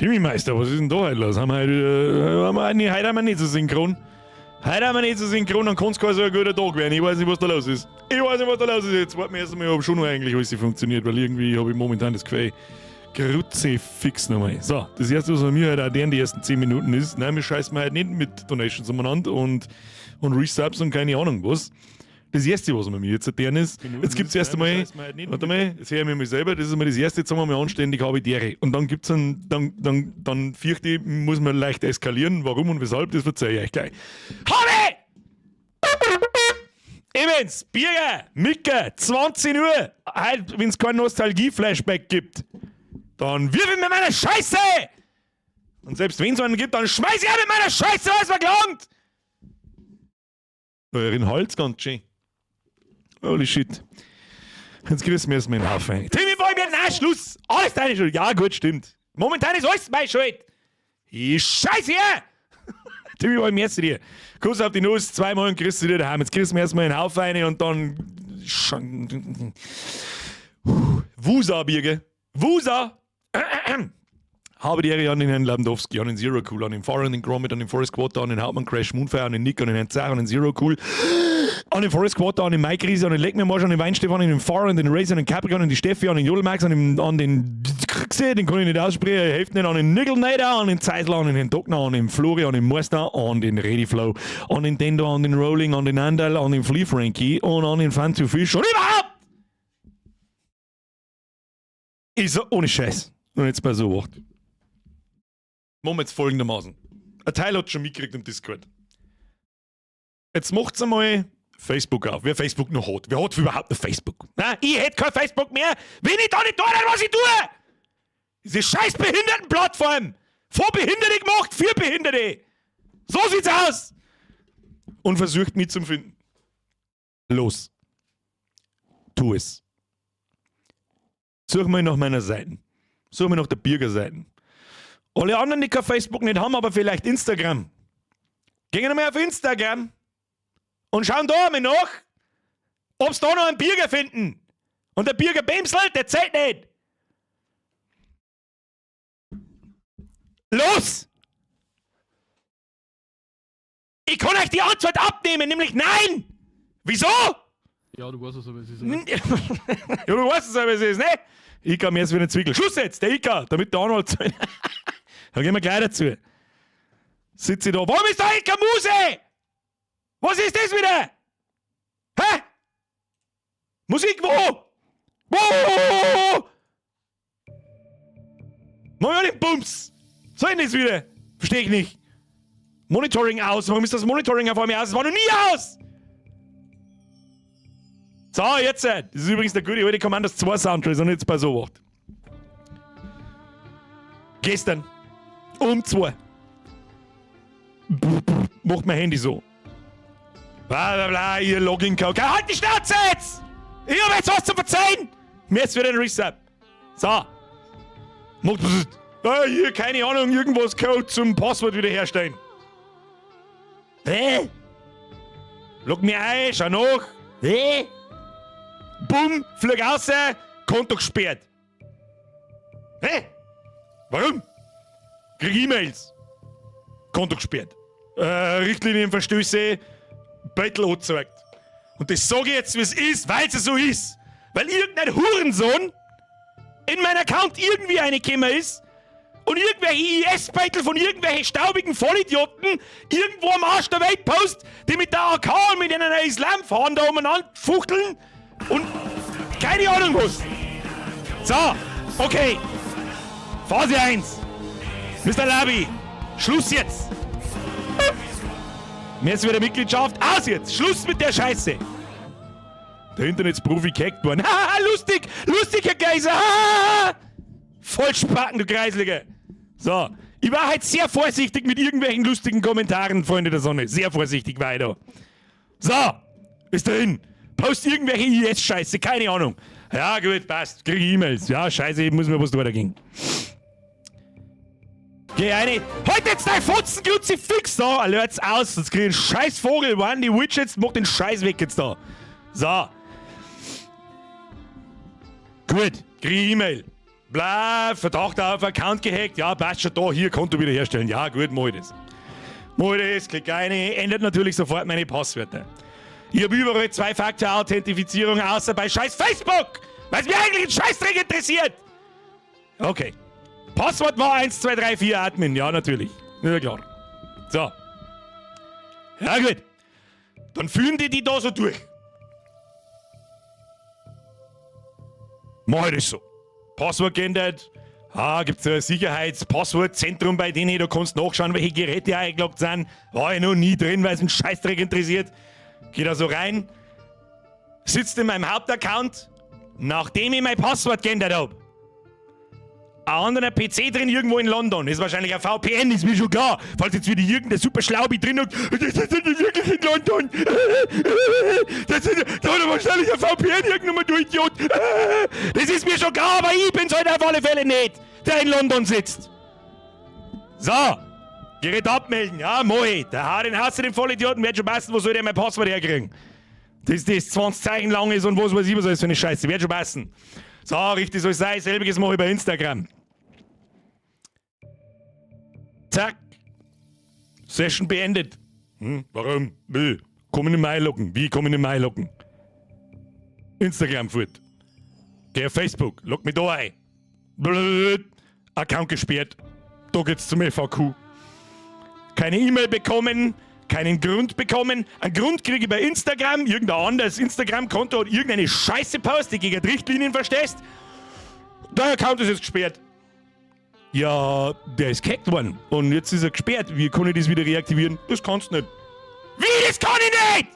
Timmy Meister, was ist denn da heute los? Haben wir heute, haben wir, nee, heute haben wir nicht so synchron. Heute haben wir nicht so synchron, dann kann es kein so ein guter Tag werden. Ich weiß nicht, was da los ist. Ich weiß nicht, was da los ist. Jetzt warten wir erst einmal, ob schon noch eigentlich alles funktioniert, weil irgendwie habe ich momentan das Gefühl, Kruzifix nochmal. So, das erste, was bei mir heute auch die ersten 10 Minuten ist, nein, wir scheißen wir heute nicht mit Donations umeinander und Resubs und keine Ahnung was. Das erste, was wir mir jetzt erklären ist, jetzt gibt es erst einmal, warte mal, jetzt höre ich mich mal selber, das ist einmal das erste, jetzt haben wir mal anständig habe ich Ehre. Und dann gibt's einen, dann fürchte ich, muss man leicht eskalieren, warum und weshalb, das verzeihe ich euch gleich. Habe! Evans, Birger, Micke, 20 Uhr, heute, wenn es kein Nostalgie-Flashback gibt, dann wirf ich mit meiner Scheiße! Und selbst wenn es einen gibt, dann schmeiß ich auch mit meiner Scheiße, was mir gelangt! Euren Hals ganz schön. Holy shit. Jetzt grüßen wir erstmal den Haufen rein. Timmy Boy, mir, nein, Schluss! Alles deine Schuld. Ja, gut, stimmt. Momentan ist alles meine Schuld. Ich scheiße hier! Timmy Boy, merci dir. Kuss auf die Nuss, zweimal und grüß dir daheim. Jetzt grüßen wir erstmal den Haufen rein und dann. Wusa, Birge. Wusa! Habe die Ehre an den Herrn Lewandowski, an den Zero Cool, an den Fahrer, an den Gromit, an den Forest Quarter, an den Hauptmann Crash Moonfire, an den Nick, an den Herrn Zach, an den Zero Cool, an den Forest Quarter, an den Mike Riese, an den Leck mir Marsch, an den Weinstefan, an den Fahrer, an den Racer, an den Capricorn, an die Steffi, an den Jodelmax, an den Krixe, den kann ich nicht aussprechen, hilft nicht, an den Nickelnader, an den Zeisler, an den Herrn Dockner, an den Flori, an den Meister, an den Readyflow, an den Dendo, an den Rolling, an den Andal, an den Flea Frankie und an den Fun to Fish und überhaupt! Ich so, ohne Scheiß. Und jetzt bei so Wort. Machen wir jetzt folgendermaßen. Ein Teil hat schon mitgekriegt im Discord. Jetzt macht's einmal Facebook auf. Wer Facebook noch hat. Wer hat überhaupt noch Facebook? Na, ich hätte kein Facebook mehr, wenn ich da nicht tue, was ich tue! Diese scheiß Behindertenplattform! Von Behinderte gemacht, für Behinderte! So sieht's aus! Und versucht mich zu finden. Los. Tu es. Such mal nach meiner Seite. Such mal nach der Birgerseite. Alle anderen, die kein Facebook nicht haben, aber vielleicht Instagram. Gehen einmal auf Instagram und schauen da einmal nach, ob's da noch einen Birger finden. Und der Birger Bämsel, der zählt nicht. Los! Ich kann euch die Antwort abnehmen, nämlich nein! Wieso? Ja, du weißt es, aber es ist. Ne? Ja, du weißt es, aber es ist, ne? Ika, mir ist wieder ein Zwickel. Schluss jetzt, der Ika, damit der Arnold zahlt. Da gehen wir gleich dazu. Sitze ich da. Warum ist da eigentlich keine Muse? Was ist das wieder? Hä? Musik wo? Wo? Mach mal den Bums. Soll ich das wieder? Verstehe ich nicht. Monitoring aus. Warum ist das Monitoring auf einmal aus? Es war noch nie aus! So, jetzt. Das ist übrigens der gute alte Commandos 2 Soundtrack und jetzt bei so was. Gestern um 2 macht mein Handy so. Bla bla bla, ihr Login-Code. Halt die Schnauze jetzt! Ich hab jetzt was zu verzeihen! Mir jetzt wieder ein Reset. So. Macht ah, hier, keine Ahnung, irgendwas Code zum Passwort wiederherstellen. Hä? Log mir ein, schau nach. Hä? Bumm, flieg raus, Konto gesperrt. Hä? Warum? Krieg E-Mails. Konto gesperrt. Richtlinienverstöße, Bettel angezeigt. Und das sage ich jetzt, wie es ist, weil es so ist. Weil irgendein Hurensohn in meinen Account irgendwie reingekommen ist und irgendwelche IS-Beitel von irgendwelchen staubigen Vollidioten irgendwo am Arsch der Welt post, die mit der AK und mit einer Islamfahnen da umeinander fuchteln und keine Ahnung was. So, okay. Phase 1. Mr. Labi, Schluss jetzt. Mir ist wieder Mitgliedschaft. Aus jetzt. Schluss mit der Scheiße. Der Internetsprofi gehackt worden. Haha, lustig, lustig, Herr Geiser. Haha. Vollspacken, du Kreisliger. So, ich war halt sehr vorsichtig mit irgendwelchen lustigen Kommentaren, Freunde der Sonne. Sehr vorsichtig war ich da. So, ist drin. Post irgendwelche IS-Scheiße, keine Ahnung. Ja, gut, passt. Krieg E-Mails. Ja, scheiße, ich muss mir was weitergehen. Geh rein. Halt jetzt dein Fotzen, Kruzifix da! Alerts aus, sonst krieg ich einen scheiß Vogel. Wann die Widgets, mach den Scheiß weg jetzt da. So. Gut, krieg ich E-Mail. Bla, Verdacht auf Account gehackt. Ja, passt schon da, hier, Konto wiederherstellen. Ja, gut, mach ich das. Mach ich das, klick rein, ändert natürlich sofort meine Passwörter. Ich habe überall Zwei-Faktor-Authentifizierung, außer bei scheiß Facebook! Weil es mir eigentlich ein Scheißdreck interessiert! Okay. Passwort war 1, 2, 3, 4 Admin. Ja, natürlich. Ja, klar. So. Ja, gut. Dann führen die die da so durch. Mach ich das so. Passwort geändert. Ah, gibt's ein Sicherheitspasswortzentrum bei denen, da kannst du nachschauen, welche Geräte eingeloggt sind. War ich noch nie drin, weil es einen Scheißdreck interessiert. Geh da so rein, sitzt in meinem Hauptaccount, nachdem ich mein Passwort geändert hab. Ein anderer PC drin irgendwo in London. Ist wahrscheinlich ein VPN, ist mir schon klar. Falls jetzt wieder irgendein super Schlaubi drin hockt, das ist nicht wirklich in London. Das ist, da hat er wahrscheinlich ein VPN irgendwann, du Idiot. Das ist mir schon klar, aber ich bin's halt auf alle Fälle nicht, der in London sitzt. So, Gerät abmelden, ja, moi. Der haut den Hass den Vollidioten, wird schon passen, wo soll der mein Passwort herkriegen? Das 20 Zeichen lang ist und was weiß ich, was alles für eine Scheiße, wird schon passen. So, richtig soll es sein, selbiges mache ich bei Instagram. Zack. Session beendet. Hm, warum? Will. Komm in den Mai locken. Wie komm in den Mai locken? Instagram fort. Geh auf Facebook, log mich da ein. Blöd. Account gesperrt. Da geht's zum FAQ. Keine E-Mail bekommen, keinen Grund bekommen. Einen Grund kriege ich bei Instagram. Irgendein anderes Instagram-Konto hat irgendeine Scheiße postet, die gegen die Richtlinien verstößt. Dein Account ist jetzt gesperrt. Ja, der ist gehackt worden. Und jetzt ist er gesperrt. Wie kann ich das wieder reaktivieren? Das kannst du nicht. Wie, das kann ich nicht?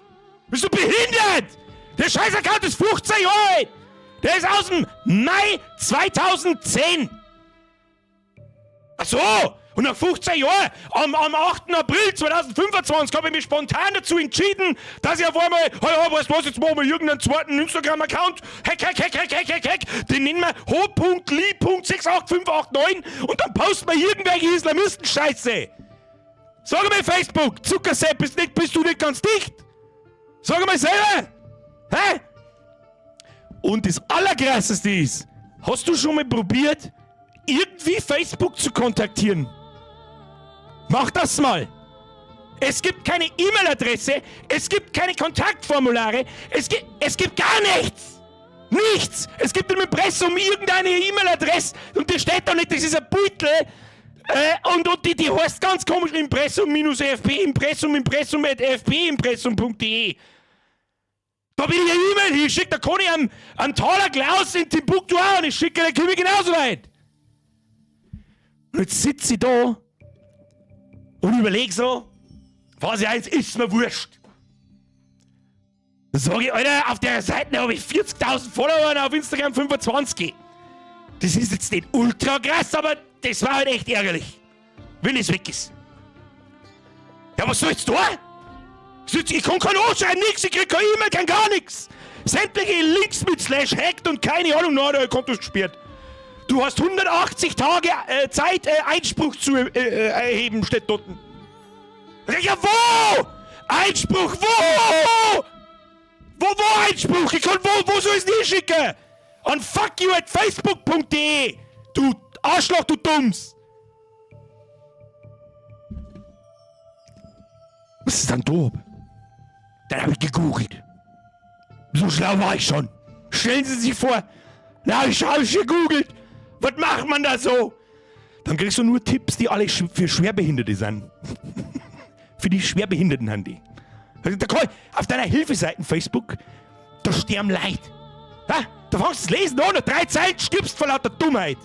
Bist du behindert? Der scheiß Account ist 15 Jahre alt. Der ist aus dem Mai 2010. Ach so, und nach 15 Jahren, am 8. April 2025, habe ich mich spontan dazu entschieden, dass ich auf einmal, hey, ja, weißt du was, jetzt machen wir irgendeinen zweiten Instagram-Account, hack, hack, hack, hack, hack, hack, hack, den nennen wir ho.li.68589 und dann posten wir irgendwelche Islamisten-Scheiße. Sag mal Facebook, Zuckersepp, bist du nicht ganz dicht? Sag mal selber! Hä? Und das Allerkrasseste ist, hast du schon mal probiert, irgendwie Facebook zu kontaktieren? Mach das mal! Es gibt keine E-Mail-Adresse, es gibt keine Kontaktformulare, es gibt gar nichts! Nichts! Es gibt im Impressum irgendeine E-Mail-Adresse und die steht da nicht, das ist ein Beutel. Und die heißt ganz komisch Impressum minus FP, Impressum, Impressum at F P, Impressum Punkt D E. Da will ich eine E-Mail hinschicken, da kann ich am Taler Klaus in Timbuktu auch nicht schicken, da komme ich genauso weit. Und jetzt sitze ich da und überleg so, Phase 1 ist mir wurscht. Dann sag ich, Alter, auf der Seite hab ich 40.000 Follower und auf Instagram 25. Das ist jetzt nicht ultra krass, aber das war halt echt ärgerlich, wenn es weg ist. Ja, was soll ich jetzt tun? Ich kann kein anschreiben, nix, ich krieg keine E-Mail, kein gar nix. Sämtliche Links mit Slash hackt und keine Ahnung, na, der Konto ist gesperrt. Du hast 180 Tage Zeit, Einspruch zu erheben, steht dort. Ja, wo? Einspruch, wo? Wo, wo Einspruch? Ich kann, wo, wo soll ich's denn hinschicken? An fuck you at facebook punkt de. Du Arschloch, du Dumms. Was ist denn da? Dann hab ich gegoogelt. So schlau war ich schon. Stellen Sie sich vor, na, ich hab ich gegoogelt. Was macht man da so? Dann kriegst du nur Tipps, die alle für Schwerbehinderte sind. Für die Schwerbehinderten haben die. Also, da kann ich, auf deiner Hilfeseite Facebook, da sterben Leute. Ha? Da fangst du das Lesen an, nach 3 Zeilen stirbst vor lauter Dummheit.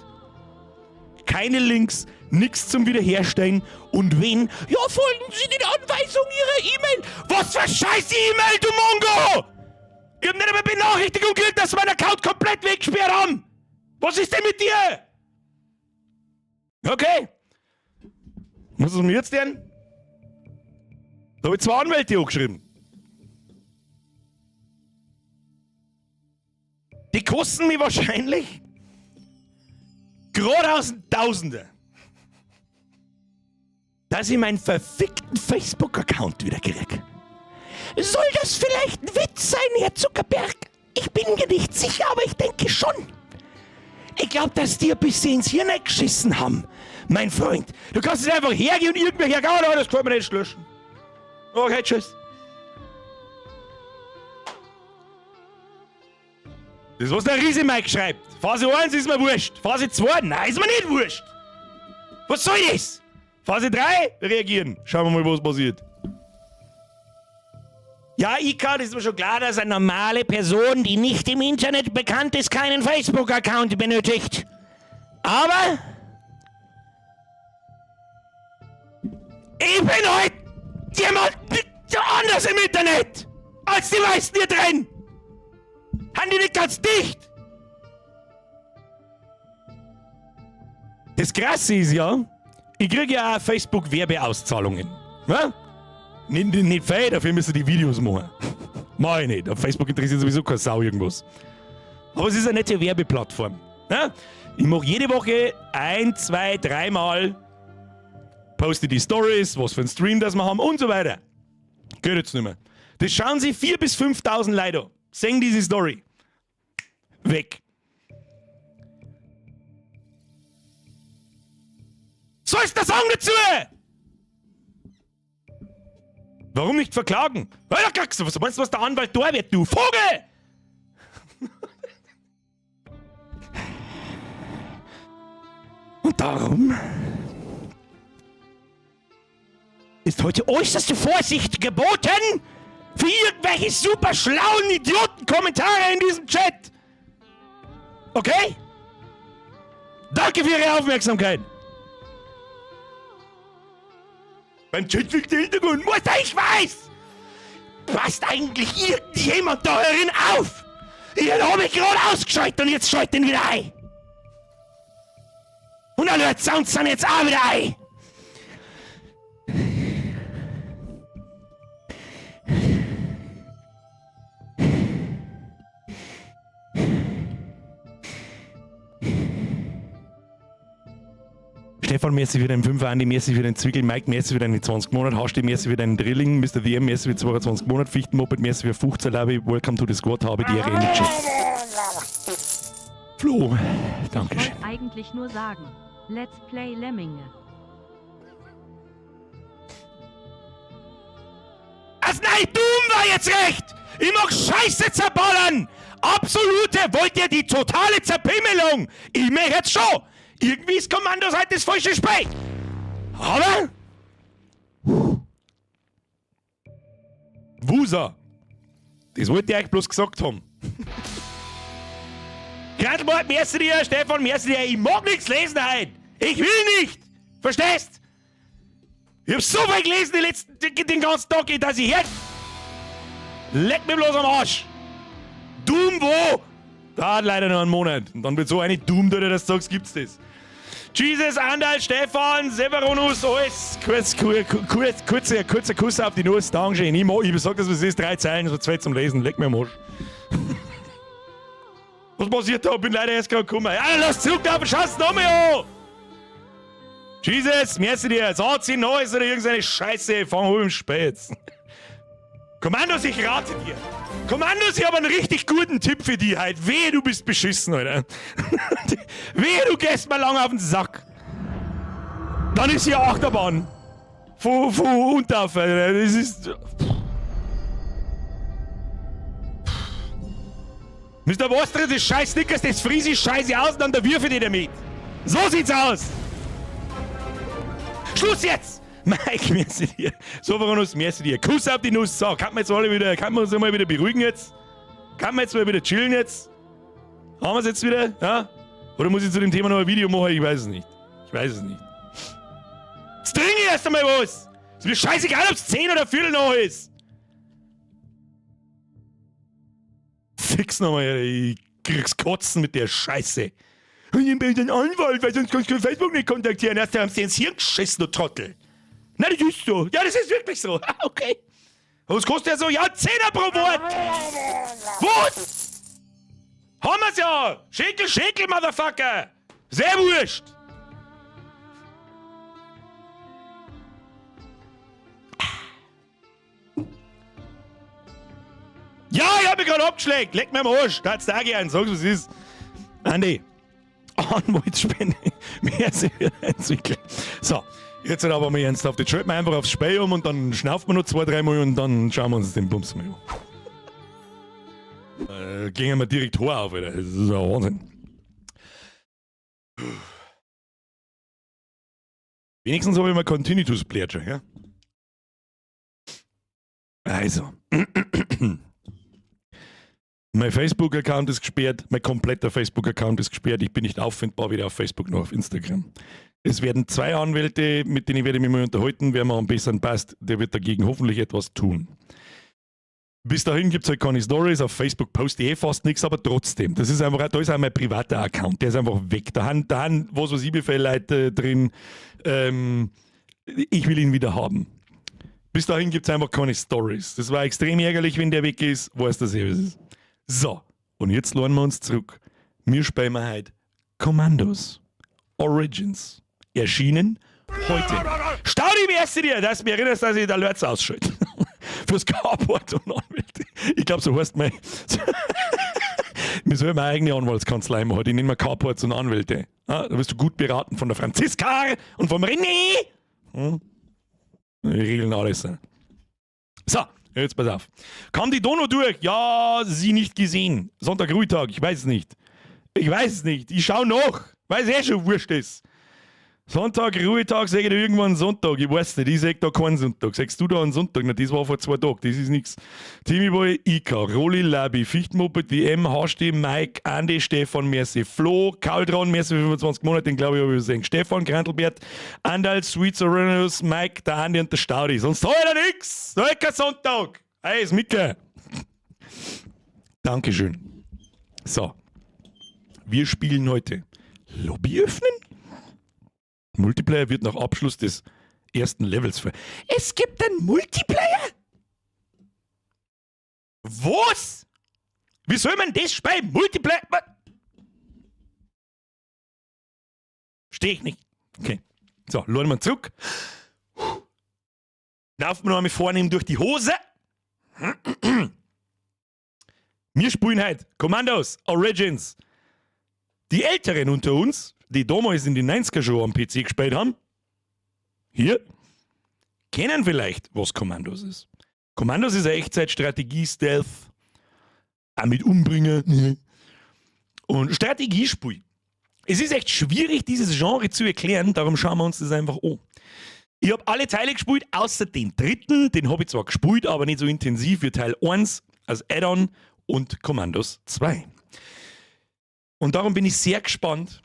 Keine Links, nix zum Wiederherstellen. Und wen? Ja, folgen Sie den Anweisungen Ihrer E-Mail. Was für scheiß E-Mail, du Mongo! Ich hab nicht einmal Benachrichtigung gekriegt, dass sie meinen Account komplett weggesperrt haben. Was ist denn mit dir? Okay. Was ist mir jetzt denn? Da hab ich 2 Anwälte angeschrieben. Die kosten mich wahrscheinlich gerade aus den Tausender, dass ich meinen verfickten Facebook-Account wieder krieg. Soll das vielleicht ein Witz sein, Herr Zuckerberg? Ich bin mir nicht sicher, aber ich denke schon. Ich glaube, dass die ein bisschen ins Hirn geschissen haben, mein Freund. Du kannst nicht einfach hergehen und irgendwer hergehen, oh, das kann man nicht löschen. Okay, tschüss. Das, was der Riese Mike schreibt. Phase 1 ist mir wurscht. Phase 2, nein, ist mir nicht wurscht. Was soll das? Phase 3, reagieren. Schauen wir mal, was passiert. Ja, Ika, das ist mir schon klar, dass eine normale Person, die nicht im Internet bekannt ist, keinen Facebook-Account benötigt. Aber ich bin heute jemand anders im Internet als die meisten hier drin. Haben die nicht ganz dicht? Das Krasse ist ja, ich kriege ja auch Facebook-Werbeauszahlungen. Ja? Nicht viel, dafür müssen die Videos machen. Mach ich nicht. Auf Facebook interessiert sowieso keine Sau irgendwas. Aber es ist eine nette Werbeplattform. Ja? Ich mache jede Woche 1, 2, 3 Mal poste die Stories, was für ein Stream das wir haben und so weiter. Geht jetzt nicht mehr. Das schauen sich 4.000 bis 5.000 Leute an. Sehen diese Story. Weg. Sollst du sagen dazu? Warum nicht verklagen? Was meinst du, was der Anwalt da wird, du Vogel? Und darum ist heute äußerste Vorsicht geboten für irgendwelche super schlauen Idioten-Kommentare in diesem Chat. Okay? Danke für Ihre Aufmerksamkeit. Beim Chat liegt der Hintergrund. Was ich weiß! Passt eigentlich irgendjemand da herin auf? Ich habe mich gerade ausgeschaltet und jetzt schaltet ihn wieder ein. Und alle Sounds sind jetzt auch wieder ein. Stefan, merci für den 5er, Andi, merci für den Zwickel, Mike, merci für deine 20 Monate, Hasti, merci für deinen Drilling, Mr. DM, merci für 22 Monate, Fichtenmoped, merci für 15 Labi, welcome to the squad, habe die Ehre in Chat. Flo, danke schön. Ich wollte eigentlich nur sagen, let's play Lemminge. Also nein, Doom war jetzt recht! Ich mach Scheiße zerballern! Absolute, wollt ihr die totale Zerpimmelung? Ich mach jetzt schon! Irgendwie ist Kommandos halt das falsche Spiel! Aber... Wusa! Das wollte ich euch bloß gesagt haben. Grantelbord, merci dir, Stefan, merci dir. Ich mag nichts lesen heute! Ich will nicht! Verstehst? Ich hab so viel gelesen den ganzen Tag, dass ich her... Leck mir bloß am Arsch! Doom wo? Da hat leider noch einen Monat. Und dann wird so eine Doom, dass du sagst, gibt's das. Jesus, Andal, Stefan, Severonus, alles. Kurzer Kuss auf die Nuss. Dankeschön. Ich sag das, was ist. 3 Zeilen, so 2 zum Lesen. Leck mir am Arsch. Was passiert da? Bin leider erst gerade gekommen. Ja, lass zurück, aber schau's nochmal an! Jesus, merci dir. So, zieh Neues oder irgendeine Scheiße. Fang an im Spät. Kommandos, ich rate dir. Kommandos, ich hab einen richtig guten Tipp für dich heute. Wehe, du bist beschissen, Alter. Wehe, du gehst mal lang auf den Sack. Dann ist hier Achterbahn. Von unten auf, Alter. Das ist... Mister Wasser, das scheiß Snickers, das friese ich scheiße aus und dann da wirf ich dich damit. So sieht's aus. Schluss jetzt! Mike, merci dir. So, Veronus, merci dir. Kuss auf die Nuss. So, kann man jetzt alle wieder, kann man uns mal wieder beruhigen jetzt? Kann man jetzt mal wieder chillen jetzt? Haben wir's jetzt wieder? Ja? Oder muss ich zu dem Thema noch ein Video machen? Ich weiß es nicht. Ich weiß es nicht. Jetzt trinke ich erst einmal was! Ist mir scheißegal, ob's 10 oder Viertel noch ist! Fix nochmal, ich krieg's Kotzen mit der Scheiße. Und ich bin ein Anwalt, weil sonst kannst du Facebook nicht kontaktieren. Erst haben sie ins Hirn geschissen, du Trottel. Na, das ist so. Ja, das ist wirklich so. Ah, okay. Was kostet der so? Ja, 10er pro Wort. Was? Haben wir's ja. Schäkel, Schäkel, Motherfucker. Sehr wurscht. Ja, ich hab mich gerade abgeschlägt. Leck mir am Arsch. Da hat's da gern. Sag's, was ist. Andi. Anwaltsspende. Mehr sich entwickeln. So, jetzt halt aber mal ernsthaft. Jetzt schalten wir einfach aufs Spiel um und dann schnauft man noch zwei, dreimal und dann schauen wir uns den Bums mal an. Gehen wir direkt hoch auf, Alter. Das ist ja Wahnsinn. Wenigstens habe ich mal keinen Tinnitus schon, ja? Also. Mein Facebook-Account ist gesperrt, mein kompletter Facebook-Account ist gesperrt. Ich bin nicht auffindbar, weder auf Facebook noch auf Instagram. Es werden zwei Anwälte, mit denen werde ich mich mal unterhalten, wer mir am besten passt, der wird dagegen hoffentlich etwas tun. Bis dahin gibt es halt keine Stories, auf Facebook poste ich eh fast nichts, aber trotzdem, das ist einfach, da ist auch mein privater Account, der ist einfach weg. Da haben was weiß ich, wie viele Leute drin, ich will ihn wieder haben. Bis dahin gibt es einfach keine Stories. Das war extrem ärgerlich, wenn der weg ist, weiß das eh, was ist. So, und jetzt lohnen wir uns zurück. Wir spielen heute Commandos Origins. Erschienen heute. Staudi, merci dir, dass du mich erinnerst, dass ich da Alerts ausschalte. Fürs Carport und Anwälte. Ich glaube, so heißt mein. Wir sollen eine eigene Anwaltskanzlei machen. Die nennen wir Carports und Anwälte. Ja, da wirst du gut beraten von der Franziska und vom René. Die regeln alles. So, jetzt pass auf. Kam die Dono durch? Ja, sie nicht gesehen. Sonntag Ruhetag, ich weiß es nicht. Ich weiß es nicht. Ich schau noch, weil es eh schon wurscht ist. Sonntag, Ruhetag, sag ich dir irgendwann Sonntag. Ich weiß nicht, ich sag da keinen Sonntag. Sagst du da einen Sonntag? Na, das war vor 2 Tagen, das ist nix. Timmy Boy, Ika, Rolli, Labi, Fichtmoped, DM, HST, Mike, Andy, Stefan, merci, Flo, Kauldron, merci für 25 Monate, den glaube ich, habe ich übersehen. Stefan, Grantelbert, Andal, Sweet Serenus, Mike, der Andi und der Staudi. Sonst hab ich da nix. Da ist kein Sonntag. Hey, ist Micke. Dankeschön. So. Wir spielen heute Lobby öffnen? Multiplayer wird nach Abschluss des ersten Levels ver. Es gibt einen Multiplayer? Was? Wie soll man das spielen? Multiplayer? Verstehe ich nicht. Okay. So, laden wir zurück. Laufen wir noch einmal vornehm durch die Hose. Wir spielen heute Commandos Origins. Die Älteren unter uns, die damals in den 90er schon am PC gespielt haben, hier, kennen vielleicht, was Commandos ist. Commandos ist eine Echtzeitstrategie, Stealth, auch mit Umbringen und Strategiespiel. Es ist echt schwierig, dieses Genre zu erklären, darum schauen wir uns das einfach an. Ich habe alle Teile gespielt, außer den dritten, den habe ich zwar gespielt, aber nicht so intensiv wie Teil 1 als Add-on und Commandos 2. Und darum bin ich sehr gespannt,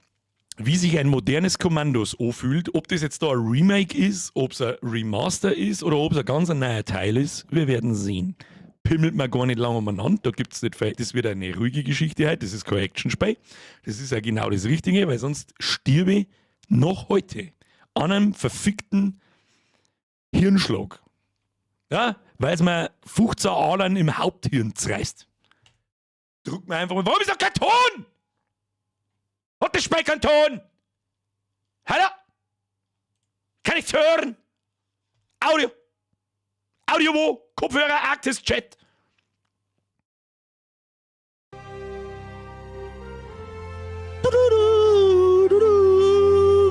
wie sich ein modernes Commandos anfühlt, ob das jetzt da ein Remake ist, ob es ein Remaster ist oder ob es ein ganz neuer Teil ist, wir werden sehen. Pimmelt man gar nicht lange umeinander, da gibt's nicht viel, das wird eine ruhige Geschichte heute, das ist kein Action-Spiel, das ist ja genau das Richtige, weil sonst stirbe ich noch heute an einem verfickten Hirnschlag. Ja, weil es mir 15 Adern im Haupthirn zerreißt. Druck mir einfach mal, warum ist da kein Ton? Hat das Spiel keinen Ton? Hallo? Kann ich's hören? Audio! Audio wo? Kopfhörer, Arktis, Chat.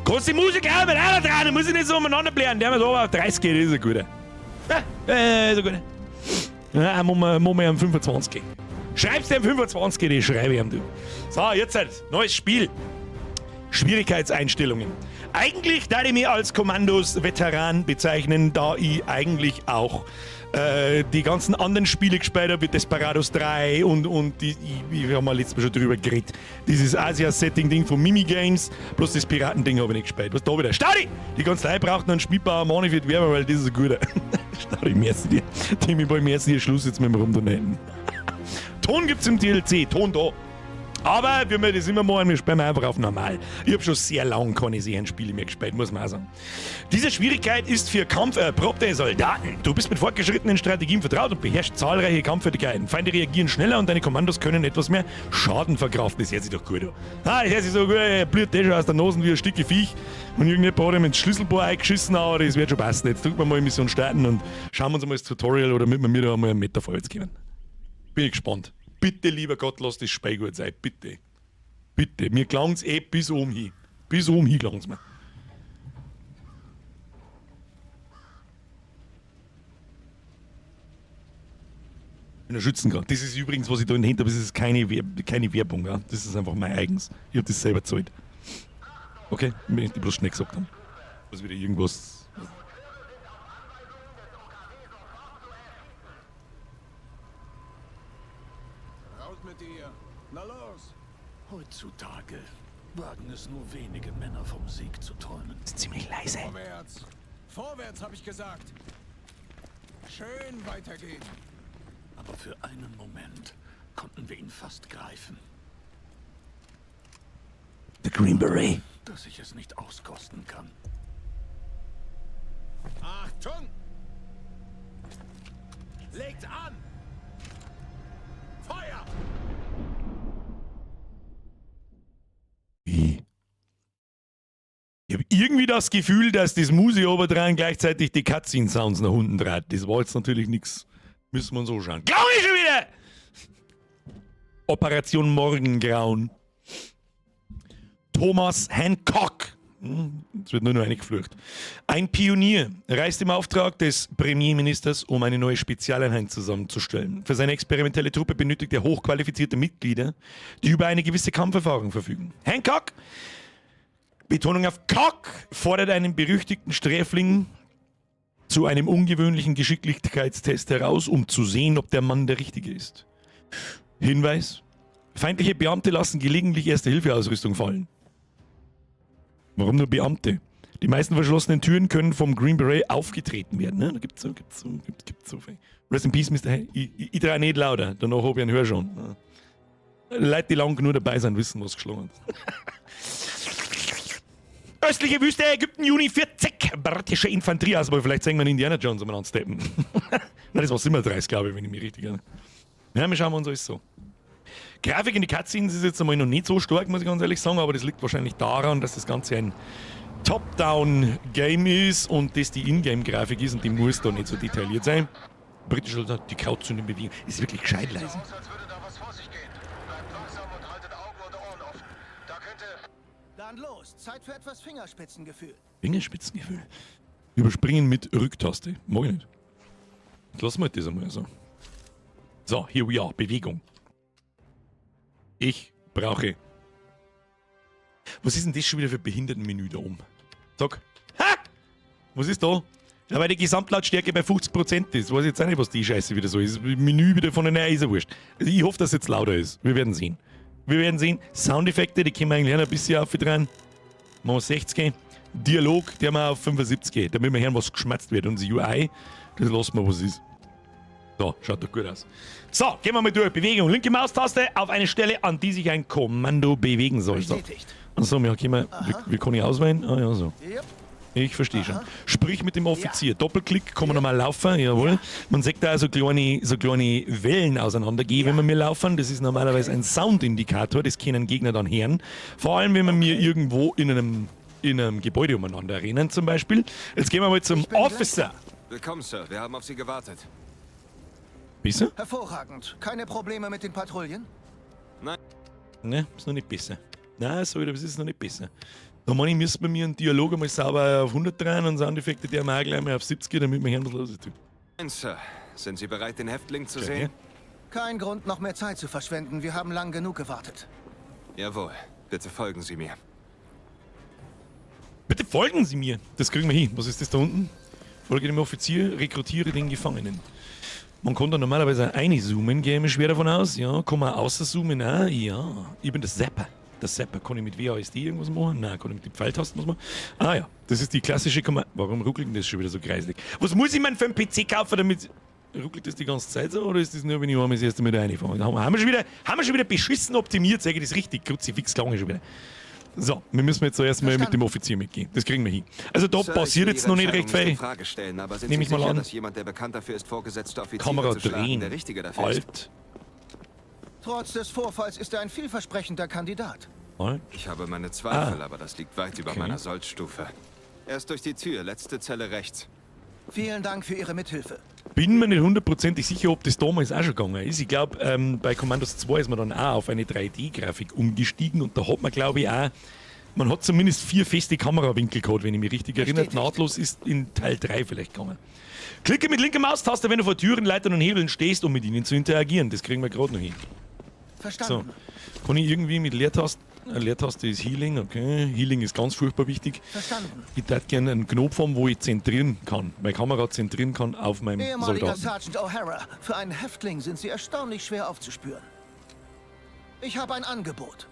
Kannst die Musik auch mit einer dran, muss ich nicht so umeinander blären. Der mit so auf 30 geht, ist ein guter. Ja, ist ein guter. Ja, machen wir am 25 gehen. Schreib's dir am 25 die schreibe ich ihm, du. So, jetzt halt, neues Spiel. Schwierigkeitseinstellungen. Eigentlich darf ich mich als Commandos-Veteran bezeichnen, da ich eigentlich auch die ganzen anderen Spiele gespielt habe, wie Desperados 3 und die, ich habe mal letztes Mal schon drüber geredet. Dieses Asia-Setting-Ding von Mimi Games, bloß das Piratending habe ich nicht gespielt. Was da wieder? Staudi! Die ganze Leute braucht noch einen spielbaren Money für die Werbung, weil das ist ein guter. Staudi, merci dir. Timmy Boy, merci dir. Schluss jetzt mit dem Rumdonaten. Ton gibt's im DLC, Ton da. Aber wie wir das immer machen, wir spielen einfach auf normal. Ich hab schon sehr lange keine Serienspiele mehr gespielt, muss man auch sagen. Diese Schwierigkeit ist für kampferprobte Soldaten. Du bist mit fortgeschrittenen Strategien vertraut und beherrschst zahlreiche Kampffertigkeiten. Feinde reagieren schneller und deine Kommandos können etwas mehr Schaden verkraften. Das hört sich doch gut an. Ah, das hört sich so gut an. Er blüht eh schon aus der Nase wie ein Stück Viech. Und irgendjemand hat ihm ins Schlüsselbohr eingeschissen, aber das wird schon passen. Jetzt drücken wir mal Mission starten und schauen wir uns mal das Tutorial oder damit wir mir da mal einen Meter vorwärts kommen. Bin ich gespannt. Bitte, lieber Gott, lass das Spiel gut sein. Bitte. Bitte, mir klang's eh bis oben hin. Bis oben hin klang's mir. In der Schützengraben. Das ist übrigens, was ich da in der Hand habe, das ist keine Werbung. Ja? Das ist einfach mein eigens. Ich hab das selber gezahlt. Okay, wenn ich die bloß schnell gesagt haben. Was wieder irgendwas. Raus mit dir! Na los! Heutzutage wagen es nur wenige Männer vom Sieg zu träumen. Das ist ziemlich leise. Vorwärts! Vorwärts, habe ich gesagt! Schön weitergehen! Aber für einen Moment konnten wir ihn fast greifen. The Green Beret. Dass ich es nicht auskosten kann. Achtung! Legt an! Feuer! Wie? Ich habe irgendwie das Gefühl, dass das Museo dran gleichzeitig die Cutscene-Sounds nach unten dreht. Das war jetzt natürlich nichts. Müssen wir uns so schauen. Glaube ich schon wieder! Operation Morgengrauen. Thomas Hancock. Jetzt wird nur noch eine geflucht. Ein Pionier reist im Auftrag des Premierministers, um eine neue Spezialeinheit zusammenzustellen. Für seine experimentelle Truppe benötigt er hochqualifizierte Mitglieder, die über eine gewisse Kampferfahrung verfügen. Hancock, Betonung auf Cock, fordert einen berüchtigten Sträfling zu einem ungewöhnlichen Geschicklichkeitstest heraus, um zu sehen, ob der Mann der Richtige ist. Hinweis: Feindliche Beamte lassen gelegentlich Erste-Hilfe-Ausrüstung fallen. Warum nur Beamte? Die meisten verschlossenen Türen können vom Green Beret aufgetreten werden. Ne? Da gibt's so, gibt's so, gibt's so viel. Rest in Peace, Mr. Hay. Ich drehe nicht lauter, danach hab ich einen Hör schon. Ja. Leute, die lang genug dabei sind, wissen, was geschlagen hat. Östliche Wüste, Ägypten, Juni 40. Britische Infanterie, also vielleicht sehen wir einen Indiana Jones umeinander steppen. Nein, das war 37, glaube ich, wenn ich mich richtig erinnere. Ja, wir schauen uns alles so. Grafik in die Cutscenes ist jetzt einmal noch nicht so stark, muss ich ganz ehrlich sagen, aber das liegt wahrscheinlich daran, dass das Ganze ein Top-Down-Game ist und das die Ingame-Grafik ist und die muss da nicht so detailliert sein. Britische Soldat, die Kaution in Bewegung. Ist wirklich gescheit leise. Aus, als würde da was vor sich gehen. Bleibt wachsam und haltet Augen und Ohren offen. Da könnte... Dann los, Zeit für etwas Fingerspitzengefühl. Fingerspitzengefühl. Überspringen mit Rücktaste. Mag ich nicht. Jetzt lassen wir das einmal so. So, here we are. Bewegung. Ich brauche. Was ist denn das schon wieder für Behindertenmenü da oben? Sag. Ha! Was ist da? Ja, weil die Gesamtlautstärke bei 50% ist. Weiß ich jetzt auch nicht, was die Scheiße wieder so ist. Menü wieder von einer Eiserwurst. Also ich hoffe, dass es jetzt lauter ist. Wir werden sehen. Wir werden sehen. Soundeffekte, die können wir eigentlich auch noch ein bisschen auf dran. Machen wir 60. Dialog, der wir auf 75 geht, damit wir hören, was geschmatzt wird. Und die UI, das lassen wir, was ist. So, schaut doch gut aus. So, gehen wir mal durch. Bewegung. Linke Maustaste auf eine Stelle, an die sich ein Kommando bewegen soll. So. Achso, wir können, wir können auswählen. Ah ja, so. Ich verstehe schon. Sprich mit dem Offizier. Ja. Doppelklick, kann man nochmal laufen. Jawohl. Man sieht da so kleine Wellen auseinandergehen, wenn wir mir laufen. Das ist normalerweise ein Soundindikator, das können Gegner dann hören. Vor allem, wenn wir mir irgendwo in einem Gebäude umeinander rennen zum Beispiel. Jetzt gehen wir mal zum Officer. Willkommen, Sir. Wir haben auf Sie gewartet. Besser? Hervorragend. Keine Probleme mit den Patrouillen? Nein. Ne, ist noch nicht besser. Nein, sorry, das ist noch nicht besser. Da meine ich, müssen wir mir einen Dialog einmal sauber auf 100 drehen und Soundeffekte, der wir auch gleich mal auf 70, damit wir hören, was los ist. Nein, Sir. Sind Sie bereit, den Häftling zu sehen? Kein Grund, noch mehr Zeit zu verschwenden. Wir haben lang genug gewartet. Jawohl. Bitte folgen Sie mir. Bitte folgen Sie mir. Das kriegen wir hin. Was ist das da unten? Folge dem Offizier, rekrutiere den Gefangenen. Man kann da normalerweise einzoomen, gehe ich mir schwer davon aus. Ja, kann man außerzoomen? Ah, ja. Ich bin der Zapper. Der Zapper. Kann ich mit WASD irgendwas machen? Nein, kann ich mit den Pfeiltasten was machen? Ah ja, das ist die klassische Kommando. Warum ruckelt denn das schon wieder so kreislig? Was muss ich mir für einen PC kaufen, damit... Ruckelt das die ganze Zeit so oder ist das nur, wenn ich einmal das erste Mal da reinfahre? Haben wir schon wieder beschissen optimiert, sage ich das richtig. Kruzifix klang schon wieder. So, wir müssen jetzt zuerst mal mit dem Offizier mitgehen. Das kriegen wir hin. Also da Sir, passiert jetzt noch nicht recht viel. Nehme ich mal an. Dass jemand, der bekannt dafür ist, vorgesetzte Offiziere Kamera zu schlagen, drehen. der Richtige dafür ist. Alt. Trotz des Vorfalls ist er ein vielversprechender Kandidat. Alt. Ich habe meine Zweifel, aber das liegt weit über meiner Sollstufe. Erst durch die Tür, letzte Zelle rechts. Vielen Dank für Ihre Mithilfe. Bin mir nicht hundertprozentig sicher, ob das damals auch schon gegangen ist. Ich glaube, bei Commandos 2 ist man dann auch auf eine 3D-Grafik umgestiegen und da hat man, glaube ich, auch, man hat zumindest 4 feste Kamerawinkel gehabt, wenn ich mich richtig erinnere. Bestätigt. Nahtlos ist in Teil 3 vielleicht gegangen. Klicke mit linker Maustaste, wenn du vor Türen, Leitern und Hebeln stehst, um mit ihnen zu interagieren. Das kriegen wir gerade noch hin. Verstanden. So. Kann ich irgendwie mit Leertasten... Leertaste ist Healing, okay. Healing ist ganz furchtbar wichtig. Verstanden. Ich würde gerne einen Knopf haben, wo ich zentrieren kann. Meine Kamera zentrieren kann auf meinem Ehemaliger Soldaten. Sergeant O'Hara. Für einen Häftling sind Sie erstaunlich schwer aufzuspüren. Ich habe ein Angebot.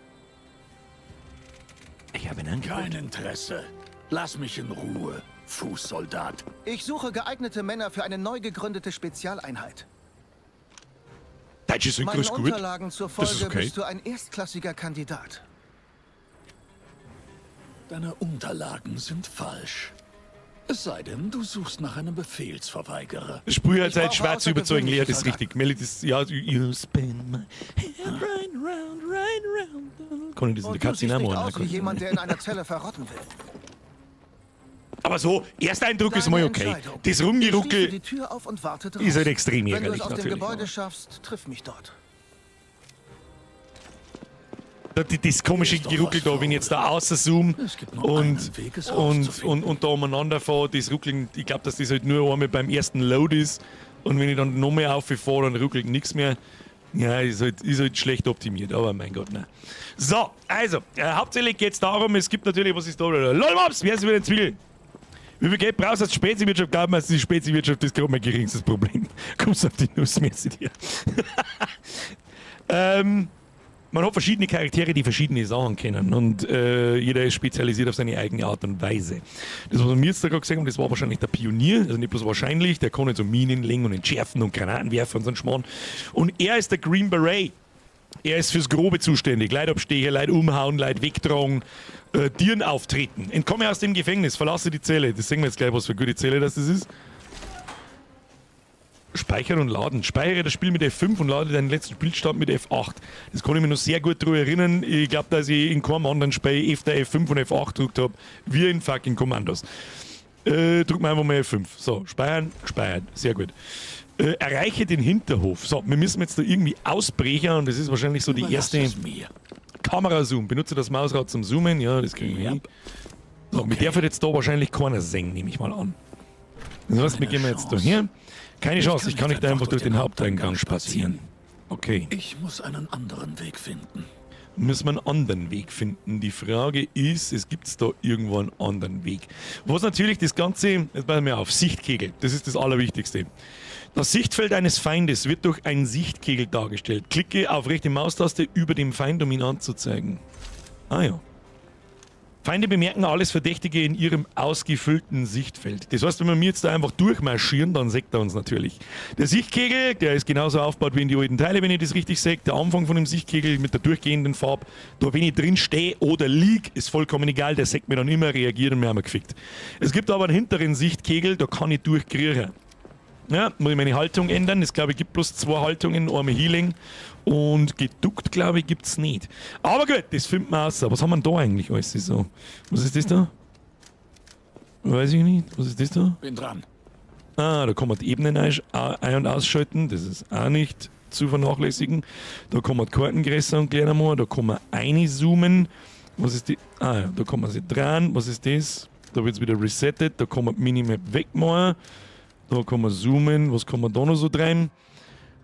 Ich habe ein Angebot. Kein Interesse. Lass mich in Ruhe, Fußsoldat. Ich suche geeignete Männer für eine neu gegründete Spezialeinheit. Deutsche Synchro Meinen ist gut. Unterlagen zur Das ist Folge okay. bist du ein erstklassiger Kandidat. Deine Unterlagen sind falsch. Es sei denn, du suchst nach einem Befehlsverweigerer. Das Spiel hat Ich halt brauche schwer zu überzeugen. Ja, das ist außergewöhnliche richtig. Melly, das, ja, you spin my head right round, right round. Kann ich das in Und der du Katze siehst nicht hineinmachen? aus wie jemand, der in einer Zelle verrotten will. Aber so, erster Eindruck ist Deine mal okay. Entscheidung. Das Ich schließe Rumgeruckel die Tür auf und warte draußen. ist halt extrem Wenn du ärgerlich es aus dem natürlich, Gebäude aber- schaffst, triff mich dort. Das komische Ist doch Geruckel was da, wenn ich jetzt da außer zoom Es gibt nur einen Weg, es rauszufinden. und da umeinander fahre, das Ruckeln, ich glaub, dass das halt nur einmal beim ersten Load ist und wenn ich dann noch mehr auffahre, dann ruckelt nichts mehr. Ja, ist halt schlecht optimiert, aber mein Gott, nein. So, also, hauptsächlich geht's darum, es gibt natürlich, was ist da? LOL, Mops, wer ist wieder ein Zwiegel? Wie viel Geld brauchst du als Speziwirtschaft? Glaub mir, die Speziwirtschaft ist gerade mein geringstes Problem. Kommst auf die Nuss, merci dir. Man hat verschiedene Charaktere, die verschiedene Sachen kennen und jeder ist spezialisiert auf seine eigene Art und Weise. Das, was wir jetzt da gerade gesehen haben, das war wahrscheinlich der Pionier, also nicht bloß wahrscheinlich, der kann nicht so Minen legen und entschärfen und Granaten werfen und so einen Schmarrn. Und er ist der Green Beret. Er ist fürs Grobe zuständig. Leute abstechen, Leute umhauen, Leute wegtragen, Tieren auftreten. Entkomme aus dem Gefängnis, verlasse die Zelle. Das sehen wir jetzt gleich, was für eine gute Zelle das ist. Speichern und laden. Speichere das Spiel mit F5 und lade deinen letzten Spielstand mit F8. Das kann ich mich noch sehr gut daran erinnern. Ich glaub, dass ich in keinem anderen Spiel öfter F5 und F8 gedrückt hab, wie in fucking Commandos. Drück mal einfach mal F5. So, speichern, speichern. Sehr gut. Erreiche den Hinterhof. So, wir müssen jetzt da irgendwie ausbrechen und das ist wahrscheinlich so die Überlass erste es mir. Kamerazoom. Benutze das Mausrad zum Zoomen. Ja, das kriegen wir hin. So, mir darf jetzt da wahrscheinlich keiner sehen, nehme ich mal an. Das heißt, wir Keine gehen jetzt da Chance. her. Keine Chance, ich kann nicht einfach durch den Haupteingang spazieren. Okay. Ich muss einen anderen Weg finden. Müssen wir einen anderen Weg finden. Die Frage ist, es gibt's da irgendwo einen anderen Weg? Was natürlich das Ganze, jetzt passen wir auf, Sichtkegel, das ist das Allerwichtigste. Das Sichtfeld eines Feindes wird durch einen Sichtkegel dargestellt. Klicke auf rechte Maustaste über dem Feind, um ihn anzuzeigen. Ah ja. Feinde bemerken alles Verdächtige in ihrem ausgefüllten Sichtfeld. Das heißt, wenn wir jetzt da einfach durchmarschieren, dann sägt er uns natürlich. Der Sichtkegel, der ist genauso aufgebaut wie in die alten Teile, wenn ich das richtig sehe. Der Anfang von dem Sichtkegel mit der durchgehenden Farbe, da wenn ich drin stehe oder lieg, ist vollkommen egal, der sägt mir dann immer, reagiert und mir haben wir gefickt. Es gibt aber einen hinteren Sichtkegel, da kann ich durchkriechen. Ja, muss ich meine Haltung ändern. Es, glaube ich, gibt bloß 2 Haltungen, einmal Healing und geduckt, glaube ich, gibt's nicht. Aber gut, das finden wir raus. Was haben wir denn da eigentlich alles so? Was ist das da? Weiß ich nicht. Was ist das da? Bin dran. Ah, da kann man die Ebenen ein- und ausschalten. Das ist auch nicht zu vernachlässigen. Da kann man die Karten größer und kleiner machen. Da kann man reinzoomen. Was ist die? Ah ja, da kann man sich dran. Was ist das? Da wird's wieder resettet. Da kann man die Minimap wegmachen. Da kann man zoomen. Was kann man da noch so dran?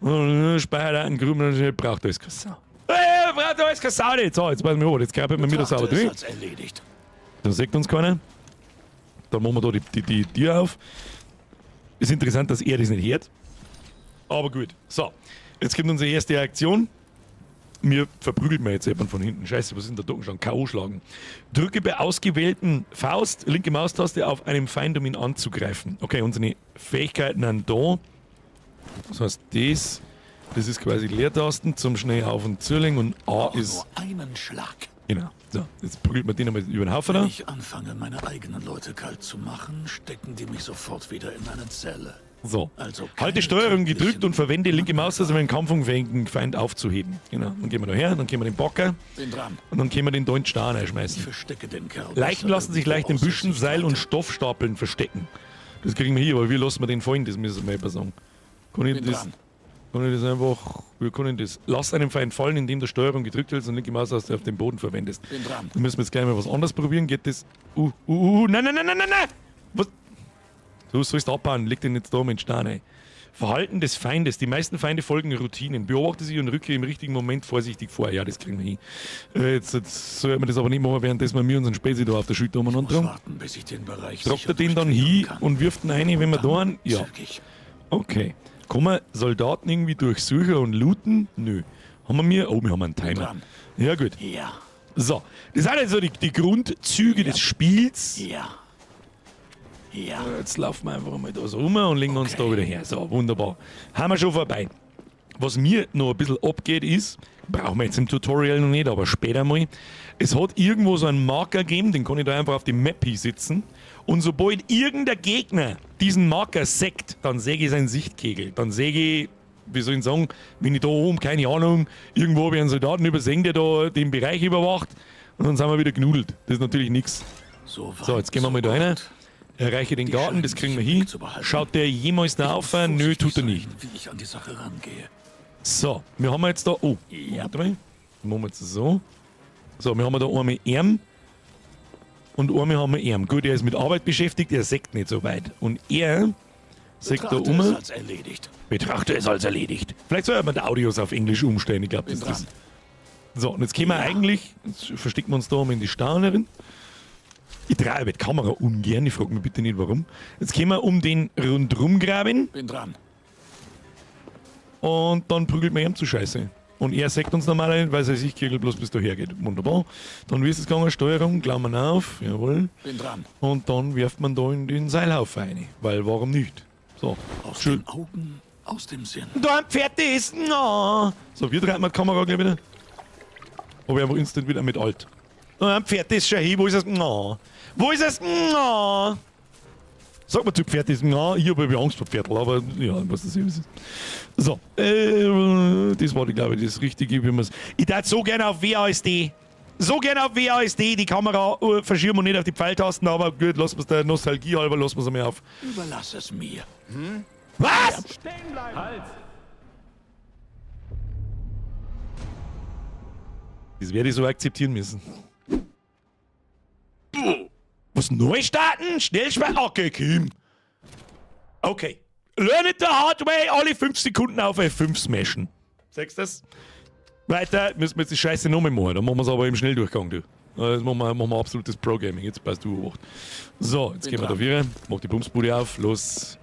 Speicherdaten, Gruppen, braucht alles keine Sau. Braucht alles keine Sau nicht. So, jetzt passen wir auf, jetzt graben wir wieder sauber Betrachte es durch. als erledigt. Da sieht uns keiner. Dann machen wir da die Tür auf. Ist interessant, dass er das nicht hört. Aber gut. So, jetzt kommt unsere erste Aktion. Mir verprügelt mir jetzt jemand von hinten. Scheiße, was ist denn da schon? K O schlagen. Drücke bei ausgewählten Faust, linke Maustaste auf einem Feind, um ihn anzugreifen. Okay, unsere Fähigkeiten sind da. Das heißt, das ist quasi Leertasten zum schnell auf und zulegen und A Auch ist nur einen Schlag. Genau. So, jetzt prügelt man den nochmal über den Haufen da. Wenn ich anfange, meine eigenen Leute kalt zu machen, stecken die mich sofort wieder in eine Zelle. So. Also halte keine Steuerung gedrückt tödlichen und verwende linke Maustaste, um einen kampfunfähigen Feind aufzuheben. Genau. Dann gehen wir da her, dann können wir den Bocker Bin dran. und dann können wir den da in den Stein einschmeißen. Ich verstecke den Kerl Leichen besser lassen sich irgendwo leicht in außer Büschen, Seil und Sichtweite. Stoffstapeln verstecken. Das kriegen wir hier, aber wie lassen wir den fallen? Das müssen wir mal sagen. Kann ich Bin das, dran. kann ich das einfach. Wir können das. Lass einen Feind fallen, indem du Steuerung gedrückt hältst und linke Maustaste auf den Boden verwendest. Bin dran. Dann müssen wir jetzt gleich mal was anderes probieren. Geht das. Nein, nein, nein, nein, nein, nein! Was? Du sollst abbauen, leg den jetzt da um den Stein ein. Verhalten des Feindes. Die meisten Feinde folgen Routinen. Beobachte sie und rücke im richtigen Moment vorsichtig vor. Ja, das kriegen wir hin. Jetzt sollten wir das aber nicht machen, während wir mir unseren Spezi da auf der Schulter umeinander Muss tragen. warten, bis ich den Bereich Tragt sicher er den dann durchqueren hin kann. und wirft ihn rein, wenn wir da einen. Ja. Zügig. Okay. Kann man Soldaten irgendwie durchsuchen und looten? Nö. Haben wir mir? Oh, wir haben einen Timer. dran. Ja, gut. Ja. So. Das sind also die Grundzüge des Spiels. Ja. Ja. Jetzt laufen wir einfach mal da so rum und legen uns da Okay. wieder her. So, wunderbar. Haben wir schon vorbei. Was mir noch ein bisschen abgeht ist, brauchen wir jetzt im Tutorial noch nicht, aber später mal. Es hat irgendwo so einen Marker gegeben, den kann ich da einfach auf die Map hinsetzen. Und sobald irgendein Gegner diesen Marker sägt, dann säge ich seinen Sichtkegel. Dann säge ich, wie soll ich sagen, wenn ich da oben, keine Ahnung, irgendwo habe ich einen Soldaten übersehen, der da den Bereich überwacht. Und dann sind wir wieder genudelt. Das ist natürlich nichts. So, weit, So, jetzt gehen wir so mal da rein. gut. Erreiche den Die Garten, das scheinen kriegen wir sich im hin. Blick zu behalten. Schaut der jemals da Ich auf? muss Nö, vorsichtig tut er sein, nicht. Wie ich an die Sache rangehe. So, wir haben jetzt da. Oh, Ja. warte mal. Machen wir jetzt so. So, wir haben da einmal Arm. Und einmal haben wir Arm. Gut, er ist mit Arbeit beschäftigt, er sägt nicht so weit. Und er sägt da Betrachte um. es als erledigt. Betrachte es als erledigt. Vielleicht soll man die Audios auf Englisch umstellen, ich glaube, Bin das dran. ist. So, und jetzt gehen wir eigentlich, jetzt verstecken wir uns da um in die Staunerin. Ich drehe mit Kamera ungern, ich frage mich bitte nicht warum. Jetzt gehen wir um den Rundrumgraben Bin dran. und dann prügelt man ihm zu Scheiße. Und er sagt uns normal nicht, weil sein Sichtkegel bloß bis daher geht. Wunderbar. Dann wie ist es gegangen? Steuerung, Klammern auf, jawohl. Bin dran. Und dann wirft man da in den Seilhaufen rein. Weil warum nicht? So. Aus Schön. den Augen, aus dem Sinn. Da ein Pferd ist. No. So, wir drehen mal die Kamera gleich wieder. Aber einfach instant wieder mit alt. Da ein Pferd ist schon hin. Wo ist es? No. Wo ist es? No. Sag mal zu Pferd ist. No. Ich habe Angst vor Pferdl, aber ja, was das ist. So, das war, glaube ich, das Richtige, wie man's. Ich darf so gerne auf WASD. So gerne auf WASD die Kamera verschieben und nicht auf die Pfeiltasten, aber gut, lassen wir es der Nostalgie halber, lassen wir es einmal auf. Überlass es mir. Was? Stehen bleiben! Halt! Das werde ich so akzeptieren müssen. Was neu starten? Schnell speichern? Okay, Kim. Okay. Learn it the hard way. Alle 5 Sekunden auf F5 smashen. Sagst du das? Weiter müssen wir jetzt die Scheiße nochmal machen. Dann machen wir es aber im Schnelldurchgang, du. Das machen wir absolutes Pro-Gaming. Jetzt passt du Obacht. So, jetzt Bin gehen wir da dran. wieder. Mach die Bumsbude auf. Los.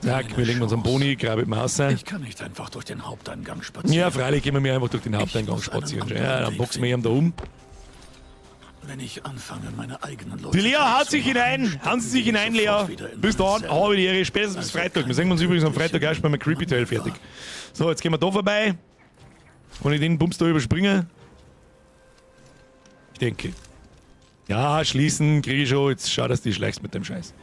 Zack, wir legen uns am Boni, graben mal raus. Ich kann nicht einfach durch den Haupteingang spazieren. Ja, freilich gehen wir mir einfach durch den Haupteingang muss einen spazieren. anderen Ja, dann Weg boxen wir ihm da um. Wenn ich anfange, meine eigenen Leute Die Lea klar haut zu sich machen, hinein. stecken Hauen Sie sich die hinein, Lea. sofort wieder in Bis meine dann, Zelle. habe die Ehre. Spätestens bis Also Freitag. Wir kein sehen uns übrigens am Freitag erst beim Creepy Tail Manöver. fertig. So, jetzt gehen wir da vorbei. Kann ich den Bums da überspringen? Ich denke. Ja, schließen kriege ich schon. Jetzt schau, dass du dich schleichst mit dem Scheiß.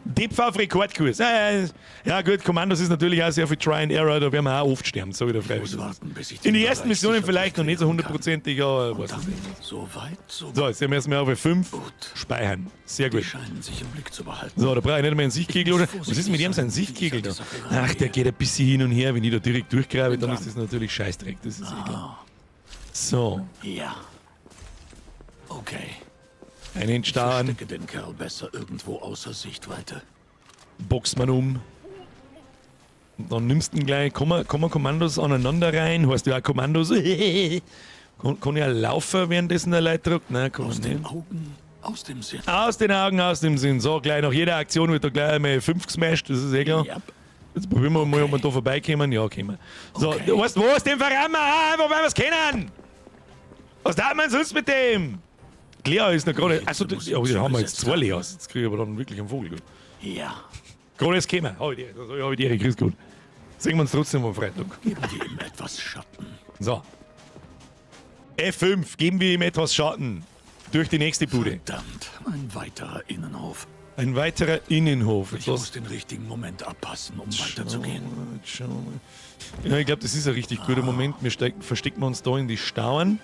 Depf auf Rekordkurs. Ja, gut, Kommandos ist natürlich auch sehr viel Try and Error. Da werden wir auch oft sterben, sag ich dir Ich muss freiwillig. warten, bis ich In den die ersten Bereich Missionen sicher vielleicht noch nicht so durchqueren kann. hundertprozentig, aber Und weiß dann, es nicht. so weit, so So, jetzt sehen wir erstmal auf F5. Gut. Speichern. Sehr Die gut. scheinen sich im Blick zu behalten. So, da brauche ich nicht mehr einen Sichtkegel, Ich oder? muss Was ist mit ihm sein vorsichtig sein, Sichtkegel wie da? ich an die Sache Ach, der rangehe. geht ein bisschen hin und her. Wenn ich da direkt durchgrabe, Bin dann dran. ist das natürlich Scheißdreck. Das ist eh klar. So, Ja. Okay. einen Ich Staren, verstecke den Kerl besser irgendwo außer Sichtweite. boxt man um. Und dann nimmst du ihn gleich, kann man Kommandos aneinander rein? Heißt ja auch Kommandos. Kann ich auch laufen, währenddessen der Leute druckt? Nein, kann Aus man den nicht. Augen, aus dem Sinn. Aus den Augen, aus dem Sinn. So, gleich nach jeder Aktion wird da gleich einmal 5 gesmashed, das ist eh klar. Ja. Jetzt probieren wir mal, ob wir da vorbeikommen. Ja, kommen wir. So, Okay. du weißt, wo ist den verrammen? Ah, wo wollen wir's kennen? Was darf man sonst mit dem? Lea ist noch gerade. Achso, muss ja, ihm da haben wir jetzt zugesetzt zwei Leas. Jetzt kriege ich aber dann wirklich einen Vogel. Du. Ja. Gerade ist gekommen. Hab ich die, also, hab ich die, grüß Gott. Sehen wir uns trotzdem am Freitag. Geben wir ihm etwas Schatten. So. F5, geben wir ihm etwas Schatten. Durch die nächste Bude. Verdammt, ein weiterer Innenhof. Ein weiterer Innenhof. Jetzt Ich lass- muss den richtigen Moment abpassen, um weiterzugehen. Schauen wir mal. Ja, ich glaube, das ist ein richtig guter Moment. Wir verstecken uns da in die Stauen.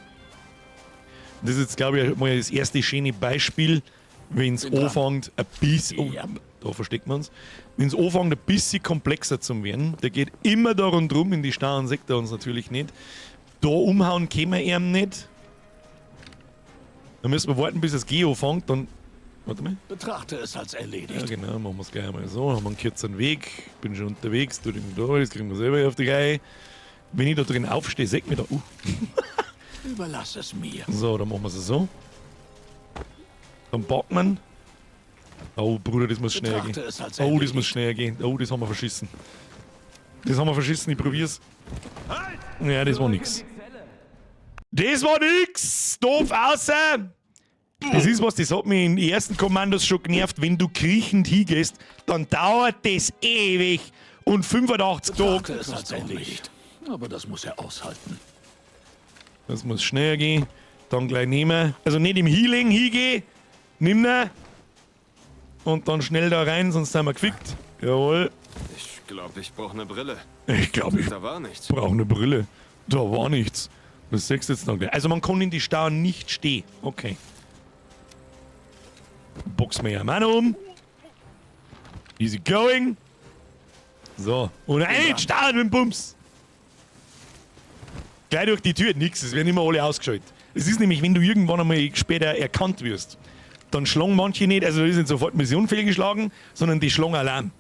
Das ist jetzt, glaube ich, mal das erste schöne Beispiel, wenn es Bin dran. anfängt, ein bisschen. Oh, Ja. Da verstecken wir uns. Wenn es anfängt, ein bisschen komplexer zu werden, der geht immer da rundrum, in die Starren sieht er uns natürlich nicht. Da umhauen können wir ihm nicht. Dann müssen wir warten, bis das Geo fängt, dann... Warte mal. Betrachte es als erledigt. Ja, genau, machen wir es gleich einmal so. Haben wir einen kürzeren Weg. Bin schon unterwegs, da, das kriegen wir selber auf die Reihe. Wenn ich da drin aufstehe, seht mir da. Überlass es mir. So, dann machen wir es so. Dann packt man. Oh, Bruder, das muss schneller gehen. Oh, das muss schneller gehen. Oh, das haben wir verschissen. Das haben wir verschissen, ich probier's. Ja, das war nix. Das war nix! Doof außer! Das ist was, das hat mich in den ersten Kommandos schon genervt. Wenn du kriechend hingehst, dann dauert das ewig. Und 85 Tage. Das ist erledigt. Aber das muss er aushalten. Das muss schneller gehen. Dann gleich nehmen. Also nicht im Healing hingehen. Nimm ihn. Und dann schnell da rein, sonst sind wir gefickt. Jawohl. Ich glaube, ich brauche eine Brille. Ich glaube, ich brauche eine Brille. Da war nichts. Das siehst du jetzt noch gleich. Also man kann in die Stauen nicht stehen. Okay. Boxen wir ja mal um. Easy going. So. Und ein Stauen mit dem Bums. Gleich durch die Tür. Nix. Es werden immer alle ausgeschaltet. Es ist nämlich, wenn du irgendwann einmal später erkannt wirst, dann schlagen manche nicht, also da ist nicht sofort Mission fehlgeschlagen, sondern die schlagen Alarm.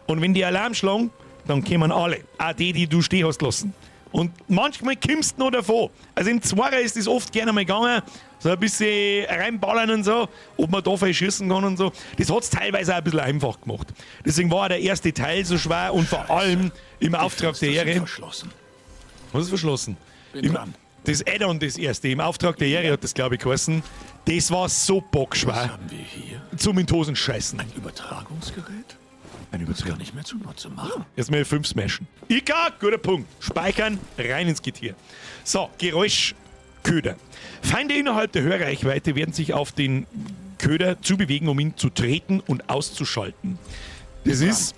Und wenn die Alarm schlagen, dann kommen alle. Auch die, die du stehen hast lassen. Und manchmal kommst du noch davon. Also im Zwarer ist das oft gerne mal gegangen, so ein bisschen reinballern und so, ob man da vielleicht schießen kann und so. Das hat es teilweise auch ein bisschen einfach gemacht. Deswegen war der erste Teil so schwer und vor allem im Auftrag der Ehre. Verschlossen. Was ist verschlossen? Bin dran. Das Add-on, das erste, im Auftrag der Ehre hat das, glaube ich, geheißen. Das war so bockschwer. Was haben wir hier? Zum in die Hosen scheißen. Ein Übertragungsgerät? Ein Das kann ich mir zunutze machen. Erstmal 5 smashen. Ika, guter Punkt. Speichern, rein ins Getier. So, Geräuschköder. Feinde innerhalb der Hörreichweite werden sich auf den Köder zubewegen, um ihn zu treten und auszuschalten. Das ist...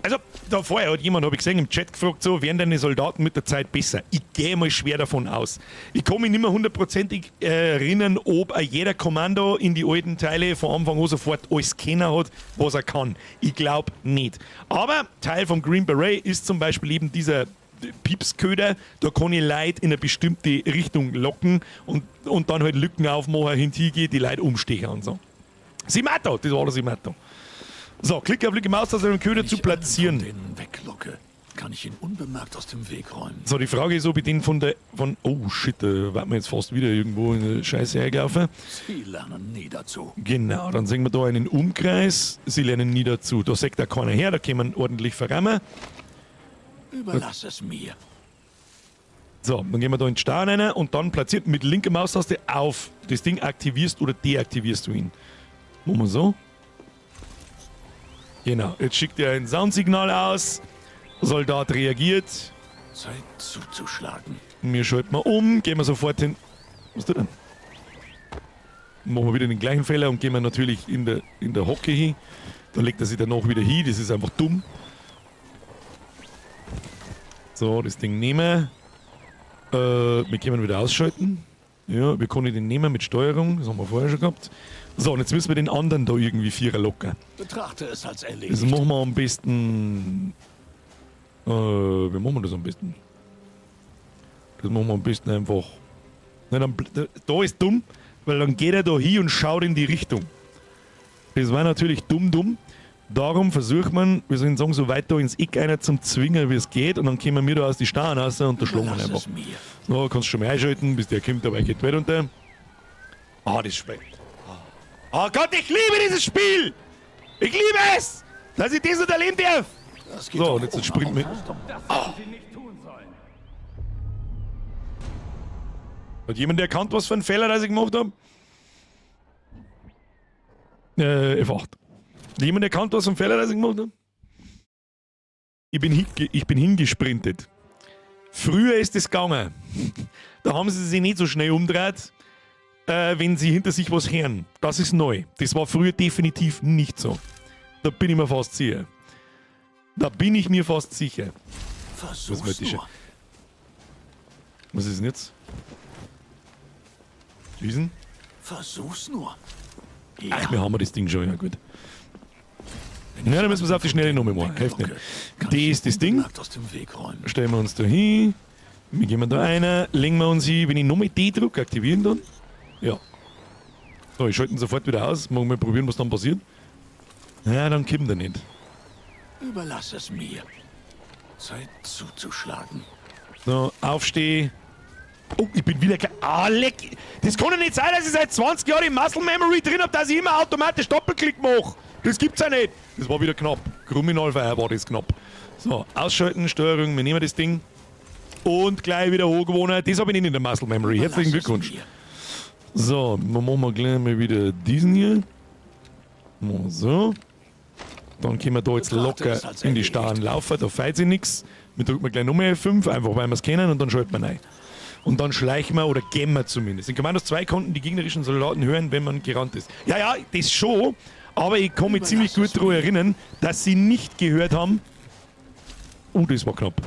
Also, da vorher hat jemand, habe ich gesehen, im Chat gefragt, so, werden deine Soldaten mit der Zeit besser? Ich gehe mal schwer davon aus. Ich kann mich nicht mehr hundertprozentig erinnern, ob jeder Kommando in die alten Teile von Anfang an sofort alles kennen hat, was er kann. Ich glaub nicht. Aber Teil vom Green Beret ist zum Beispiel eben dieser Piepsköder, da kann ich Leute in eine bestimmte Richtung locken und dann halt Lücken aufmachen, hingehen, die Leute umstechen und so. Simato, das war das Simato. So, Klick auf linke Maustaste, um den Köder zu platzieren. Wenn ich einen von denen weglocke, kann ich ihn unbemerkt aus dem Weg räumen. So, die Frage ist, ob ich den von der... Von, oh shit, da warten wir jetzt fast wieder irgendwo in der Scheiße hergelaufen. Sie lernen nie dazu. Genau, dann sehen wir da einen Umkreis. Sie lernen nie dazu. Da sagt da keiner her, da kann man ordentlich verrammen. Überlass es mir. So, dann gehen wir da in den Stau rein und dann platziert mit linker Maustaste auf. Das Ding aktivierst oder deaktivierst du ihn. Machen wir so. Genau, jetzt schickt er ein Soundsignal aus. Soldat reagiert. Zeit zuzuschlagen. Wir schalten mal um, gehen wir sofort hin. Was tut er denn? Machen wir wieder den gleichen Fehler und gehen wir natürlich in der Hocke hin. Dann legt er sich danach wieder hin, das ist einfach dumm. So, das Ding nehmen. Wir können wieder ausschalten. Ja, wir können den nehmen mit Steuerung, das haben wir vorher schon gehabt. So, und jetzt müssen wir den anderen da irgendwie Vierer locken. Betrachte es als erledigt. Das machen wir am besten... wie machen wir das am besten? Das machen wir am besten einfach... Nein, dann, da ist dumm, weil dann geht er da hin und schaut in die Richtung. Das war natürlich dumm, dumm. Darum versucht man, wir sollen sagen, so weit da ins Eck einer zum Zwingen, wie es geht. Und dann kommen wir da aus die Starren raus und da schlagen wir Lass einfach. es mir. So, kannst du schon mal einschalten, bis der kommt, aber er geht weit unter. Ah, das Spiel. Oh Gott, ich liebe dieses Spiel! Ich liebe es! Dass ich das unterleben darf! Das geht So, doch und jetzt ohne springt mir. Aufrüstung. Oh. Hat jemand erkannt, was für einen Fehler das ich gemacht hab? F8. Hat jemand erkannt, was für einen Fehler das ich gemacht hab? Ich bin hingesprintet. Früher ist es gegangen. Da haben sie sich nicht so schnell umgedreht, wenn sie hinter sich was hören. Das ist neu. Das war früher definitiv nicht so. Da bin ich mir fast sicher. Da bin ich mir fast sicher. Versuch's Was möchte ich nur. Was ist denn jetzt? Schießen? Versuch's nur. Ach, wir haben das Ding schon, ja gut. Ja, dann müssen wir es auf die Schnelle noch mal machen. Hilft nicht. Kann Das ich ist das Ding. unbemerkt aus dem Weg räumen. Stellen wir uns da hin. Wir gehen da rein, legen wir uns hin. Wenn ich nochmal D drücke, aktivieren dann. Ja. So, ich schalte ihn sofort wieder aus. Mal probieren, was dann passiert. Ja, dann kommt er nicht. Überlass es mir. Zeit zuzuschlagen. So, aufsteh. Oh, ich bin wieder klar. Ah, leck. Das kann ja nicht sein, dass ich seit 20 Jahren in Muscle Memory drin hab, dass ich immer automatisch Doppelklick mache. Das gibt's ja nicht. Das war wieder knapp. Kriminalfeier war das knapp. So, ausschalten, Steuerung, wir nehmen das Ding. Und gleich wieder hochgewohnt. Das habe ich nicht in der Muscle Memory. Herzlichen Überlass es Glückwunsch. mir. So, dann machen wir gleich mal wieder diesen hier. Mal so. Dann können wir da jetzt Betrachte locker es als in die erledigt. Starren laufen, da feit sich nichts. Wir drücken gleich nochmal F5, einfach weil wir es kennen und dann schalten wir rein. Und dann schleichen wir oder gehen wir zumindest. In Commandos 2 konnten die gegnerischen Soldaten hören, wenn man gerannt ist. Ja, ja, das schon, aber ich kann mich ziemlich gut daran erinnern, dass sie nicht gehört haben. Oh, das war knapp.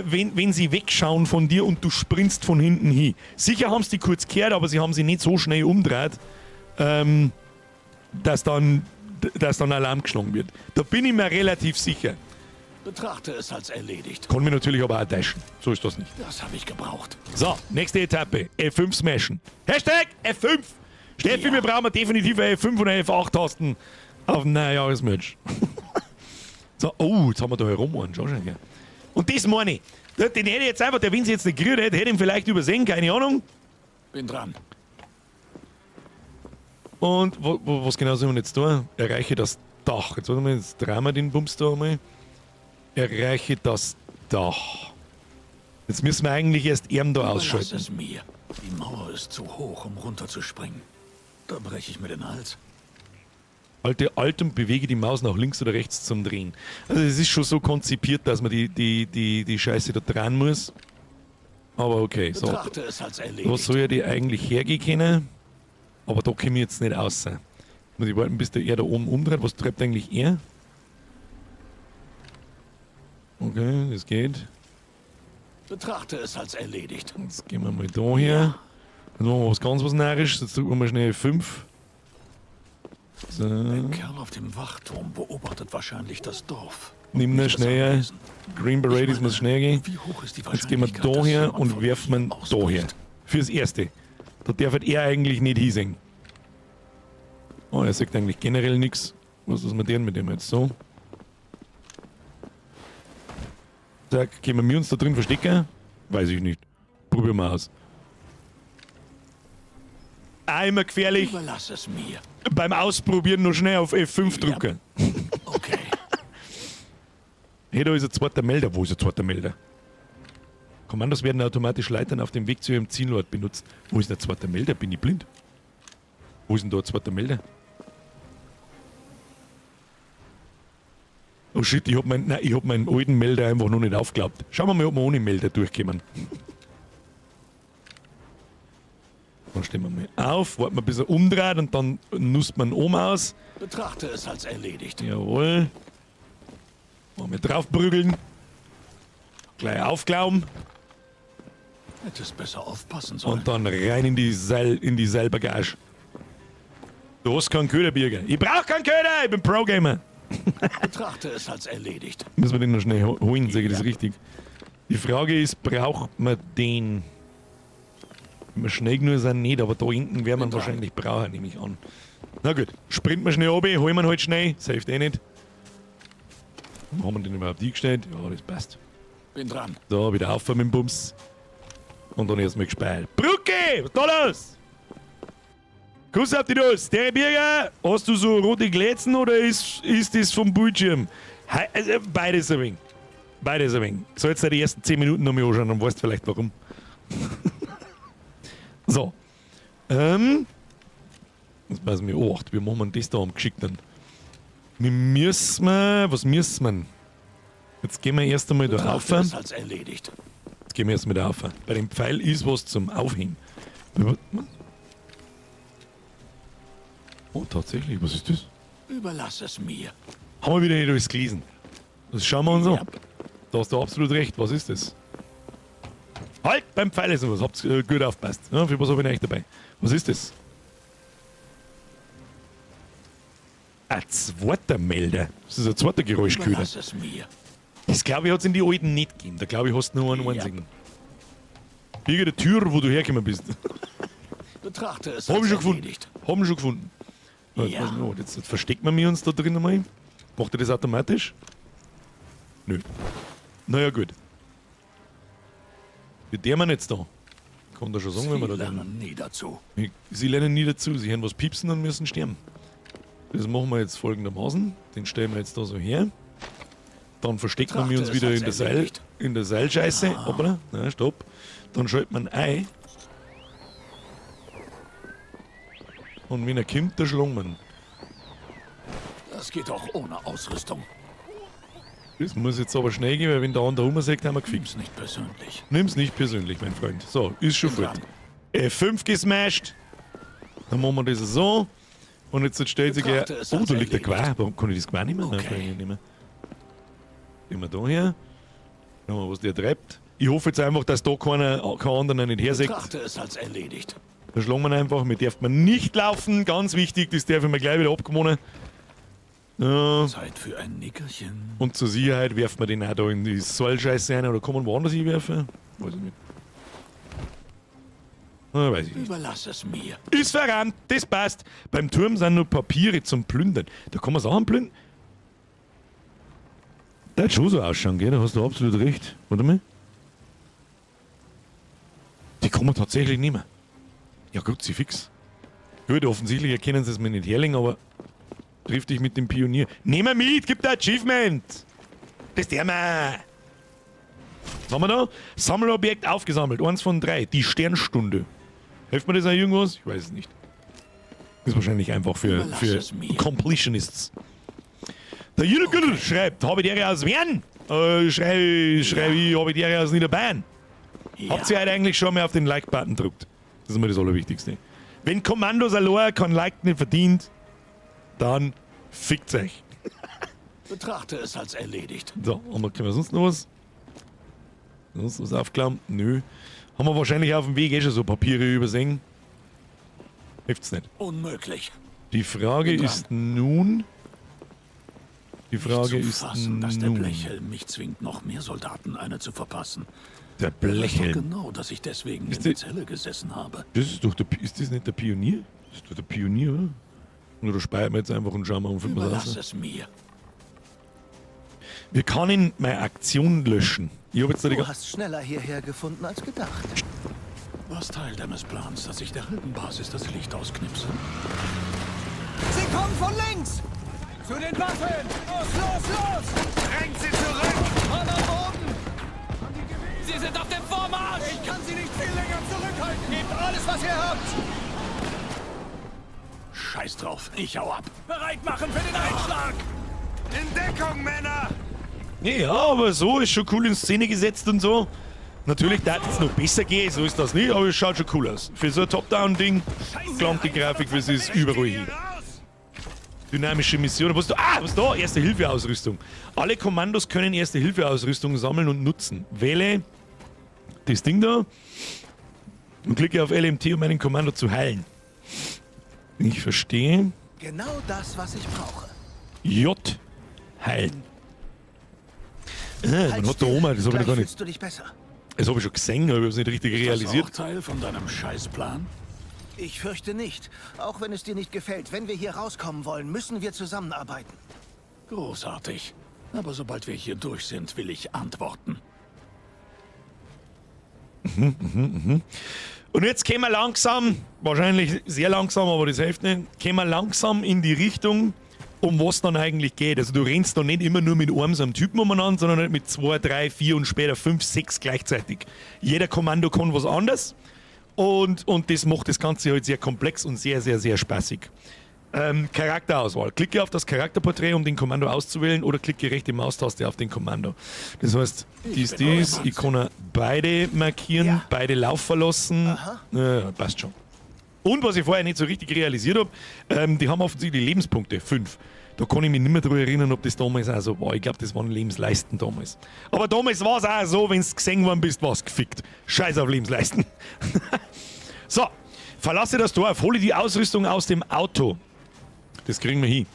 Wenn sie wegschauen von dir und du sprintst von hinten hin. Sicher haben sie die kurz gehört, aber sie haben sie nicht so schnell umgedreht, dass dann Alarm geschlagen wird. Da bin ich mir relativ sicher. Betrachte es als erledigt. Kann mich natürlich aber auch täuschen. So ist das nicht. Das habe ich gebraucht. So, nächste Etappe. F5 smashen. Hashtag F5. Steffi, Ja. wir brauchen definitiv eine F5 und eine F8-Tasten auf dem neuen Jahresmerch. So, oh, jetzt haben wir da herum einen. Schau schon her. Und das meine ich. Den hätte ich jetzt einfach, der wenn sie jetzt nicht gerührt hätte, hätte ihn vielleicht übersehen, keine Ahnung. Bin dran. Und was genau sollen wir jetzt tun? Erreiche das Dach. Jetzt warte mal, jetzt drehen wir den Bums da einmal. Erreiche das Dach. Jetzt müssen wir eigentlich erst ihn da Überlass ausschalten. es mir. Die Mauer ist zu hoch, um runterzuspringen. Da breche ich mir den Hals. Halte Alt und bewege die Maus nach links oder rechts zum Drehen. Also es ist schon so konzipiert, dass man die Scheiße da dran muss. Aber okay, so. Betrachte es als erledigt. Was soll ja die eigentlich hergehen können? Aber da komme ich jetzt nicht raus. Muss ich warten, bis der er da oben umdreht. Was treibt eigentlich er? Okay, das geht. Betrachte es als erledigt. Jetzt gehen wir mal da her. Dann machen wir was ganz was Narrisches. Jetzt drücken wir mal schnell 5. So. Der Kerl auf dem Wachturm beobachtet wahrscheinlich das Dorf. Nimm das Nicht das schnell. Anwesen. Green Beret, Ich das muss meine, schnell gehen. Wie hoch ist die Jetzt gehen wir Wahrscheinlichkeit, da dass her jemand und von werfen ihn hier da ausbricht? her. Fürs Erste. Da darf halt er eigentlich nicht hinsehen. Oh, er sagt eigentlich generell nichts. Was ist mit dem mit dem jetzt so? Sag, können wir uns da drin verstecken? Weiß ich nicht. Probieren wir aus. Auch immer gefährlich. Überlass es mir. Beim Ausprobieren noch schnell auf F5 drücken. Okay. Hey, da ist ein zweiter Melder. Wo ist ein zweiter Melder? Kommandos werden automatisch Leitern auf dem Weg zu ihrem Zielort benutzt. Wo ist denn der zweite Melder? Bin ich blind? Wo ist denn da ein zweiter Melder? Oh shit, ich hab meinen, nein, ich hab meinen alten Melder einfach noch nicht aufgeklappt. Schauen wir mal, ob wir ohne Melder durchkommen. Dann stehen wir mal auf, warten wir, bis er umdreht und dann nusst man oben aus. Betrachte es als erledigt. Jawohl. Wollen wir draufprügeln. Gleich aufglauben. Hättest besser aufpassen sollen. Und dann rein in die Seil, in die Seilbagage. Du hast keinen Köder, Birger. Ich brauch keinen Köder, ich bin Pro-Gamer. Betrachte es als erledigt. Müssen wir den noch schnell holen, sage ich das richtig. Die Frage ist, braucht man den? Wenn wir schnell genug sind, nicht, aber da hinten werden wir ihn wahrscheinlich brauchen, nehme ich an. Na gut, sprinten wir schnell runter, holen wir ihn halt schnell, safe eh nicht. Wo haben wir den überhaupt eingestellt? Ja, das passt. Bin dran. So, wieder auf mit dem Bums. Und dann erstmal gespeilt. Brücke! Was ist da los? Kuss auf die Nuss. Der Birger, hast du so rote Glätzen oder ist das vom Bildschirm? Hei, also beides ein wenig. Beides ein wenig. Sollst du die ersten 10 Minuten noch mal anschauen, dann weißt du vielleicht warum. So. Jetzt passen wir 8. Wie machen wir denn das da am geschickten? Wir müssen, was müssen wir? Jetzt gehen wir erst einmal da rauf. Betrachte es als erledigt. Jetzt gehen wir erst mal da rauf. Bei dem Pfeil ist was zum Aufhängen. Oh, tatsächlich, was ist das? Überlass es mir. Haben wir wieder nicht alles gelesen. Das schauen wir uns an. Ja. Da hast du absolut recht. Was ist das? Halt, beim Pfeil ist noch was. Habt ihr gut aufgepasst. Ja, für was hab ich denn eigentlich dabei? Was ist das? Ein zweiter Melder. Das ist ein zweiter Geräuschköder. Überlass es mir. Das glaube ich hat es in die alten nicht gegeben. Da glaube ich, hast du nur einen einzigen. Irgendeine Tür, wo du hergekommen bist. Betrachte es Hab ich als schon gefunden. erledigt. Haben schon gefunden. Ja. Jetzt, Ja. weiß ich noch, jetzt verstecken wir uns da drin einmal. Macht er das automatisch? Nö. Naja, gut. Wie der man jetzt da? Kann da schon sagen, Sie wenn wir da drin. lernen nie dazu. Sie lernen nie dazu. Sie hören was piepsen und müssen sterben. Das machen wir jetzt folgendermaßen. Den stellen wir jetzt da so her. Dann verstecken wir Betrachte uns es wieder als in der Seil, erledigt. in der Seilscheiße. Hoppala. Na, stopp. Dann schaltet man ein. Und wenn er kommt, da schlagen wir ihn. Das geht auch ohne Ausrüstung. Das muss jetzt aber schnell gehen, weil wenn der andere rumsägt, haben wir gefickt. Nimm's nicht persönlich. Nimm's nicht persönlich, mein Freund. So, ist schon Bin gut. dran. F5 gesmashed. Dann machen wir das so. Und jetzt stellt sich Betrachte gleich. es Oh, als da liegt der erledigt. Quai. Warum kann ich das Quai nicht mehr? Nein, Okay. kann ich nicht mehr. Gehen wir da her. Schauen wir, was der treibt. Ich hoffe jetzt einfach, dass da keiner, kein anderer nicht hersägt. Betrachte es als erledigt. Da schlagen wir ihn einfach. Wir darf man nicht laufen. Ganz wichtig, das darf ich mir gleich wieder abgewohnen. Ja. Zeit für ein Nickerchen. Und zur Sicherheit werfen wir den auch da in die Sollscheiße rein. Oder kann man woanders hinwerfen? Weiß ich nicht. Na, weiß ich nicht. Überlass es mir. Ist verrannt, das passt. Beim Turm sind nur Papiere zum Plündern. Da kann man Sachen plündern. Der hat schon so ausschauen, gell? Da hast du absolut recht. Warte mal. Die kann man tatsächlich nicht mehr. Ja gut, sie fix. Gut, offensichtlich erkennen sie es mir nicht herlegen, aber triff dich mit dem Pionier. Nehmen wir mit, gib da Achievement! Das der mal. Was haben wir da? Sammelobjekt aufgesammelt. 1 von 3. Die Sternstunde. Hilft mir das auch irgendwas? Ich weiß es nicht. Ist wahrscheinlich einfach Überlass für es mir. Completionists. Der Jürgen schreibt, habe die Ehre aus Wien. Schrei ich, habe die Ehre aus Niederbayern. Ja. Habt ihr heute eigentlich schon mal auf den Like-Button gedrückt? Das ist immer das Allerwichtigste. Wenn Kommandos allein kein Like nicht verdient, dann fickt euch. Betrachte es als erledigt. So, und dann können wir sonst noch was? Sonst was aufklammern? Nö. Haben wir wahrscheinlich auf dem Weg eh schon so Papiere übersehen. Hilft's nicht. Unmöglich. Die Frage Bin dran. ist nun. Die Frage Nicht zu ist fassen, dass der nun. Blechhelm mich zwingt, noch mehr Soldaten eine zu verpassen. Der Er weiß doch Blechhelm. genau, dass ich deswegen Ist in der die- Zelle gesessen habe. Das ist doch der, ist das nicht der Pionier? Das ist doch der Pionier, oder? Oder speichern wir jetzt einfach und schauen wir, ob wir Überlass raus. es mir. Wir können meine Aktion löschen. Ich habe jetzt da die Du hast schneller hierher gefunden als gedacht. Was Teil deines Plans, dass ich der halben Basis das Licht ausknipse? Sie kommen von links! Zu den Waffen! Los, los, los! Drängt sie zurück! Mann am Boden! Sie sind auf dem Vormarsch! Ich kann sie nicht viel länger zurückhalten! Gebt alles, was ihr habt! Scheiß drauf, ich hau ab. Bereit machen für den Einschlag! In Deckung, Männer! Ja, aber so ist schon cool in Szene gesetzt und so. Natürlich darf es noch besser gehen, so ist das nicht, aber es schaut schon cool aus. Für so ein Top-Down-Ding klangt die Grafik, wie es ist, überall hin. Dynamische Mission. Was da? Ah, was da? Erste-Hilfe-Ausrüstung. Alle Kommandos können Erste-Hilfe-Ausrüstung sammeln und nutzen. Wähle das Ding da und klicke auf LMT, um einen Kommando zu heilen. Ich verstehe. Genau das, was ich brauche. J. Heilen. Man Halt hat da still. oben, das habe ich noch Gleich gar nicht. fühlst du dich besser. Das habe ich schon gesehen, aber ich habe es nicht richtig Ist das realisiert. auch Teil von deinem Scheißplan? Ich fürchte nicht. Auch wenn es dir nicht gefällt, wenn wir hier rauskommen wollen, müssen wir zusammenarbeiten. Großartig. Aber sobald wir hier durch sind, will ich antworten. Und jetzt gehen wir langsam, wahrscheinlich sehr langsam, aber das hilft nicht, gehen wir langsam in die Richtung, um was dann eigentlich geht. Also du rennst da nicht immer nur mit einem so einem Typen umeinander, sondern halt mit 2, 3, 4 und später 5, 6 gleichzeitig. Jeder Kommando kann was anderes und das macht das Ganze halt sehr komplex und sehr, sehr, sehr spaßig. Charakterauswahl. Klicke auf das Charakterporträt, um den Kommando auszuwählen, oder klicke rechte Maustaste auf den Kommando. Das heißt, dies, dies, ich kann beide markieren, Ja. beide Lauf verlassen. Ja, passt schon. Und was ich vorher nicht so richtig realisiert habe, die haben offensichtlich Lebenspunkte, 5. Da kann ich mich nicht mehr drüber erinnern, ob das damals auch so war. Ich glaube, das waren Lebensleisten damals. Aber damals war es auch so, wenn du gesehen worden bist, war's gefickt. Scheiß auf Lebensleisten. So, verlasse das Dorf, hole die Ausrüstung aus dem Auto. Das kriegen wir hin.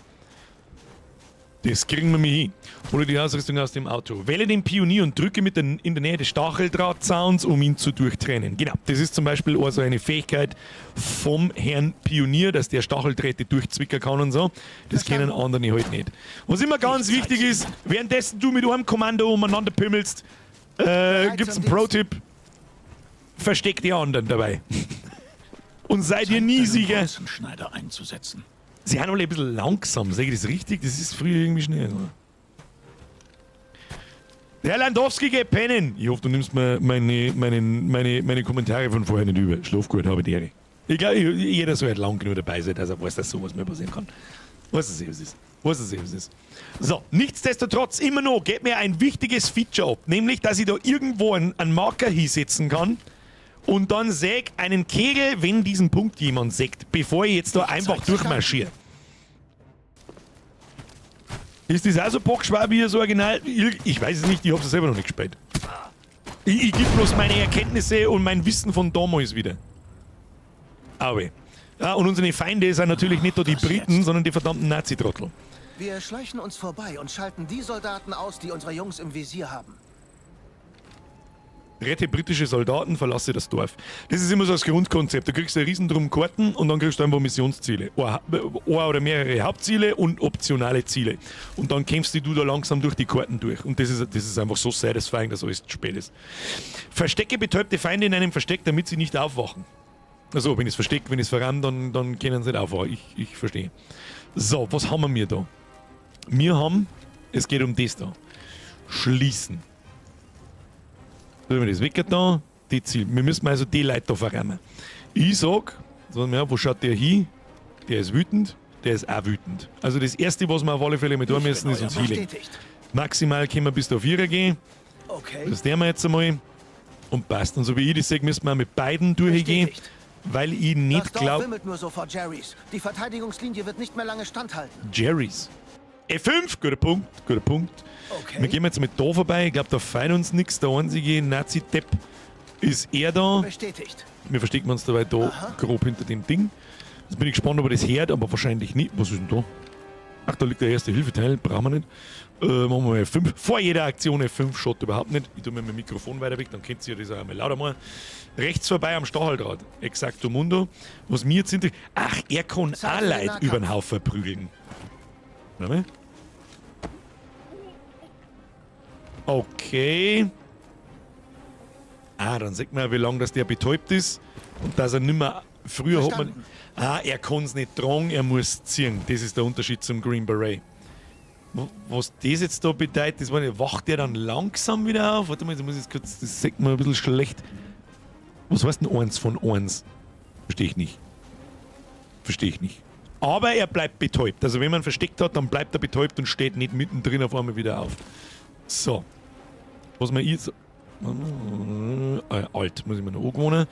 Das kriegen wir mir hin. Hole die Ausrüstung aus dem Auto. Wähle den Pionier und drücke mit den, in der Nähe des Stacheldrahtzauns, um ihn zu durchtrennen. Genau, das ist zum Beispiel auch so eine Fähigkeit vom Herrn Pionier, dass der Stacheldrähte durchzwicken kann und so. Das kennen andere halt nicht. Was immer ganz wichtig ist, währenddessen du mit einem Kommando umeinander pümmelst, gibt's einen Pro-Tipp. Versteck die anderen dabei. Und sei dir nie sicher. Bolzenschneider einzusetzen. Sie sind alle ein bisschen langsam, sage ich das richtig? Das ist früher irgendwie schnell. Der Herr Landowski geht pennen. Ich hoffe, du nimmst mir meine Kommentare von vorher nicht über. Schlaf gut, habe die Ehre. Ich glaube, jeder soll halt lang genug dabei sein, dass er weiß, dass sowas mal passieren kann. Weiß es eh, was ist. Weiß es eh, was ist. So, nichtsdestotrotz, immer noch geht mir ein wichtiges Feature ab, nämlich, dass ich da irgendwo einen Marker hinsetzen kann und dann säg einen Kegel, wenn diesen Punkt jemand sägt, bevor ich jetzt da einfach durchmarschiere. Ist das auch so bockschwer wie das Original? Ich weiß es nicht, ich hab's ja selber noch nicht gespielt. Ich gebe bloß meine Erkenntnisse und mein Wissen von damals wieder. Aue. Ja, und unsere Feinde sind natürlich nicht nur die Briten, sondern die verdammten Nazi-Trottel. Wir schleichen uns vorbei und schalten die Soldaten aus, die unsere Jungs im Visier haben. Rette britische Soldaten, verlasse das Dorf. Das ist immer so das Grundkonzept. Du kriegst einen riesen Drum Karten und dann kriegst du einfach Missionsziele. Ein oder mehrere Hauptziele und optionale Ziele. Und dann kämpfst du da langsam durch die Karten durch. Und das ist einfach so satisfying, dass alles zu spät ist. Verstecke betäubte Feinde in einem Versteck, damit sie nicht aufwachen. Also, wenn ich es verstecke, wenn ich es verramme, dann können sie nicht aufwachen. Ich verstehe. So, was haben wir da? Wir haben, es geht um das da. Schließen. So, wenn wir das weg da, die Ziel. Wir müssen also die Leute da verrammen. Ich sag, so, ja, wo schaut der hin? Der ist wütend, der ist auch wütend. Also das erste, was wir auf alle Fälle mit tun müssen, ist uns healen. Maximal können wir bis auf 4 gehen. Okay. Das nehmen wir jetzt einmal. Und passt. Und so wie ich das sehe, müssen wir mit beiden durchgehen, weil ich nicht glaube. wimmelt nur so vor Jerrys. Die Verteidigungslinie wird nicht mehr lange standhalten. Jerrys. F5, guter Punkt, guter Punkt. Okay. Wir gehen jetzt mit da vorbei. Ich glaube, da feiert uns nichts. Der einzige Nazi-Depp ist er da. Bestätigt. Wir verstecken uns dabei da grob hinter dem Ding. Jetzt bin ich gespannt, ob er das hört, aber wahrscheinlich nicht. Was ist denn da? Ach, da liegt der erste Hilfeteil. Brauchen wir nicht. Machen wir mal F5. Vor jeder Aktion F5 schaut überhaupt nicht. Ich tue mir mein Mikrofon weiter weg, dann könnt ihr das auch einmal lauter machen. Rechts vorbei am Stacheldraht. Exacto Mundo. Was mir jetzt interessiert. Ach, er kann auch Leute über den Haufen prügeln. Warte mal. Okay. Ah, dann sieht man ja, wie lange das der betäubt ist und dass er nimmer. Früher hat man. Ah, er kann's nicht tragen, er muss ziehen. Das ist der Unterschied zum Green Beret. Was das jetzt da bedeutet, das war nicht, wacht der dann langsam wieder auf? Warte mal, jetzt muss ich jetzt kurz, das sieht man ein bisschen schlecht. Was heißt denn 1 von 1? Verstehe ich nicht. Verstehe ich nicht. Aber er bleibt betäubt. Also wenn man versteckt hat, dann bleibt er betäubt und steht nicht mittendrin auf einmal wieder auf. So. Was man jetzt. Alt, muss ich mir noch angewöhnen.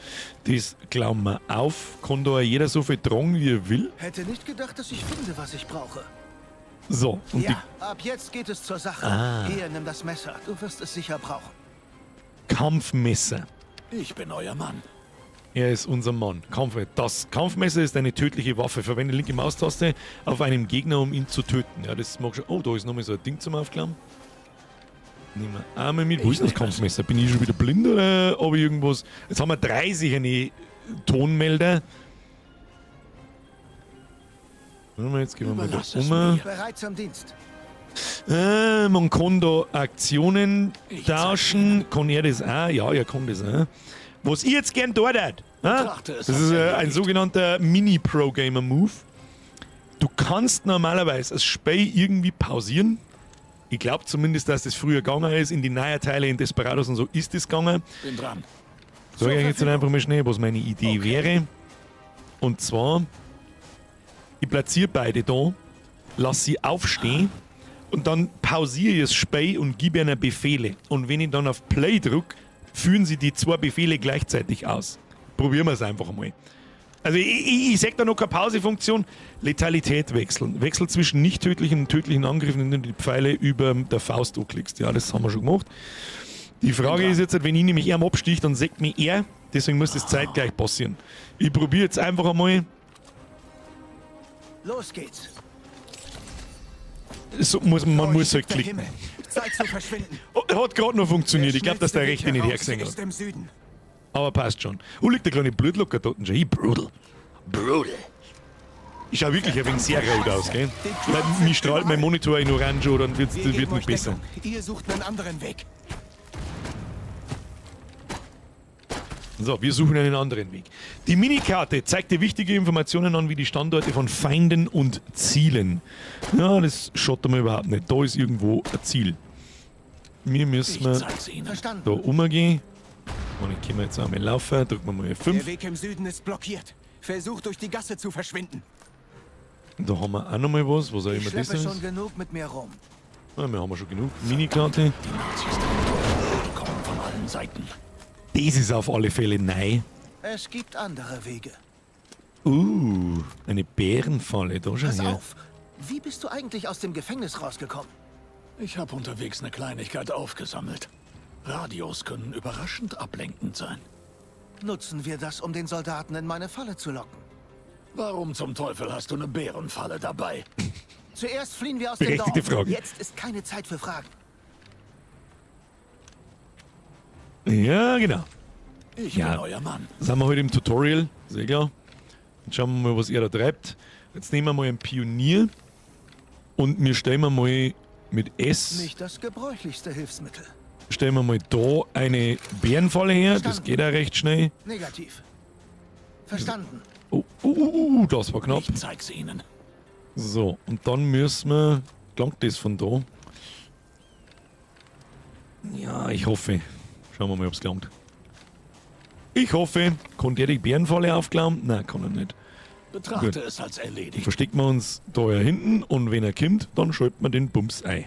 Das glauben wir auf. Kann da jeder so viel tragen, wie er will. Hätte nicht gedacht, dass ich finde, was ich brauche. So, und ja, ab jetzt geht es zur Sache. Ah. Hier, nimm das Messer. Du wirst es sicher brauchen. Kampfmesser. Ich bin euer Mann. Er ist unser Mann. Kampfmesser. Das Kampfmesser ist eine tödliche Waffe. Verwende linke Maustaste auf einem Gegner, um ihn zu töten. Ja, das mag schon. Oh, da ist nochmal so ein Ding zum Aufklammern. Nehmen wir einmal mit. Wo ist denn das Kampfmesser? Bin ich schon wieder blind oder habe ich irgendwas? Jetzt haben wir 3 sicher Tonmelder. Warte mal, jetzt gehen wir mal da um. Bereit zum Dienst. Man kann da Aktionen tauschen. Kann er das auch? Ja, er kann das auch. Was ich jetzt gern dort hat, das ist ein sogenannter Mini-Pro-Gamer-Move. Du kannst normalerweise das Spiel irgendwie pausieren. Ich glaube zumindest, dass das früher gegangen ist. In die neuen Teile, in Desperados und so ist das gegangen. Bin dran. Sag ich jetzt einfach mal schnell, was meine Idee wäre. Und zwar, ich platziere beide da, lass sie aufstehen und dann pausiere ich das Spiel und gebe ihnen Befehle. Und wenn ich dann auf Play drücke, führen sie die 2 Befehle gleichzeitig aus. Probieren wir es einfach mal. Also ich sag da noch keine Pausefunktion. Letalität wechseln. Wechsel zwischen nicht tödlichen und tödlichen Angriffen, indem du die Pfeile über der Faust anklickst. Ja, das haben wir schon gemacht. Die Frage ist jetzt, wenn ich nämlich er abstich, dann sägt mich er. Deswegen muss das zeitgleich passieren. Ich probiere jetzt einfach einmal. Los geht's. So muss, man muss halt klicken. Himmel. Zeit zu verschwinden. Oh, hat gerade noch funktioniert. Ich glaube, dass der schnellste Rechte Weg nicht heraus hergesehen hat. Ist im Süden. Aber passt schon. Oh, liegt der kleine Blutlocker dort schon. Ich, Brudel. Brudel. Ich schau wirklich ein wenig sehr rot aus, gell? Weil mich strahlt mein Monitor in Orange oder dann wird's, Wir das geben wird nicht euch besser. Deckung. Ihr sucht einen anderen Weg. So, wir suchen einen anderen Weg. Die Minikarte zeigt dir wichtige Informationen an, wie die Standorte von Feinden und Zielen. Ja, das schaut mir überhaupt nicht. Da ist irgendwo ein Ziel. Wir Ich müssen zeig's ihnen. Verstanden. da umgehen. Und ich kann jetzt einmal laufen. Drücken wir mal Der F5. Weg im Süden ist blockiert. Versucht durch die Gasse zu verschwinden. Da haben wir auch nochmal was, was auch Ich immer das schleppe schon ist. genug mit mir rum. Ja, wir haben schon genug. Minikarte. Die Nazis drehen durch. Die kommen von allen Seiten. Das ist auf alle Fälle neu. Es gibt andere Wege. Eine Bärenfalle. Da schon Pass her. auf. Wie bist du eigentlich aus dem Gefängnis rausgekommen? Ich habe unterwegs eine Kleinigkeit aufgesammelt. Radios können überraschend ablenkend sein. Nutzen wir das, um den Soldaten in meine Falle zu locken. Warum zum Teufel hast du eine Bärenfalle dabei? Zuerst fliehen wir aus dem Berechtigte Dorf. Frage. Jetzt ist keine Zeit für Fragen. Ja, genau. Ich Ja. bin euer Mann. Sind wir heute im Tutorial, sehr klar. Jetzt schauen wir mal, was er da treibt. Jetzt nehmen wir mal einen Pionier und wir stellen wir mal mit S, Nicht das gebräuchlichste Hilfsmittel. stellen wir mal da eine Bärenfalle her. Das Verstanden. geht auch recht schnell. Negativ. Verstanden. Oh, das war knapp. Ich zeig's ihnen. So, und dann müssen wir. Klangt das von da? Ja, ich hoffe. Schauen wir mal, ob's gelangt. Ich hoffe. Kann der die Bärenfalle aufklauen? Nein, kann er nicht. Betrachte Gut. es als erledigt. Verstecken wir uns da ja hinten und wenn er kommt, dann schalten wir den Bums ein.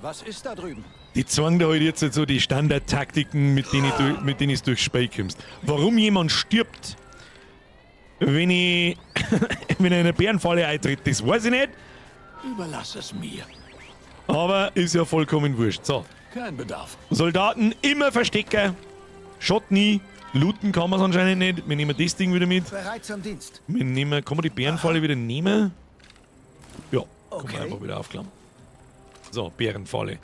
Was ist da drüben? Die zeigen da halt jetzt so die Standardtaktiken, mit denen du mit denen du durchs Spiel kommst. Warum jemand stirbt, wenn ich wenn er in eine Bärenfalle eintritt, das weiß ich nicht, Überlass es mir. aber ist ja vollkommen wurscht. So, Kein Bedarf. Soldaten immer verstecken, Schott nie, looten kann man es anscheinend nicht. Wir nehmen das Ding wieder mit. Bereit zum Dienst. Wir nehmen, kann man die Bärenfalle wieder nehmen? Ja, kann man Okay. einfach wieder aufklammern. So, Bärenfalle.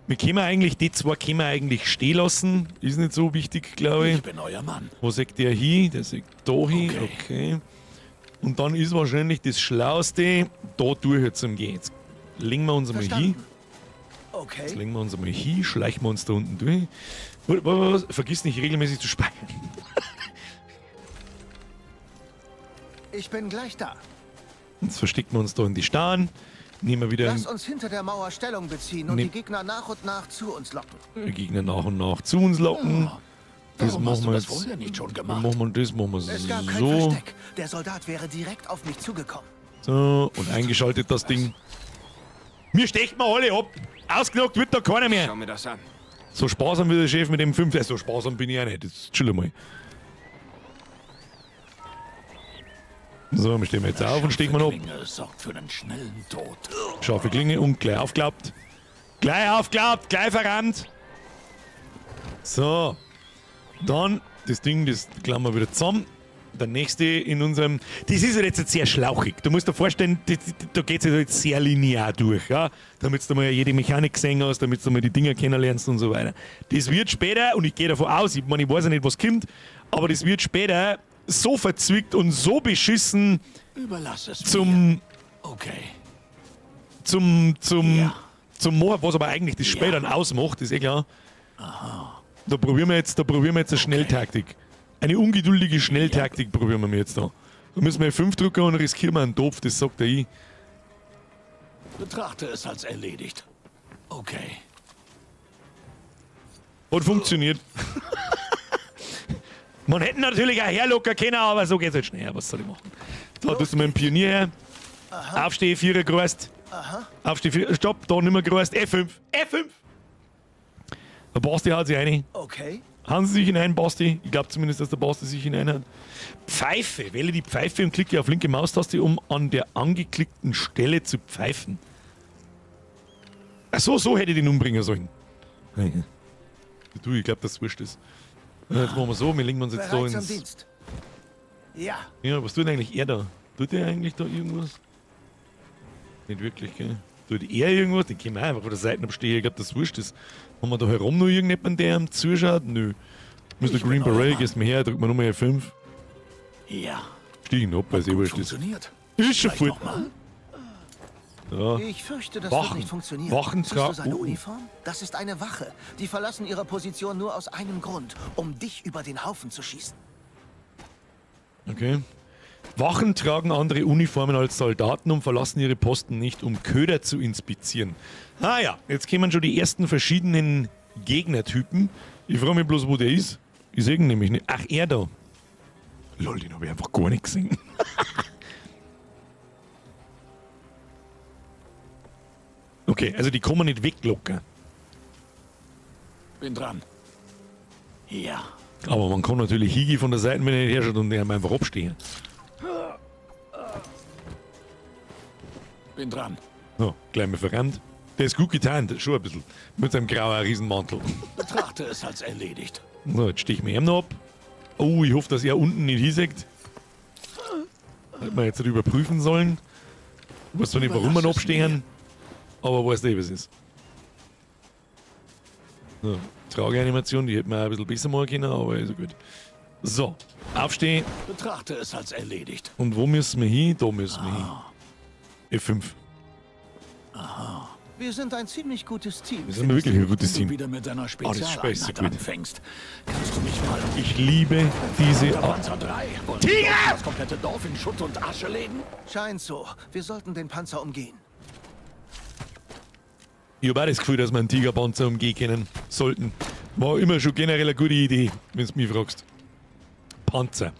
Wir können eigentlich, die zwei können wir eigentlich stehen lassen. Ist nicht so wichtig, glaube ich. Ich bin euer Mann. Wo sagt der hin? Der sagt da hin. Okay. Okay. Und dann ist wahrscheinlich das Schlauste, da durch zum Gehen. Jetzt legen wir uns einmal hin. Verstanden. Okay. Jetzt legen wir uns einmal hin, schleichen wir uns da unten durch. Was, was, was? Vergiss nicht regelmäßig zu speichern. Ich bin gleich da. Jetzt verstecken wir uns da in die Starren. Nehmen wir wieder Lass uns hinter der Mauer Stellung beziehen und Nee. die Gegner nach und nach zu uns locken. einen Gegner nach und nach zu uns locken. Das Warum hast machen du wir das jetzt. vorher nicht schon gemacht? Machen wir das, machen wir Es gab kein so. Versteck. Der Soldat wäre direkt auf mich zugekommen. So, und eingeschaltet das Ding. Mir stecht mal alle ab. Ausgenockt wird da keiner mehr. Schau mir das an. So sparsam wie der Chef mit dem 5. So sparsam bin ich auch nicht. Jetzt chill mal. So, wir stehen jetzt auf und stechen wir ab. Klinge sorgt für einen schnellen Tod. Scharfe Klinge und gleich aufgeklappt. Gleich aufgeklappt, gleich verrannt. So. Dann das Ding, das klammern wir wieder zusammen. Der nächste in unserem. Das ist halt jetzt sehr schlauchig. Du musst dir vorstellen, da geht es jetzt sehr linear durch. Ja? Damit du mal jede Mechanik gesehen hast, damit du mal die Dinger kennenlernst und so weiter. Das wird später, und ich gehe davon aus, ich meine, ich weiß ja nicht, was kommt, aber das wird später so verzwickt und so beschissen Überlass es mir. zum Okay. zum, zum, Ja. zum Machen, was aber eigentlich das Spiel Ja. dann ausmacht, ist eh klar. Da probieren wir jetzt, eine Schnelltaktik. Eine ungeduldige Schnelltaktik probieren wir jetzt da. Da müssen wir 5 drücken und riskieren wir einen Topf, das sagt der ich. Betrachte es als erledigt. Okay. Hat funktioniert. Man hätte natürlich auch herlocken können, aber so geht's halt schneller. Was soll ich machen? Da tust du mal einen Pionier her. Aufsteh, Vierer gereist. Aufsteh, Vierer. Stopp, da nimmer gereist. F5. F5! Der Basti haut sich rein. Okay. Hauen Sie sich hinein, Basti. Ich glaube zumindest, dass der Basti sich hinein hat. Pfeife. Wähle die Pfeife und klicke auf linke Maustaste, um an der angeklickten Stelle zu pfeifen. Ach so, so hätte ich den umbringen sollen. Du, ich glaube, dass es wurscht ist. Jetzt machen wir so, wir legen uns jetzt da Bereit zum ins, Dienst. Ja. Ja, was tut eigentlich er da? Tut er eigentlich da irgendwas? Nicht wirklich, gell? Tut er irgendwas? Den können wir einfach von der Seite abstehen. Ich glaub, das wurscht ist. Haben wir da herum noch irgendjemanden, der ihm zuschaut? Nö. Mr. Green Beret, gehst mir her, drück mal Nummer F5. Ja. Stiegen ab, weil es eh wurscht ist. Funktioniert. Ist schon Vielleicht voll. nochmal? Ja. Ich fürchte, das Wachen. wird nicht funktionieren. Wachen Siehst du seine Oh. Uniform? Das ist eine Wache. Die verlassen ihre Position nur aus einem Grund, um dich über den Haufen zu schießen. Okay. Wachen tragen andere Uniformen als Soldaten und verlassen ihre Posten nicht, um Köder zu inspizieren. Ah ja, jetzt kommen schon die ersten verschiedenen Gegnertypen. Ich frage mich bloß, wo der ist. Ich sehe ihn nämlich nicht. Ach, er da. Lol, den hab ich einfach gar nicht gesehen. Okay, also die kommen nicht weg locker. Bin dran. Ja. Aber man kann natürlich hingehen von der Seite, wenn er nicht herschaut und den einfach abstehen. Bin dran. So, gleich mal verrannt. Der ist gut getarnt, schon ein bisschen. Mit seinem grauen Riesenmantel. Betrachte es als erledigt. So, jetzt stich ich mir ihm noch ab. Oh, ich hoffe, dass er unten nicht hinsieht. Hätte man jetzt nicht überprüfen sollen. Ich weiß zwar nicht, warum wir noch abstehen, aber weiß nicht, was es ist. So, Trageanimation, die hätten wir auch ein bisschen besser machen können, aber ist ja gut. So, aufstehen. Betrachte es als erledigt. Und wo müssen wir hin? Da müssen wir hin. F5. Aha. Wir sind ein ziemlich gutes Team. Wir sind wirklich ein gutes Wenn du Team. wieder mit deiner Oh, das ist Spezialeinheit so gut. anfängst, kannst du mich mal... Ich liebe diese... Panzer 3. Wollen Tiger! wir das komplette Dorf in Schutt und Asche legen? Scheint so. Wir sollten den Panzer umgehen. Ich hab auch das Gefühl, dass wir einen Tigerpanzer umgehen können sollten. War immer schon generell eine gute Idee, wenn du mich fragst. Panzer.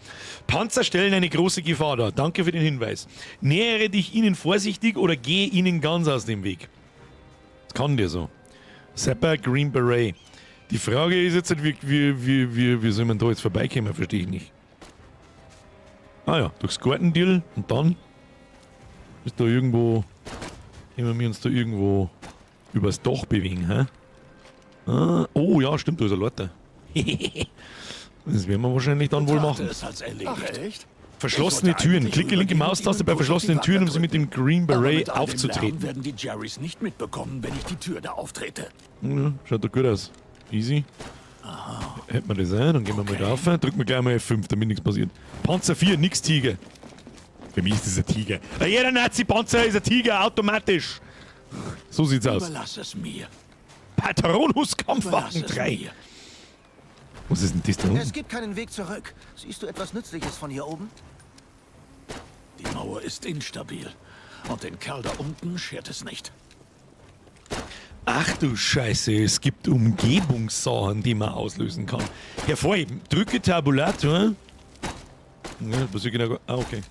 Panzer stellen eine große Gefahr dar. Danke für den Hinweis. Nähere dich ihnen vorsichtig oder gehe ihnen ganz aus dem Weg. Das kann der so. Sapper Green Beret. Die Frage ist jetzt, wie soll man da jetzt vorbeikommen? Verstehe ich nicht. Ah ja, durchs Gartendeal und dann ist da irgendwo... Können wir uns da irgendwo übers Dach bewegen, hä? Ah, oh ja, stimmt, da ist ein Leiter. Das werden wir wahrscheinlich dann wohl Betrachte machen. es als erledigt. Ach, echt? Verschlossene Ich wollte Türen. eigentlich Klicke linke rübergehen und Maustaste ihnen bei kurz auf die verschlossenen Türen, um sie mit dem Green Aber Beret mit all dem aufzutreten. Lärm werden die Jerrys nicht mitbekommen, wenn ich die Tür da auftrete. Ja, schaut doch gut aus. Easy. Hätten wir das ein, dann gehen wir mal drauf. Drücken wir gleich mal F5, damit nichts passiert. Panzer 4, nix Tiger. Für mich ist das ein Tiger. Jeder Nazi-Panzer ist ein Tiger, automatisch. So sieht's aus. Überlass es mir. Patronus-Kampfwagen Überlass es 3. mir. Was ist denn das da unten? Es gibt keinen Weg zurück. Siehst du etwas Nützliches von hier oben? Die Mauer ist instabil. Und den Kerl da unten schert es nicht. Ach du Scheiße, es gibt Umgebungssachen, die man auslösen kann. Hervorheben. Drücke Tabulator. Ja, was ich genau. Ah, okay.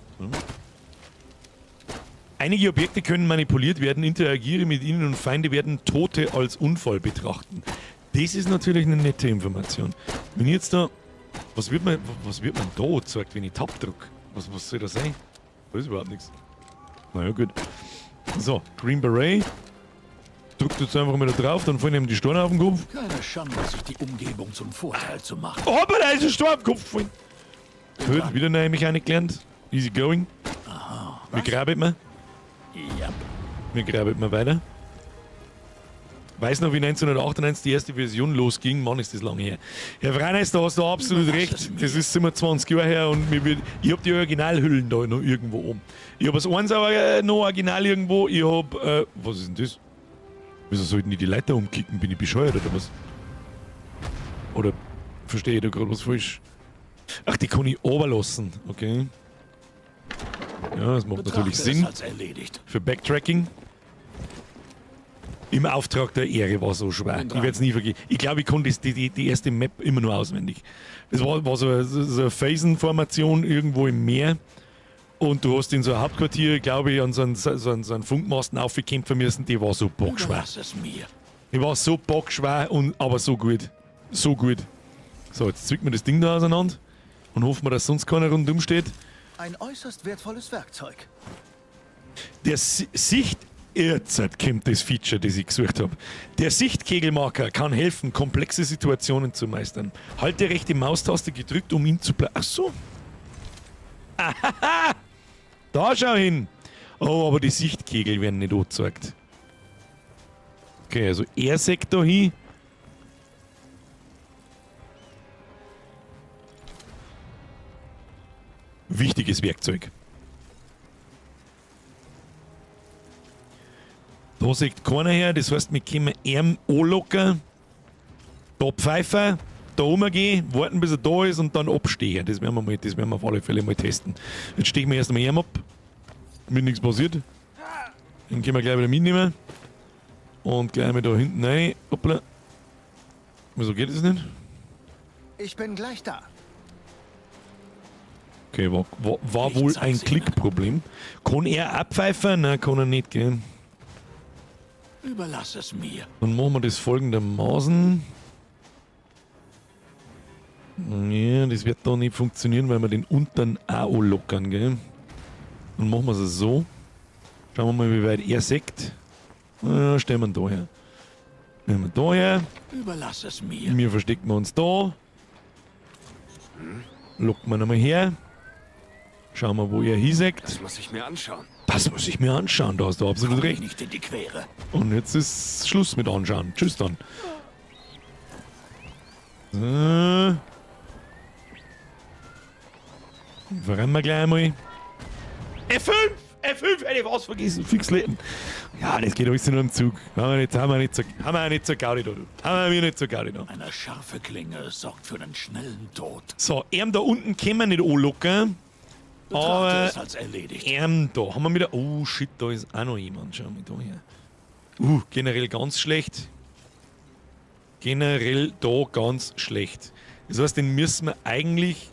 Einige Objekte können manipuliert werden, interagiere mit ihnen und Feinde werden Tote als Unfall betrachten. Das ist natürlich eine nette Information. Wenn ich jetzt da... Was wird man, was wird man da gezeigt, wenn ich Tab drück? Was soll das sein? Da ist überhaupt nichts. Naja, gut. So, Green Beret. Drückt jetzt einfach mal da drauf, dann fallen ihm die Steine auf den Kopf. Keine Schande, sich die Umgebung zum Vorteil zu machen. Oh, aber da ist ein Stein auf den Kopf gefallen. Gut, wieder neue Mechanik gelernt. Easy going. Wie grabet man? Yep. Wie grabet man weiter? Weiß noch, wie 1998 die erste Version losging. Mann, ist das lange her. Herr Freines, da hast du absolut recht. Das ist 27 Jahre her und mir wird, ich hab die Originalhüllen da noch irgendwo oben. Ich hab das eins aber noch original irgendwo. Ich hab, was ist denn das? Wieso sollten die die Leiter umkicken? Bin ich bescheuert oder was? Oder verstehe ich da gerade was falsch? Ach, die kann ich runterlassen. Okay. Ja, das macht Betrachte natürlich es Sinn. als erledigt. Für Backtracking. Im Auftrag der Ehre war so schwer. Bin Ich dran. werd's nie vergessen. Ich glaube, ich konnte die erste Map immer nur auswendig. Das war so eine Felsenformation irgendwo im Meer. Und du hast in so ein Hauptquartier, glaube ich, an so einen Funkmasten aufgekämpfen müssen. Die war so bockschwer. Überlass es mir. Die war so bockschwer, und, aber so gut. So gut. So, jetzt zwickt man das Ding da auseinander und hoffen wir, dass sonst keiner rundum steht. Ein äußerst wertvolles Werkzeug. Der Sicht... Jetzt kommt das Feature, das ich gesucht hab. Der Sichtkegelmarker kann helfen, komplexe Situationen zu meistern. Halte rechte Maustaste gedrückt, um ihn zu Ach so. Ahaha! Da schau hin! Oh, aber die Sichtkegel werden nicht angezeigt. Okay, also er sägt da hin. Wichtiges Werkzeug. Da sägt keiner her, das heißt, wir können ihm anlocken, da pfeifen, da rumgehen, warten bis er da ist und dann abstehen. Das werden wir mal, das werden wir auf alle Fälle mal testen. Jetzt stechen wir erst einmal ihm ab, damit nichts passiert. Den können wir gleich wieder mitnehmen. Und gleich mal da hinten rein. Hoppla. Wieso geht das nicht? Ich bin gleich da. Okay, war wohl ein Klickproblem. Kann er abpfeifen? Nein, kann er nicht, gell? Überlass es mir. Dann machen wir das folgendermaßen. Ja, das wird da nicht funktionieren, weil wir den unteren auch anlockern, gell? Dann machen wir es so. Schauen wir mal, wie weit er sägt. Ja, stellen wir ihn da her. Nehmen wir da her. Überlass es mir. Wir verstecken uns da. Locken wir nochmal her. Schauen wir, wo er hinsägt. Das muss ich mir anschauen. Das muss ich mir anschauen, da hast du absolut Komm recht. nicht in die Quere. Und jetzt ist Schluss mit anschauen. Tschüss dann. So. Verrennen wir gleich einmal. F5! F5! Hätte ich was vergessen. Fix leben. Ja, das geht alles nur im Zug. Haben wir nicht, haben wir nicht so, haben wir nicht so Gaudi da, du. Haben wir nicht so Gaudi da. Eine scharfe Klinge sorgt für einen schnellen Tod. So, ihm da unten können wir nicht anlocken. Betrachte Aber es als erledigt. da haben wir wieder. Oh shit, da ist auch noch jemand. Schau mal da her. Generell ganz schlecht. Generell da ganz schlecht. Das heißt, den müssen wir eigentlich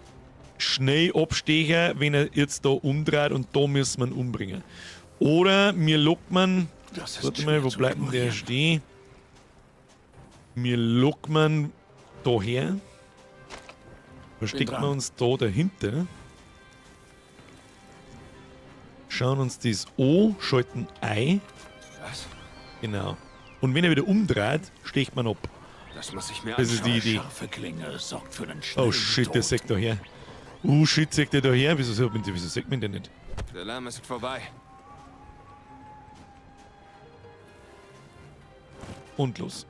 schnell abstechen, wenn er jetzt da umdreht und da müssen wir ihn umbringen. Oder mir lockt man. Das ist Warte mal, wo schwer zu bleibt denn der ignorieren. stehen? Mir lockt man daher. Verstecken dran. wir uns da dahinter. Schauen uns das an, schalten ein. Was? Genau. Und wenn er wieder umdreht, sticht man ab. Das muss ich mir Das ist anschauen. die Idee. Scharfe Klinge sorgt für einen schnellen Oh shit, der Tod. sägt da her. Oh shit, sägt der da her. Wieso sägt man den nicht? Der Lärm ist vorbei. Und los.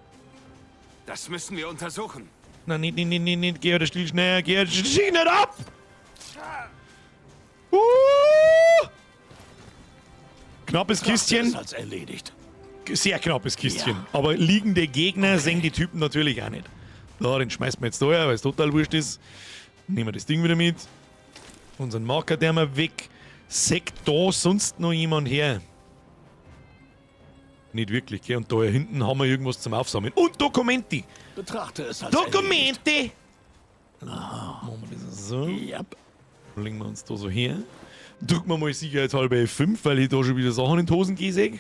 Das müssen wir untersuchen. Nein, nicht, nicht, nicht, nicht, nicht. Geh oder still schnell. Geh oder still nicht ab! Knappes Kistchen. Ist als erledigt. Sehr knappes Kistchen. Ja. Aber liegende Gegner sehen die Typen natürlich auch nicht. So, den schmeißen wir jetzt da her, weil es total wurscht ist. Nehmen wir das Ding wieder mit. Unseren Marker, der wir weg. Sägt da sonst noch jemand her? Nicht wirklich, gell? Und da hinten haben wir irgendwas zum Aufsammeln. Und Dokumente! Betrachte es als erledigt. Dokumente! Machen wir das so. Yep. Legen wir uns da so her. Drücken wir mal sicherheitshalber F5, weil ich da schon wieder Sachen in die Hosen gehe.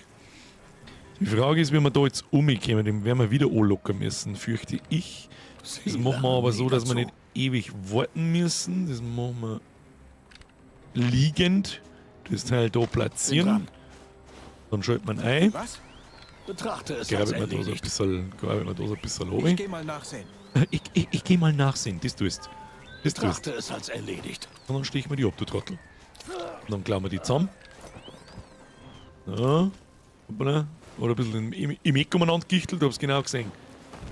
Die Frage ist, wie wir da jetzt umkommen. Den werden wir wieder anlocken müssen, fürchte ich. Das machen wir aber so, dass wir nicht ewig warten müssen. Das machen wir liegend. Das Teil da platzieren. Dann schaltet man ein. Was? Betrachte es Grabe als ich mir da so ein erledigt. bisschen, grabe ich mir da so ein bisschen Ich runter. geh mal nachsehen. Ich geh mal nachsehen, das tust. Das tust. Betrachte es als erledigt. Und dann stech mir die ab, du Trottel. Und dann klauen wir die zusammen. So. Hoppala. Oder ein bisschen im Eck umeinander gichtelt, hab's genau gesehen.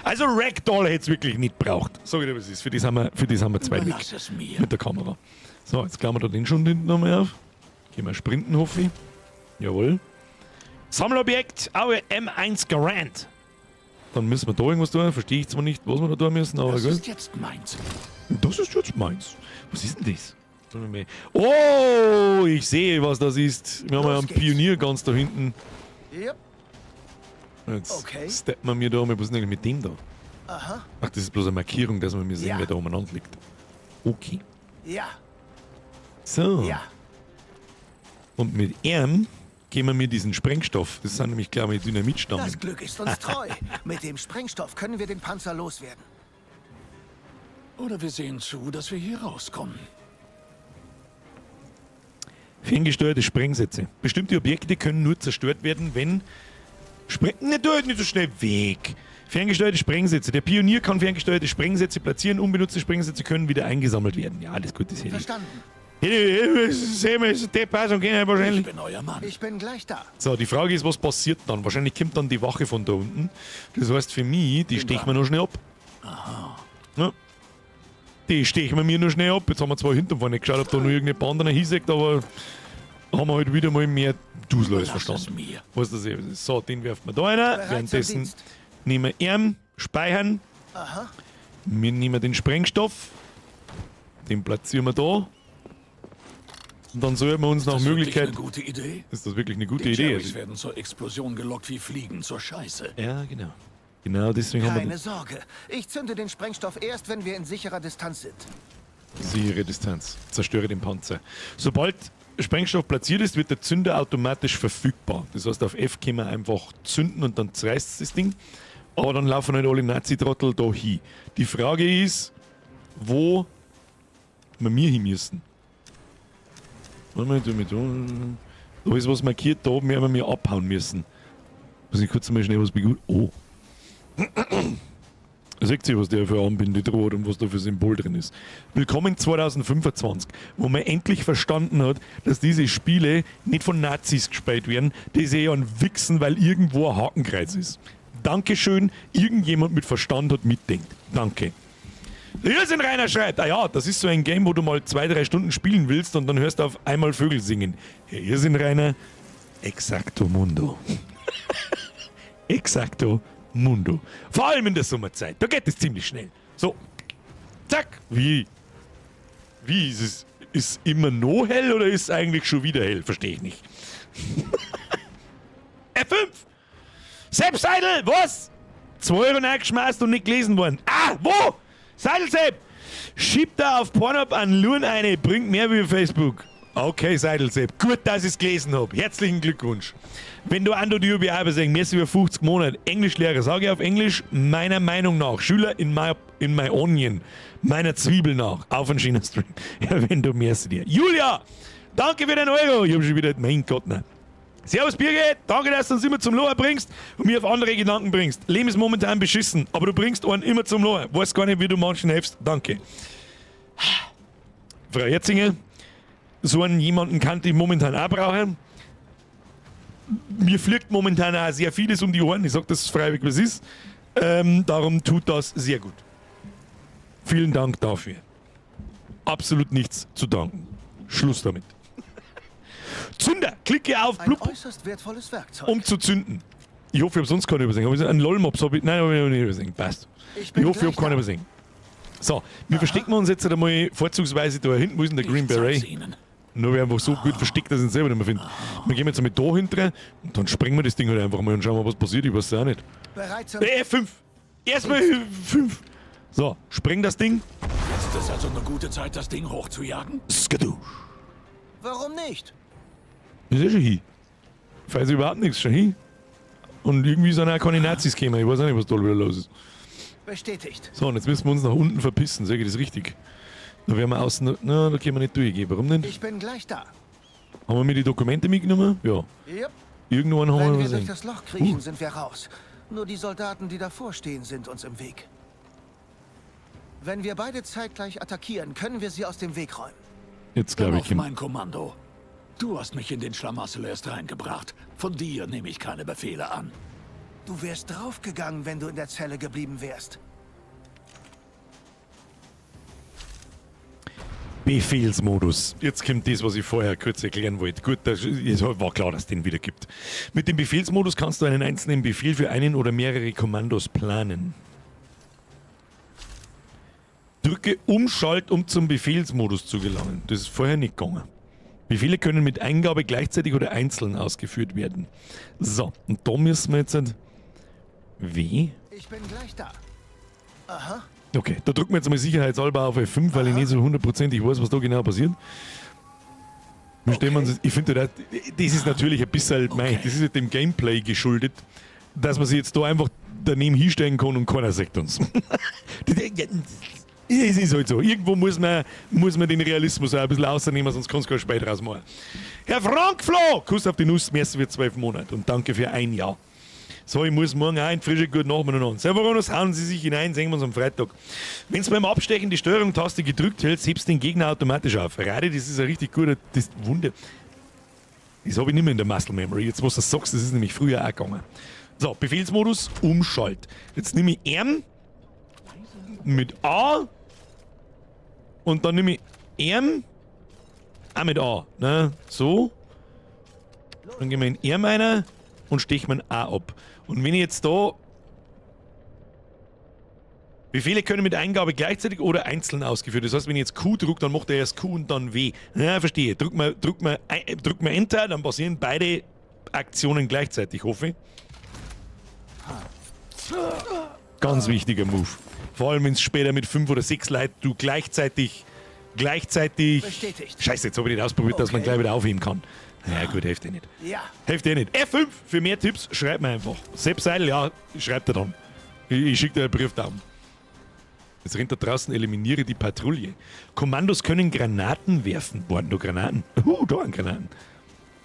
Also Ragdoll hätt's wirklich nicht braucht. Sag ich dir, was es ist. Für das haben wir, für das haben wir zwei weg. Überlass es mir. Mit der Kamera. So, jetzt klauen wir da den schon hinten nochmal auf. Gehen wir sprinten, hoffe ich. Jawohl. Sammelobjekt, Aue M1 Garand. Dann müssen wir da irgendwas tun. Verstehe ich zwar nicht, was wir da tun müssen, aber Das gut. ist jetzt meins. Das ist jetzt meins. Was ist denn das? Oh, ich sehe, was das ist. Wir haben ja Los einen geht's. Pionier ganz da hinten. Yep. Jetzt Okay. steppen wir mir da mal. Was ist denn eigentlich mit dem da? Aha. Ach, das ist bloß eine Markierung, dass wir mir sehen, Ja. wer da umeinander liegt. Okay. Ja. So. Ja. Und mit ihm gehen wir mir diesen Sprengstoff. Das sind nämlich, glaube ich, Dynamitstangen. Das Glück ist uns treu. Mit dem Sprengstoff können wir den Panzer loswerden. Oder wir sehen zu, dass wir hier rauskommen. Ferngesteuerte Sprengsätze. Bestimmte Objekte können nur zerstört werden, wenn... Ne, du halt nicht so schnell weg. Ferngesteuerte Sprengsätze. Der Pionier kann ferngesteuerte Sprengsätze platzieren. Unbenutzte Sprengsätze können wieder eingesammelt werden. Ja, alles gut, das hätte ich. Verstanden. Wahrscheinlich. Ich bin euer Mann. Ich bin gleich da. So, die Frage ist, was passiert dann? Wahrscheinlich kommt dann die Wache von da unten. Das heißt für mich, die stechen wir noch schnell ab. Aha. Ja. Die stechen wir mir noch schnell ab. Jetzt haben wir zwar hinten vorne geschaut, ob da noch irgendeine Bande hinseckt, aber haben wir halt wieder mal mehr Dusel als verstanden. Mir. Was das ist. So, den werfen wir da rein. Währenddessen nehmen wir ihn, speichern. Aha. Wir nehmen den Sprengstoff. Den platzieren wir da. Und dann sollten wir uns nach Ist das Möglichkeit. Wirklich eine gute Idee? Ist das wirklich eine gute Die Idee? Jerrys Also, werden zur Explosion gelockt wie Fliegen zur Scheiße. ja, genau. Genau, deswegen haben wir Keine Sorge. Ich zünde den Sprengstoff erst, wenn wir in sicherer Distanz sind. Sichere Distanz. Zerstöre den Panzer. Sobald Sprengstoff platziert ist, wird der Zünder automatisch verfügbar. Das heißt, auf F können wir einfach zünden und dann zerreißt das Ding. Aber dann laufen halt alle Nazi-Trottel da hin. Die Frage ist, wo wir hin müssen. Warte mal, da ist was markiert, da werden wir abhauen müssen. Muss ich kurz mal schnell was begut. Oh. Seht ihr, was der für Armbinde droht und was da für Symbol drin ist. Willkommen 2025, wo man endlich verstanden hat, dass diese Spiele nicht von Nazis gespielt werden, die sich an Wichsen, weil irgendwo ein Hakenkreuz ist. Dankeschön, irgendjemand mit Verstand hat mitdenkt. Danke. Hier sind Rainer schreit. Ah ja, das ist so ein Game, wo du mal 2-3 Stunden spielen willst und dann hörst du auf einmal Vögel singen. Hier sind Rainer. Exacto Mundo. Exacto Mundo. Vor allem in der Sommerzeit. Da geht es ziemlich schnell. So. Zack. Wie? Wie ist es? Ist immer noch hell oder ist es eigentlich schon wieder hell? Verstehe ich nicht. F5! Sepp Seidel, was? 2 Euro reingeschmeißt und nicht gelesen worden. Ah, wo? Seidel Sepp! Schiebt da auf Pornhub an Luren eine, bringt mehr wie Facebook. Okay, Seidel Sepp, gut, dass ich es gelesen hab. Herzlichen Glückwunsch. Wenn du Ando die UBA sagen, mir ist über 50 Monate. Englischlehrer, sage ich auf Englisch, meiner Meinung nach. Schüler in my onion, meiner Zwiebel nach. Auf einen schönen Stream. Ja, wenn du mehr dir. Julia, danke für den Euro. Ich hab schon wieder, mein Gott, nein. Servus Birgit, danke, dass du uns immer zum Loher bringst und mir auf andere Gedanken bringst. Leben ist momentan beschissen, aber du bringst einen immer zum Loher. Weiß gar nicht, wie du manchen hilfst. Danke. Frau Herzinger, so einen jemanden kann ich momentan auch brauchen. Mir fliegt momentan auch sehr vieles um die Ohren. Ich sag das freiwillig, was ist. Darum tut das sehr gut. Vielen Dank dafür. Absolut nichts zu danken. Schluss damit. Zünder! Klicke auf Ein Blub, äußerst wertvolles Werkzeug. um zu zünden. Ich hoffe, ich habe sonst keine übersehen. Habe ich einen LOL-Mops? Hab ich, nein, habe ich nicht übersehen. Passt. Ich bin Ich hoffe, ich habe gleich keine da. übersehen. So, wir verstecken uns jetzt einmal vorzugsweise da hinten. Wo ist denn der Green Ich zeig's Beret? Ihnen. Nur wir einfach so gut versteckt, dass ich ihn selber nicht mehr finde. Wir gehen jetzt einmal da hinten und dann sprengen wir das Ding halt einfach mal und schauen mal, was passiert. Ich weiß es auch nicht. Bereit zum F5! Erstmal 5! So, spreng das Ding. Ist es also eine gute Zeit, das Ding hochzujagen? Skadoosh. Warum nicht? Ist eh schon hin. Falls überhaupt nichts, schon hin. Und irgendwie sind auch keine Nazis gekommen. Ich weiß auch nicht, was da wieder los ist. Bestätigt. So, und jetzt müssen wir uns nach unten verpissen. Sag ich das richtig? Da werden wir außen. Na, da können wir nicht durchgehen. Warum nicht? Ich bin gleich da. Haben wir mir die Dokumente mitgenommen? Ja. Yep. Irgendwann haben Wenn wir wir was durch gesehen. das Loch kriechen, sind wir raus. Nur die Soldaten, die davor stehen, sind uns im Weg. Wenn wir beide zeitgleich attackieren, können wir sie aus dem Weg räumen. Jetzt Dann glaube ich, auf mein Kommando. Du hast mich in den Schlamassel erst reingebracht. Von dir nehme ich keine Befehle an. Du wärst draufgegangen, wenn du in der Zelle geblieben wärst. Befehlsmodus. Jetzt kommt das, was ich vorher kurz erklären wollte. Gut, das war klar, dass es den wieder gibt. Mit dem Befehlsmodus kannst du einen einzelnen Befehl für einen oder mehrere Kommandos planen. Drücke Umschalt, um zum Befehlsmodus zu gelangen. Das ist vorher nicht gegangen. Befehle können mit Eingabe gleichzeitig oder einzeln ausgeführt werden. So, und da müssen wir jetzt... W? Ich bin gleich da. Aha. Okay, da drücken wir jetzt mal sicherheitshalber auf F5, weil ich nicht so hundertprozentig weiß, was da genau passiert. Wir stellen uns, ich finde, das ist natürlich ein bisschen, mei, das ist dem Gameplay geschuldet, dass man sich jetzt da einfach daneben hinstellen kann und keiner sagt uns. Es ist halt so. Irgendwo muss man den Realismus auch ein bisschen rausnehmen, sonst kannst du kein Spiel draus machen. Herr Frank Flo, Kuss auf die Nuss, merci für 12 Monate und danke für ein Jahr. So, ich muss morgen auch in frische guten Nachmittag noch an. Servus, hauen Sie sich hinein, sehen wir uns am Freitag. Wenn du beim Abstechen die Steuerung-Taste gedrückt hältst, hebst du den Gegner automatisch auf. Rade, das ist ein richtig guter, das Wunder. Das habe ich nicht mehr in der Muscle Memory. Jetzt, was du sagst, das ist nämlich früher auch gegangen. So, Befehlsmodus, Umschalt. Jetzt nehme ich M mit A und dann nehme ich M auch mit A. Ne? So. Dann gehen wir in M rein und stechen wir ein A ab. Und wenn ich jetzt da... Befehle können mit Eingabe gleichzeitig oder einzeln ausgeführt. Das heißt, wenn ich jetzt Q drücke, dann macht er erst Q und dann W. Ja, verstehe. Drück mal Enter, dann passieren beide Aktionen gleichzeitig, hoffe ich. Ganz wichtiger Move. Vor allem, wenn es später mit 5 oder 6 Leuten du gleichzeitig... Bestätigt. Scheiße, jetzt habe ich nicht ausprobiert, dass man Okay. gleich wieder aufheben kann. Ja gut, hilft dir nicht. Ja. Hilft dir nicht. F5 für mehr Tipps, schreib mir einfach. Sepp Seidel, ja, schreibt er dann. Ich schicke dir einen Brief down. Jetzt rennt da draußen, eliminiere die Patrouille. Kommandos können Granaten werfen. Wo waren da Granaten? Da waren Granaten.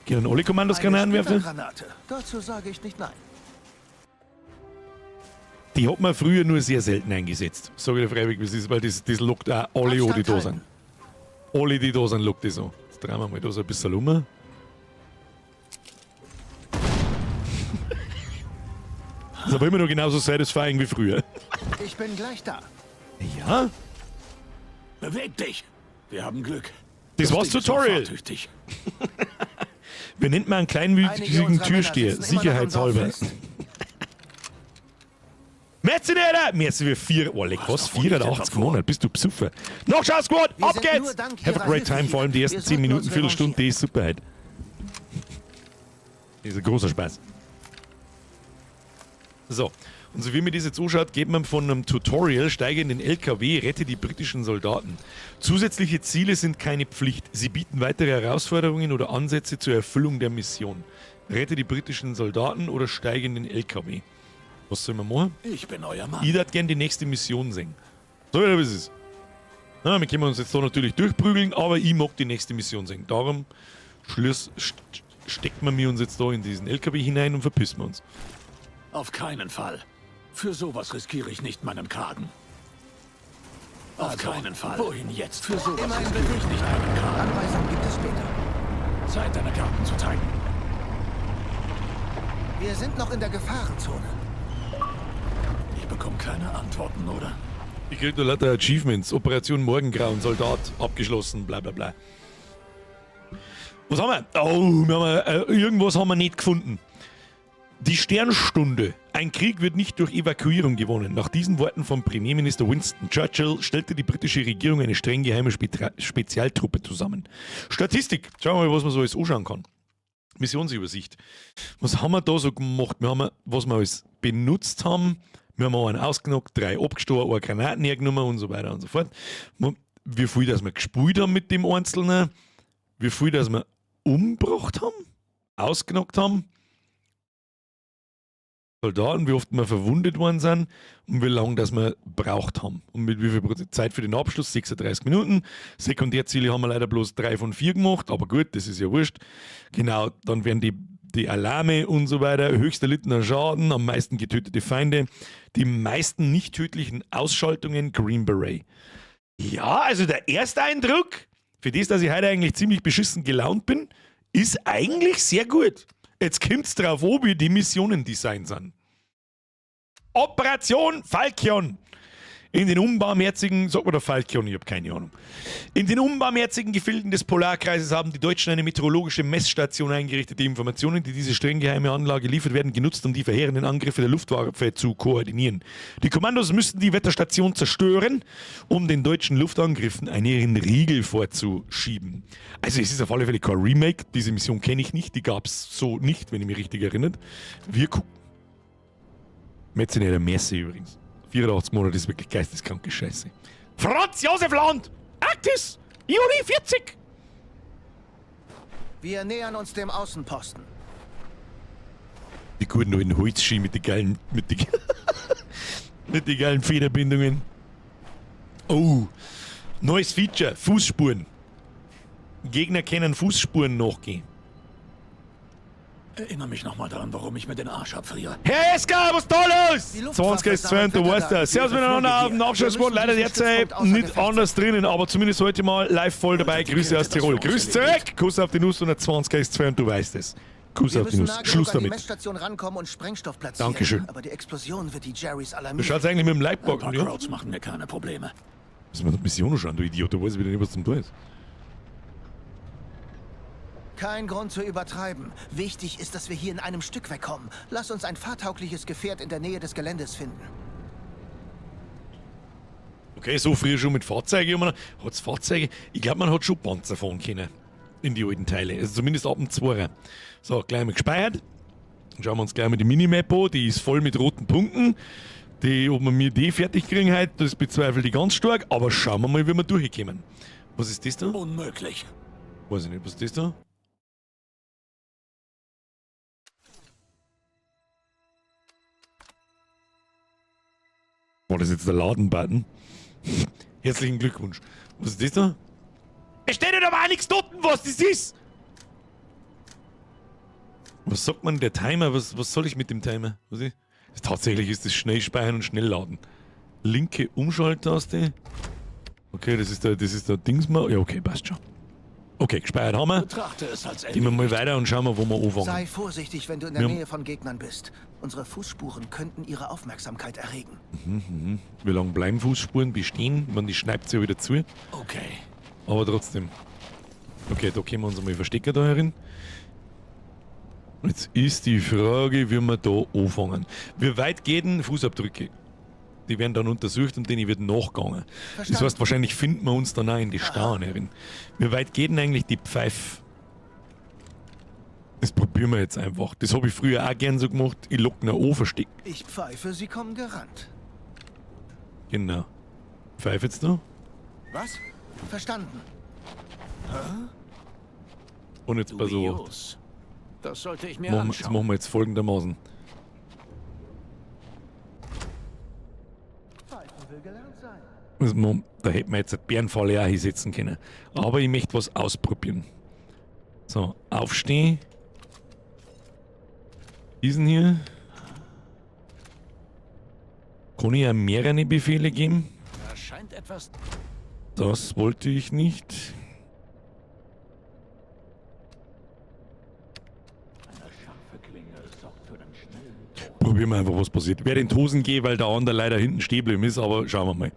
Können alle Kommandos Eine Granaten werfen? Splittergranate. Dazu sage ich nicht nein. Die hat man früher nur sehr selten eingesetzt. Sag ich dir freiwillig, wie es ist, weil das lockt auch alle an, die da sind. Alle, die da sind, lockt das an. Jetzt drehen wir mal da so ein bisschen um. Das ist aber immer noch genauso satisfying wie früher. Ich bin gleich da. Ja? Beweg dich! Wir haben Glück. Das war's Ding ist noch Tutorial. fahrtüchtig. Wir nennt man einen Einige kleinwüchsigen unserer Männer Türsteher, sitzen immer noch am sicherheitshalber. Dorf fest. Mercenaire! Merci für 4, oh, leck, was? doch wohl nicht etwa 84 vor. Monate, bist du Psuffer. Noch Squad, Wir ab sind geht's! nur dank Have a ihrer great Hilfe time, hier. vor allem die ersten Wir 10 sollten Minuten, uns Viertelstunde, die ist super heute. Das ist ein großer Spaß. So, und so wie mir das jetzt anschaut, geht man von einem Tutorial, steige in den LKW, rette die britischen Soldaten. Zusätzliche Ziele sind keine Pflicht. Sie bieten weitere Herausforderungen oder Ansätze zur Erfüllung der Mission. Rette die britischen Soldaten oder steige in den LKW. Was sollen wir machen? Ich bin euer Mann. Ich würde gerne die nächste Mission sehen. So, ja, was ist. Na, wir können uns jetzt da natürlich durchprügeln, aber ich mag die nächste Mission sehen. Darum steckt man mir uns jetzt da in diesen LKW hinein und verpissen wir uns. Auf keinen Fall. Für sowas riskiere ich nicht meinen Kragen. Auf keinen Fall. Wohin jetzt? Für sowas Immer in riskiere ich Bewegung nicht meinen Kragen. Anweisung gibt es später. Zeit, deine Karten zu zeigen. Wir sind noch in der Gefahrenzone. Ich bekomme keine Antworten, oder? Ich krieg da lauter Achievements. Operation Morgengrauen, Soldat, abgeschlossen, bla bla bla. Was haben wir? Oh, wir haben, irgendwas haben wir nicht gefunden. Die Sternstunde. Ein Krieg wird nicht durch Evakuierung gewonnen. Nach diesen Worten von Premierminister Winston Churchill stellte die britische Regierung eine streng geheime Spezialtruppe zusammen. Statistik. Schauen wir mal, was man so alles anschauen kann. Missionsübersicht. Was haben wir da so gemacht? Wir haben, was wir alles benutzt haben. Wir haben auch einen ausgenockt, 3 abgestochen, eine Granaten hergenommen und so weiter und so fort. Wie viel, dass wir gespielt haben mit dem Einzelnen. Wie viel, dass wir umgebracht haben, ausgenockt haben. Soldaten, wie oft wir verwundet worden sind und wie lange das wir braucht haben. Und mit wie viel Prozent Zeit für den Abschluss? 36 Minuten. Sekundärziele haben wir leider bloß 3 von 4 gemacht, aber gut, das ist ja wurscht. Genau, dann werden die Alarme und so weiter, höchst erlittener Schaden, am meisten getötete Feinde, die meisten nicht tödlichen Ausschaltungen, Green Beret. Ja, also der erste Eindruck, für das, dass ich heute eigentlich ziemlich beschissen gelaunt bin, ist eigentlich sehr gut. Jetzt kommt's drauf an, wie die Missionen designt sind. Operation Falcon. In den unbarmherzigen, sag mal der Falcon, ich hab keine Ahnung. In den unbarmherzigen Gefilden des Polarkreises haben die Deutschen eine meteorologische Messstation eingerichtet. Die Informationen, die diese streng geheime Anlage liefert, werden genutzt, um die verheerenden Angriffe der Luftwaffe zu koordinieren. Die Kommandos müssen die Wetterstation zerstören, um den deutschen Luftangriffen einen Riegel vorzuschieben. Also es ist auf alle Fälle kein Remake. Diese Mission kenne ich nicht, die gab's so nicht, wenn ich mich richtig erinnere. Wir gucken. Mercenaire Messe übrigens. 84 Monate ist wirklich geisteskranke Scheiße. Franz Josef Land! Arktis! Juni 40! Wir nähern uns dem Außenposten. Die guten alten Holzski mit den geilen, mit die, mit die geilen Federbindungen. Oh, neues Feature, Fußspuren. Gegner können Fußspuren nachgehen. Erinnere mich nochmal daran, warum ich mir den Arsch abfriere. Herr Eska, was ist da los? Die Luftwaffe 20 ist 2, du sammelt weißt das. Servus miteinander auf dem Nachschlusssport. Wir Leider müssen diesen derzeit Stützpunkt außer nicht Gefecht anders drinnen, aber zumindest heute mal live voll dabei. Die Grüße Kälte, aus das Tirol. für uns Grüß zurück. erledigt. Kuss auf die Nuss und 20 ist 2 und du weißt es. Kuss Wir auf die müssen Nuss. nah genug Schluss an die damit. Messstation rankommen und Sprengstoff platzieren. Dankeschön. Aber die Explosion wird die Jerrys Du alarmieren. schaust eigentlich mit dem Ein Leitbock. paar Ja? Krauts machen mir keine Probleme. Müssen wir die Mission noch schauen, du Idiot. Du weißt wieder nicht, was zum tun ist. Kein Grund zu übertreiben. Wichtig ist, dass wir hier in einem Stück wegkommen. Lass uns ein fahrtaugliches Gefährt in der Nähe des Geländes finden. Okay, so früh schon mit Fahrzeugen. Hat's Fahrzeuge? Ich glaube, man hat schon Panzer fahren können. In die alten Teile. Also zumindest ab dem Zweier. So, gleich mal gespeichert. Dann schauen wir uns gleich mal die Minimap an. Die ist voll mit roten Punkten. Die, ob wir mir die fertig kriegen heute, das bezweifle ich ganz stark. Aber schauen wir mal, wie wir durchkommen. Was ist das da? Unmöglich. Weiß ich nicht, was ist das da? War das jetzt der Laden-Button? Herzlichen Glückwunsch. Was ist das da? Es steht ja aber auch nichts dort, was das ist! Was sagt man, der Timer? Was soll ich mit dem Timer? Was ist? Tatsächlich ist das schnell speichern und schnell laden. Linke Umschalttaste. Okay, das ist der Dingsma. Ja, okay, passt schon. Okay, gespeichert haben wir. Betrachte es als Gehen wir mal weiter und schauen mal, wo wir anfangen. Sei vorsichtig, wenn du in der Ja. Nähe von Gegnern bist. Unsere Fußspuren könnten ihre Aufmerksamkeit erregen. Wie lange bleiben Fußspuren bestehen? Man, die schneibt sie ja wieder zu. Okay. Aber trotzdem. Okay, da können wir uns einmal verstecken da herin. Jetzt ist die Frage, wie wir da anfangen. Wie weit gehen Fußabdrücke? Die werden dann untersucht und denen wird nachgegangen. Das Verstanden. heißt, wahrscheinlich finden wir uns dann auch in die Stauen herin. Wie weit geht denn eigentlich die Pfeife? Das probieren wir jetzt einfach. Das habe ich früher auch gern so gemacht. Ich lock ihn an, versteck. Ich pfeife, sie kommen gerannt. Genau. Pfeife jetzt da. Was? Verstanden. Und jetzt pass auf. Dubios. Das sollte ich mir Das anschauen. machen wir jetzt folgendermaßen. Pfeifen will gelernt sein. Das machen, da hätten wir jetzt eine Bärenfalle auch hinsetzen können. Aber ich möchte was ausprobieren. So, aufstehen. Diesen hier. Kann ich ja mehrere Befehle geben? Da scheint etwas. Das wollte ich nicht. Eine scharfe Klinge sorgt für den schnellen Tod. Probieren wir einfach, was passiert. Werde in die Hosen gehen, weil der andere leider hinten stehen geblieben ist, aber schauen wir mal.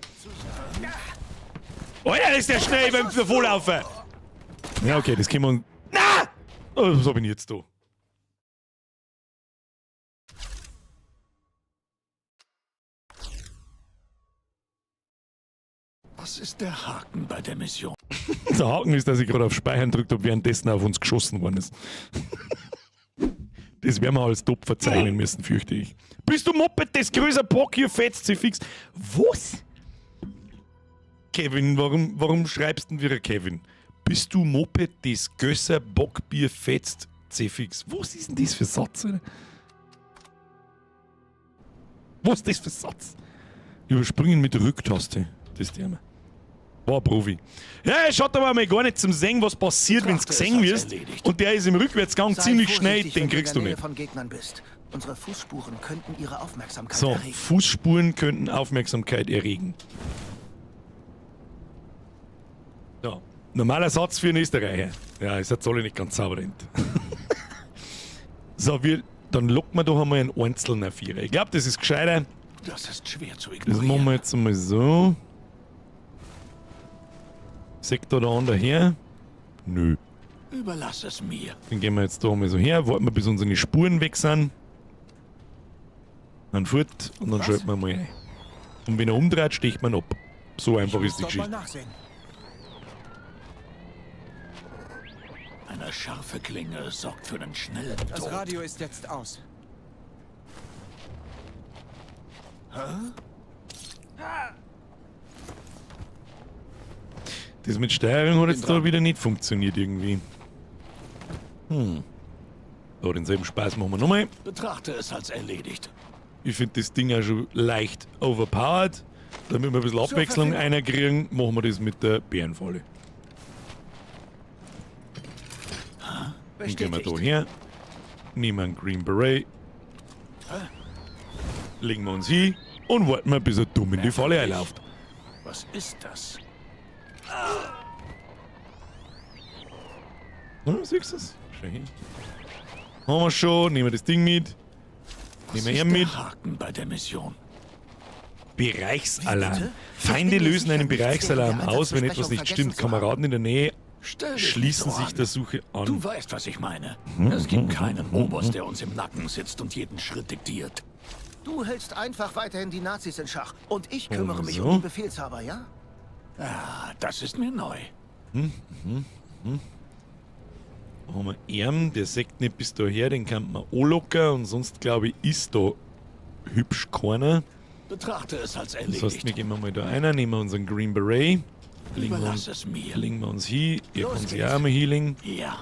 Alter, ist der schnell beim Davonlaufen! Ja, okay, das können wir... Na! Oh, was hab ich denn jetzt da? Was ist der Haken bei der Mission? Der Haken ist, dass ich gerade auf Speichern gedrückt habe, währenddessen auf uns geschossen worden ist. Das werden wir als top verzeichnen müssen, fürchte ich. Bist du Moped, das größer Bock hier fetzt sie fix. Was? Kevin, warum schreibst denn wieder Kevin? Bist du Moped, das Gösser Bockbier fetzt sie fix? Was ist denn das für Satz, Alter? Was ist das für Satz? Überspringen mit Rücktaste, das Thema. War Profi. Ja, es schaut aber mal gar nicht zum Sehen, was passiert, wenn du Betrachte es gesehen als wirst. erledigt. Und der ist im Rückwärtsgang Sei ziemlich schnell, vorsichtig, den wenn kriegst du du in der nicht. Nähe von Gegnern bist. Unsere Fußspuren könnten ihre Aufmerksamkeit So, erregen. Fußspuren könnten Aufmerksamkeit erregen. So, normaler Satz für einen Österreicher. Ja, ist jetzt alle nicht ganz sauber. So, dann locken wir doch einmal einen einzelnen Vierer. Ich glaub, das ist gescheiter. Das ist schwer zu Das machen wir ignorieren. jetzt einmal so. Sieht da der andere her? Nö. Überlass es mir. Dann gehen wir jetzt da mal so her, warten wir, bis unsere Spuren weg sind. Dann fort und dann Was? schalten wir mal ein. Und wenn er umdreht, sticht man ab. So einfach Ich ist die muss dort mal Geschichte. nachsehen. Eine scharfe Klinge sorgt für einen schnellen Das Tod. Radio ist jetzt aus. Das mit Steuerung hat jetzt da dran. wieder nicht funktioniert irgendwie. So, denselben Spaß machen wir nochmal. Betrachte es als erledigt. Ich find das Ding auch schon leicht overpowered. Damit wir ein bisschen Abwechslung Verfügung. einkriegen, machen wir das mit der Bärenfalle. Dann gehen wir da Bestätigt. her. Nehmen einen Green Beret. Legen wir uns hin und warten wir, bis er dumm in die Falle einläuft. Was ist das? Na, siehst du das? Schön. Haben wir schon. Nehmen wir das Ding mit. Was Nehmen wir ist ihn mit. der Haken bei der Mission? Bereichsalarm. Wie bitte? Feinde Ich bin mir lösen sicher, einen nichts Bereichsalarm während der aus, wenn etwas nicht Einsatzbesprechung stimmt. vergessen zu haben. Kameraden in der Nähe Stell dich schließen nicht so sich an. der Suche an. Du weißt, was ich meine. Es gibt keinen Oberst, der uns im Nacken sitzt und jeden Schritt diktiert. Du hältst einfach weiterhin die Nazis in Schach. Und ich kümmere mich so. um die Befehlshaber, ja? Ah, das ist mir neu. Da haben wir ihn, der sägt nicht bis daher, den kann man anlocken und sonst glaube ich ist da hübsch keiner. Betrachte es als Das heißt, wir erledigt. gehen mal da rein, nehmen wir unseren Green Beret, legen wir Überlass uns, es mir. legen wir uns hin, ihr Los könnt sich geht's. auch mal healing. Ja,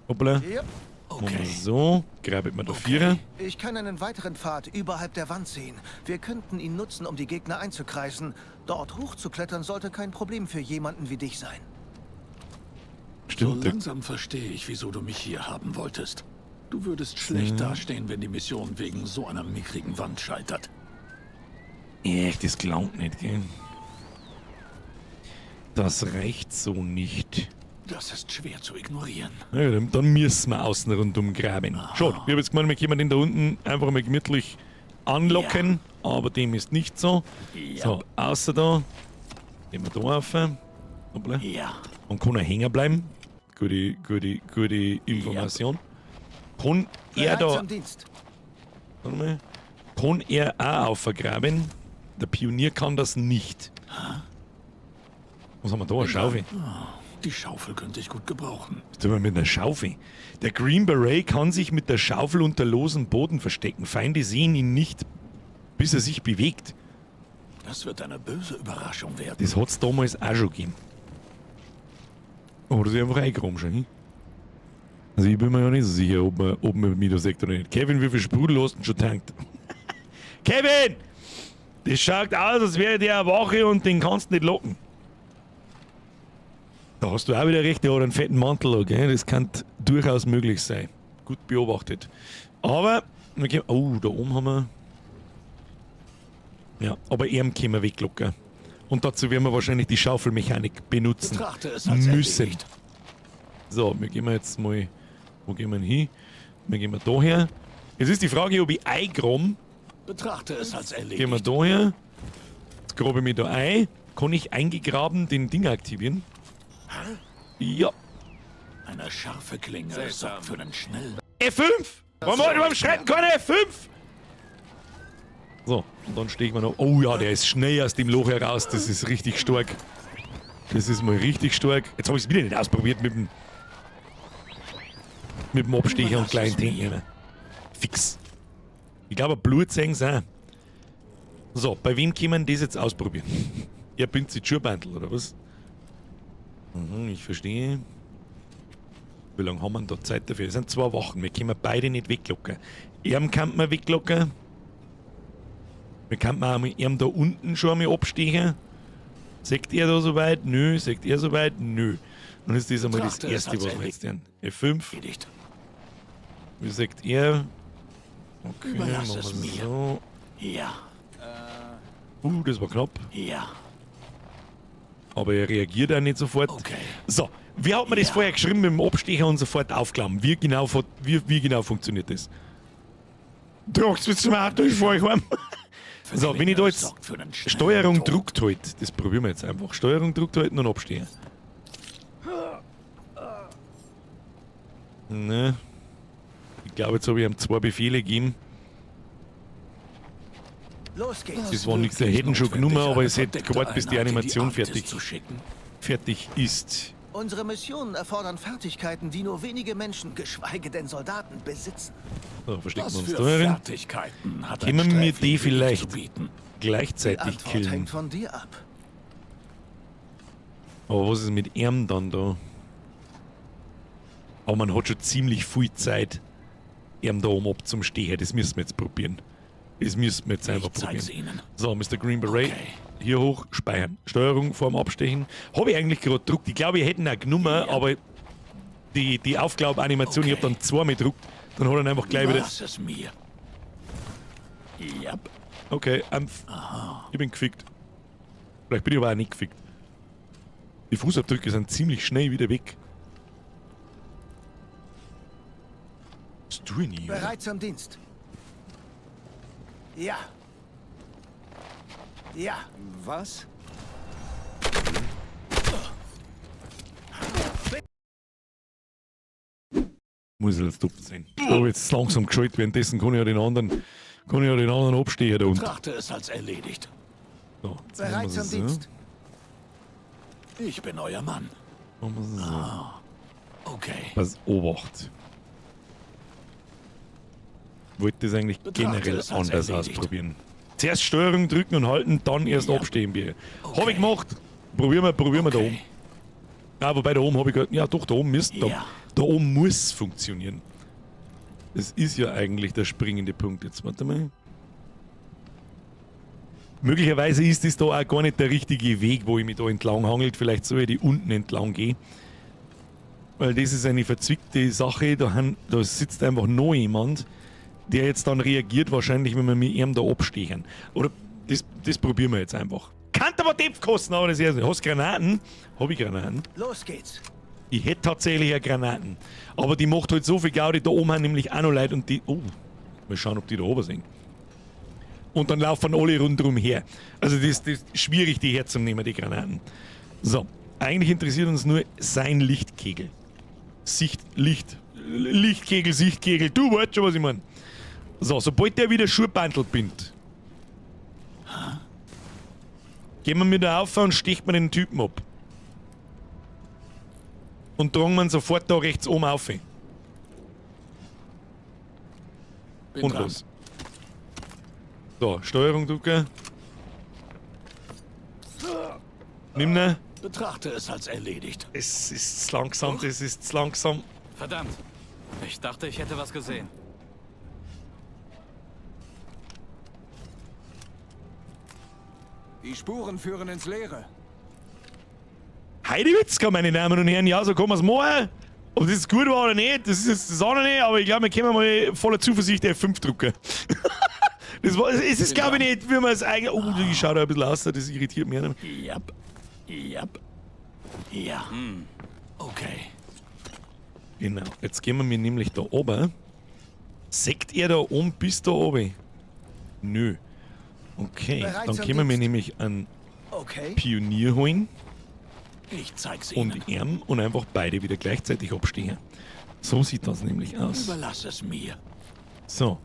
Hoppla. Yep. Machen wir okay. so, graben wir da Vierer. Ich kann einen weiteren Pfad überhalb der Wand sehen. Wir könnten ihn nutzen, um die Gegner einzukreisen. Dort hochzuklettern sollte kein Problem für jemanden wie dich sein. So Stimmt, der langsam verstehe ich, wieso du mich hier haben wolltest. Du würdest schlecht dastehen, wenn die Mission wegen so einer mickrigen Wand scheitert. Echt, das glaubt nicht, gell? Das reicht so nicht. Das ist schwer zu ignorieren. Na ja, dann müssen wir außen rundum graben. Schade, ich habe jetzt gemeint, wir können den da unten einfach mal gemütlich anlocken, aber dem ist nicht so. Ja. So, außer da. Nehmen wir da rauf. Hoppla. Ja, Und kann er hängen bleiben. Gute, gute, gute Information. Kann er Bereit da. zum Dienst. Warte mal. Kann er auch aufgraben? Der Pionier kann das nicht. Was haben wir da? Eine Schaufel. die Schaufel könnte ich gut gebrauchen. Was tun wir mit einer Schaufel? Der Green Beret kann sich mit der Schaufel unter losem Boden verstecken. Feinde sehen ihn nicht, bis er sich bewegt. Das wird eine böse Überraschung werden. Das hat's damals auch schon gegeben. Aber das ist einfach eingeräumt schon, hm? Also ich bin mir ja nicht so sicher, ob man mich da sieht oder nicht. Kevin, wie viel Sprudel hast du denn schon tankt? Kevin! Das schaut aus, als wäre der eine Wache und den kannst du nicht locken. Da hast du auch wieder recht, der hat einen fetten Mantel, okay? Das kann durchaus möglich sein. Gut beobachtet. Aber, wir gehen, oh, da oben haben wir... Ja, aber ihm können wir weglocken. Und dazu werden wir wahrscheinlich die Schaufelmechanik benutzen Betrachte es als müssen. erledigt. So, wir gehen jetzt mal. Wo gehen wir denn hin? Wir gehen mal da her. Jetzt ist die Frage, ob ich eingraben. Betrachte es als Gehen wir erledigt. da her. Jetzt grabe ich mich da ein. Kann ich eingegraben den Ding aktivieren? Ja. Eine scharfe Klinge Seltsam. sorgt für einen schnellen F5! Warum schreit denn keiner F5? So, und dann stehe ich mal noch. Oh ja, der ist schnell aus dem Loch heraus. Das ist richtig stark. Das ist mal richtig stark. Jetzt habe ich es wieder nicht ausprobiert mit dem. Mit dem Abstecher und Überlass kleinen es mir. Tank. Fix. Ich glaube, Blut sehen sie auch. So, bei wem kann man das jetzt ausprobieren? Ihr bindet sich Schuhbandel, oder was? Mhm, ich verstehe. Wie lange haben wir denn da Zeit dafür? Das sind 2 Wochen. Wir können beide nicht weglocken. Ihm kann man weglocken. Wir könnten auch mit ihm da unten schon einmal abstechen. Sagt er da soweit? Nö. Sagt er soweit? Nö. Dann ist das einmal das Betrachte es Erste, als was wir jetzt tun. F5. erledigt. Wie sagt er? Okay, Überlass machen es wir mir. so. Ja, Das war knapp. ja. Aber er reagiert auch nicht sofort. Okay. So, wie hat man das Ja. vorher geschrieben mit dem Abstecher und sofort aufklammen? Wie genau, wie genau funktioniert das? Tragt's mit zum Auto, ich fahr ich heim. So, wenn ich da jetzt Sorgt für einen schnellen Steuerung Tod. druckt halt, das probieren wir jetzt einfach. Steuerung druckt halten und abstehen. Ne. Ich glaube, jetzt habe ich ihm 2 Befehle gegeben. Los geht's. Das war nichts, der hätten schon Notwendig, genommen, aber eine es hätte verdeckte gewartet, bis die Einheit in Animation Arktis zu schicken. fertig ist. Unsere Missionen erfordern Fertigkeiten, die nur wenige Menschen, geschweige denn Soldaten, besitzen. So, verstecken Was wir uns für da drin. Fertigkeiten hat ein Können wir Sträfling die wie ich vielleicht zu bieten? Die gleichzeitig Antwort killen? hängt von dir ab. Aber was ist mit ihm dann da? Aber man hat schon ziemlich viel Zeit, ihm da oben abzustehen. Das müssen wir jetzt probieren. Das müssen wir jetzt einfach Ich zeig's probieren. Ihnen. So, Mr. Green Beret, Okay. hier hoch, speichern. Steuerung vorm Abstechen. Habe ich eigentlich gerade gedruckt. Ich glaube, ich hätte ihn auch genommen, aber Die Aufglaub-Animation, ich hab dann zweimal gedruckt, dann hat er ihn einfach gleich wieder. Überlass es mir. Yep. Okay, ich bin gefickt. Vielleicht bin ich aber auch nicht gefickt. Die Fußabdrücke sind ziemlich schnell wieder weg. Was tue ich denn? Bereit zum Dienst. Ja. Ja. Was? Muss ich jetzt doof sein. So, jetzt langsam geschaltet, währenddessen kann ich ja den anderen, kann ich ja den anderen abstehen da unten. Betrachte es als erledigt. So, jetzt machen Bereit wir's zum so. Dienst. Ich bin euer Mann. Machen wir's so. Okay. Pass Obacht. Wollte das eigentlich Betrachte generell es als anders erledigt. ausprobieren. Zuerst Steuerung drücken und halten, dann erst Ja. abstehen wir. Okay. Hab ich gemacht. Probieren wir da Okay. oben. Ah, wobei da oben hab ich gehört, ja doch, da oben müsste, Ja. da oben muss funktionieren. Das ist ja eigentlich der springende Punkt. Jetzt warte mal. Möglicherweise ist das da auch gar nicht der richtige Weg, wo ich mich da entlang hangelt. Vielleicht soll ich die unten entlang gehen. Weil das ist eine verzwickte Sache. Da sitzt einfach noch jemand, der jetzt dann reagiert, wahrscheinlich, wenn wir mit ihm da abstechen. Oder das probieren wir jetzt einfach. Kann aber Depf kosten, aber das ist ja. Hast du Granaten? Hab ich Granaten? Los geht's. Ich hätte tatsächlich ja Granaten. Aber die macht halt so viel Gaudi. Da oben haben nämlich auch noch Leute und die. Oh, mal schauen, ob die da oben sind. Und dann laufen alle rundherum her. Also das ist schwierig, die herzunehmen, die Granaten. So, eigentlich interessiert uns nur sein Lichtkegel. Sicht, Licht, Lichtkegel, Sichtkegel. Du weißt schon, was ich meine. So, sobald der wieder Schuhbandel bindet, gehen wir mit da auf und sticht man den Typen ab. Und tragen wir ihn sofort da rechts oben auf. Bin Und dran. los. So, Steuerung drücken. Nimm ne. Betrachte es als erledigt. Es ist zu langsam, das ist zu langsam. Verdammt. Ich dachte, ich hätte was gesehen. Die Spuren führen ins Leere. Heidewitzka, meine Damen und Herren. Ja, so kann man's machen. Ob das gut war oder nicht, das ist jetzt das andere nicht, aber ich glaube, wir können mal voller Zuversicht F5 drücken. Das war, es ist, glaube ich, nicht, wie man es eigentlich. Oh, die schaut da ein bisschen aus, das irritiert mich. Nicht. Yep. Yep. Ja. Okay. Genau, jetzt gehen wir mir nämlich da oben. Sägt er da oben bis da oben? Nö. Okay, Bereit dann zum können wir Dienst. nämlich einen Okay. Pionier holen Ich zeig's Ihnen. und Arm und einfach beide wieder gleichzeitig abstehen. So sieht das nämlich aus. Überlass es mir. So.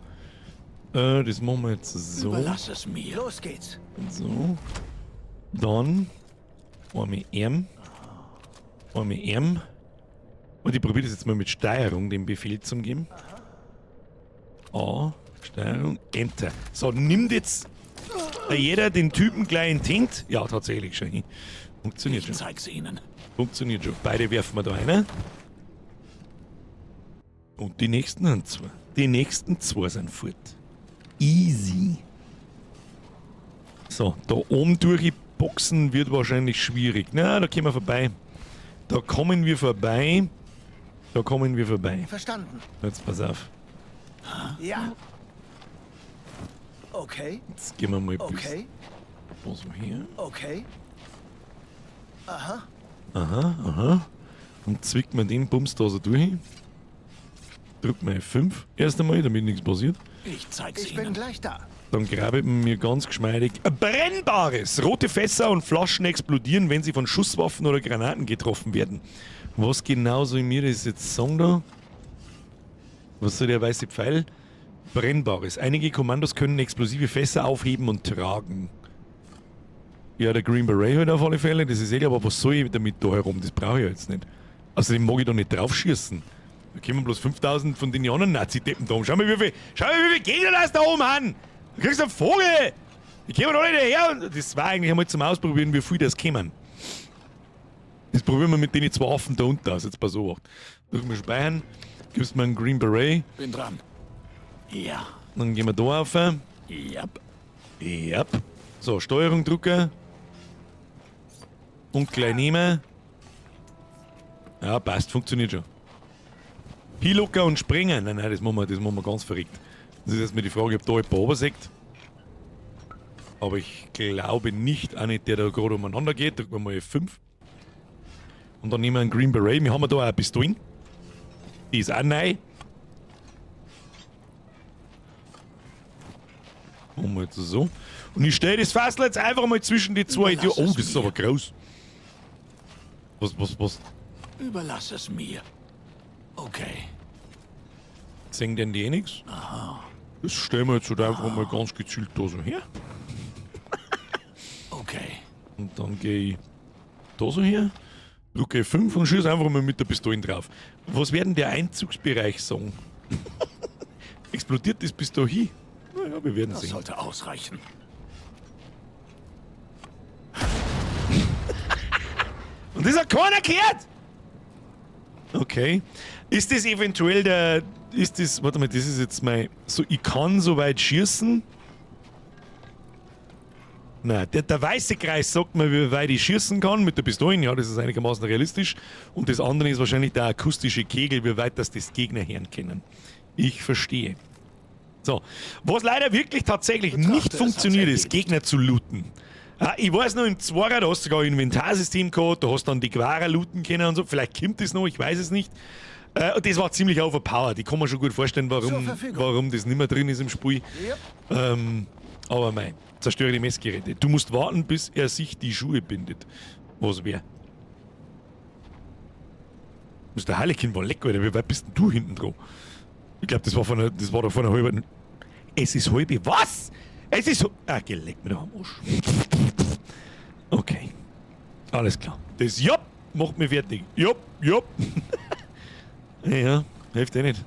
Das machen wir jetzt so. Überlass es mir. Los geht's. Und so. Dann einmal M. Einmal M. Und ich probiere das jetzt mal mit Steuerung, den Befehl zu geben. A, Steuerung, Enter. So, nimmt jetzt jeder den Typen gleich in die Hand. Ja, tatsächlich schon. Funktioniert Ich schon. zeig's Ihnen. Funktioniert schon. Beide werfen wir da rein. Und die nächsten sind zwei. Die nächsten zwei sind fort. Easy. So, da oben durchboxen wird wahrscheinlich schwierig. Na, da kommen wir vorbei. Da kommen wir vorbei. Da kommen wir vorbei. Verstanden. Jetzt pass auf. Ja. Okay. Jetzt gehen wir mal bis Okay. so her. Okay. Aha. Aha, aha. Und zwickt man den Bums da so durch. Drückt mal F5 erst einmal, damit nichts passiert. Ich zeig's Ich bin Ihnen. gleich da. Dann grabe ich mir ganz geschmeidig ein Brennbares. Rote Fässer und Flaschen explodieren, wenn sie von Schusswaffen oder Granaten getroffen werden. Was genau soll mir das jetzt sagen da? Was soll der weiße Pfeil? Brennbares. Einige Kommandos können explosive Fässer aufheben und tragen. Ja, der Green Beret halt auf alle Fälle, das ist eh klar, aber was soll ich damit da herum? Das brauche ich ja jetzt nicht. Außerdem mag ich da nicht draufschießen. Da kommen bloß 5000 von den anderen Nazi-Deppen da oben. Schau mal, wie viel, schau mal, wie viel Gegner das da oben haben! Da kriegst du einen Vogel! Die kommen alle daher! Und das war eigentlich einmal zum Ausprobieren, wie viel das kämen. Das probieren wir mit den zwei Affen da unten aus. Jetzt pass auf. Drücken wir speichern. Gibst mir einen Green Beret. Bin dran. Ja. Dann gehen wir da rauf. Yep. Yep. So, Steuerung drücken. Und gleich nehmen. Ja, passt, funktioniert schon. Hinlocker und springen. Nein, nein, das machen wir ganz verrückt. Das ist jetzt mir die Frage, ob da jemand runter. Aber ich glaube nicht, auch nicht der da gerade umeinander geht. Drücken wir mal F5. Und dann nehmen wir einen Green Beret. Wir haben da auch eine Pistolen. Die ist auch neu. Machen wir jetzt so. Und ich stelle das Fassl jetzt einfach mal zwischen die zwei Idioten. Oh, das ist aber groß. Was? Überlass es mir. Okay. Sehen denn die eh nix? Aha. Das stellen wir jetzt halt einfach mal ganz gezielt da so her. Okay. Und dann gehe ich da so her, drücke F5 und schieße einfach mal mit der Pistole drauf. Was wird denn der Einzugsbereich sagen? Explodiert das bis da hin? Naja, wir werden Das sehen. sollte ausreichen. Und das hat keiner gehört! Okay. Ist das eventuell der... Ist das... Warte mal, das ist jetzt mein... So, ich kann so weit schießen. Nein, der weiße Kreis sagt mir, wie weit ich schießen kann mit der Pistole. Ja, das ist einigermaßen realistisch. Und das andere ist wahrscheinlich der akustische Kegel, wie weit das Gegner hören können. Ich verstehe. So, was leider wirklich tatsächlich Betrachte nicht es funktioniert, als ist, Gegner zu looten. Ah, ich weiß noch, im Zwarer, da hast du sogar ein Inventarsystem gehabt, da hast du dann die Quara looten können und so. Vielleicht kommt das noch, ich weiß es nicht. Und das war ziemlich overpowered. Ich kann mir schon gut vorstellen, warum das nicht mehr drin ist im Spiel. Yep. Aber mei, zerstöre die Messgeräte. Du musst warten, bis er sich die Schuhe bindet. Was wär? Das ist der Harlekin war lecker, Alter. Wie weit bist denn du hinten dran? Ich glaub, das war doch vor einer halben. Es ist halbe. Was? Es ist. Ah, geleck mir doch am Arsch. Okay. Alles klar. Das Jopp macht mich fertig. Jopp, jopp. Ja, hilft eh nicht.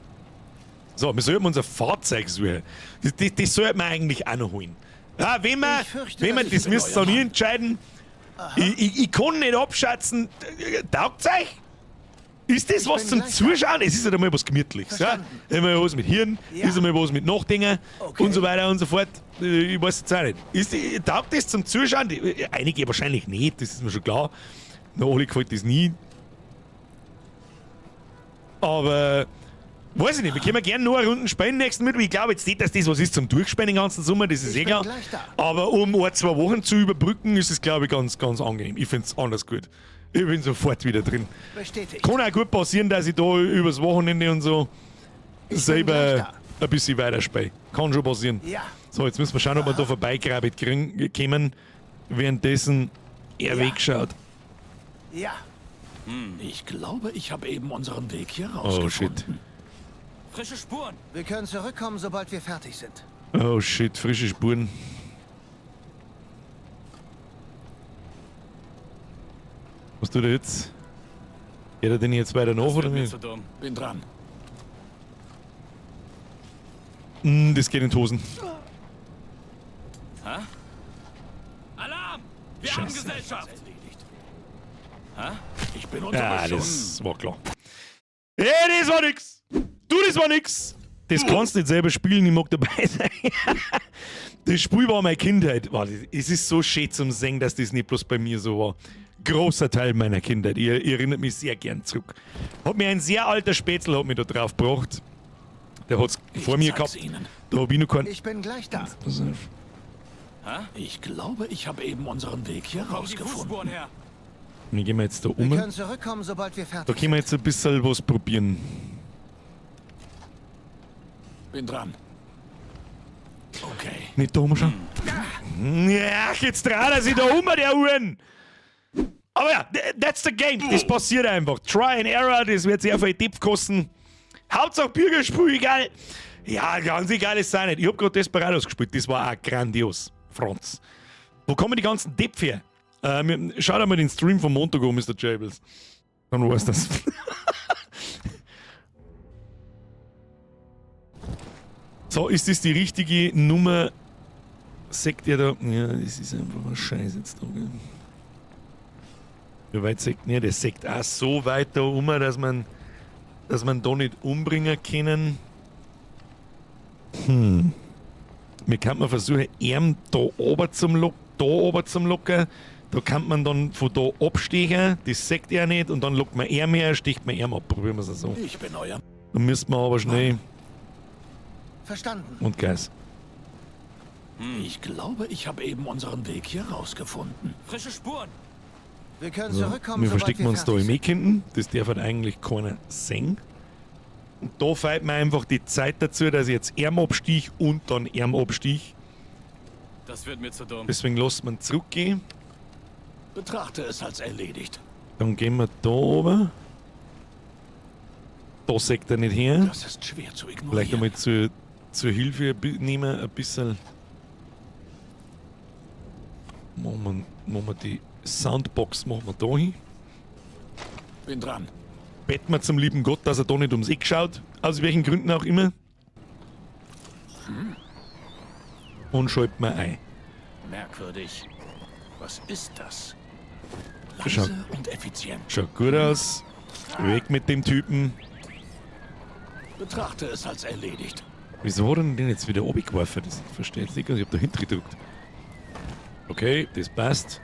So, wir sollten unser Fahrzeug suchen. Das sollte man eigentlich auch noch holen. Ja, wenn man, Ich fürchte, wenn man dass ich das müsst ihr dann entscheiden. Ich kann nicht abschätzen. Taugt's euch? Ist das Ich was bin zum gleich da. Zuschauen? Es ist halt einmal was Gemütliches. Ja? Verstanden. Einmal was mit Hirn, Ja. ist einmal was mit Nachdenken Okay. und so weiter und so fort. Ich weiß jetzt auch nicht. Taugt das zum Zuschauen? Einige wahrscheinlich nicht, das ist mir schon klar. Na, alle gefällt das nie. Aber weiß ich nicht, wir können gerne noch eine Runde spielen nächsten Mittwoch. Ich glaube jetzt nicht, dass das was ist zum Durchspielen den ganzen Sommer, das ist Ich eh bin klar. gleich da. Aber um 1, 2 Wochen zu überbrücken, ist es, glaube ich, ganz, ganz angenehm. Ich find's anders gut. Ich bin sofort wieder drin. Bestätigt. Kann auch gut passieren, dass ich da übers Wochenende und so Ich bin selber gleich da. ein bisschen weiterspiele. Kann schon passieren. Ja. So, jetzt müssen wir schauen, ob wir da vorbeigraben kommen, währenddessen er Ja. wegschaut. Ja. Ich glaube, ich habe eben unseren Weg hier Oh rausgefunden. shit. Frische Spuren. Wir können zurückkommen, sobald wir fertig sind. Oh shit, frische Spuren. Was tut er jetzt? Geht er denn jetzt weiter nach Das oder wird mir nicht? zu dumm. Bin dran. Das geht in die Hosen. Hä? Alarm! Wir haben Scheiße. Gesellschaft! Hä? Ich bin unter Ja, Beschuss. das war klar. Ey, das war nix! Du, das war nix! Das kannst du nicht selber spielen, ich mag dabei sein. Das Spiel war meine Kindheit. Warte, es ist so schön zum Sehen, dass das nicht bloß bei mir so war. Großer Teil meiner Kindheit. Ich erinnere mich sehr gern zurück. Hat mir ein sehr alter Spätzl hat mich da drauf gebracht. Der hat's Ich vor mir zeig's gehabt. Ihnen. Da hab ich noch keinen. Ich bin gleich da. Pass auf. Ich glaube, ich habe eben unseren Weg hier Kommen die rausgefunden. Fußspuren her. Wir gehen wir jetzt da Wir um. können zurückkommen, sobald wir Da fertig können wir jetzt ein bisschen was probieren. Bin dran. Okay. Nicht da umschauen. Ja, jetzt dreht er sich da um, der Uhren. Aber ja, that's the game. Das passiert einfach. Try and Error, das wird sehr viel Tipp kosten. Hauptsache Bürgerspiel, egal. Ja, ganz egal ist es auch nicht. Ich hab grad Desperados gespielt, das war auch grandios. Franz. Wo kommen die ganzen Depp her? Schau dir mal den Stream vom Montag an, Mr. Jables. Dann weißt du das. So, ist das die richtige Nummer? Sagt ihr da? Ja, das ist einfach ein Scheiß jetzt da, gell? Wie weit sagt der? Der sagt auch so weit da um, dass man da nicht umbringen können. Mir kann man versuchen, ihn da oben zum Lock, da oben zum Locken. Da kann man dann von da abstechen, das sagt er nicht, und dann lockt man er mehr, sticht man ihm ab. Probieren wir es so. Ich bin euer. Dann müssen wir aber schnell. Verstanden. Und Gas. Ich glaube, ich habe eben unseren Weg hier rausgefunden. Frische Spuren. Wir können So, zurückkommen, wir sobald verstecken wir uns da fertig im sind. Eck hinten. Das darf halt eigentlich keiner sehen. Und da fehlt mir einfach die Zeit dazu, dass ich jetzt Arm abstich und dann Arm abstich. Das wird mir zu dumm. Deswegen lässt man zurückgehen. Betrachte es als erledigt. Dann gehen wir da oben. Da sägt er nicht her. Das ist schwer zu ignorieren. Vielleicht einmal zur Hilfe nehmen, ein bisschen. Machen wir die Soundbox machen wir da hin. Bin dran. Beten wir zum lieben Gott, dass er da nicht ums Eck schaut. Aus welchen Gründen auch immer. Und schalten wir ein. Merkwürdig. Was ist das? Schau. Leise und effizient. Schaut gut aus. Weg mit dem Typen. Betrachte es als erledigt. Wieso hat er denn den jetzt wieder runtergeworfen? Das verstehe ich nicht ganz. Ich hab da hinten gedrückt. Okay, das passt.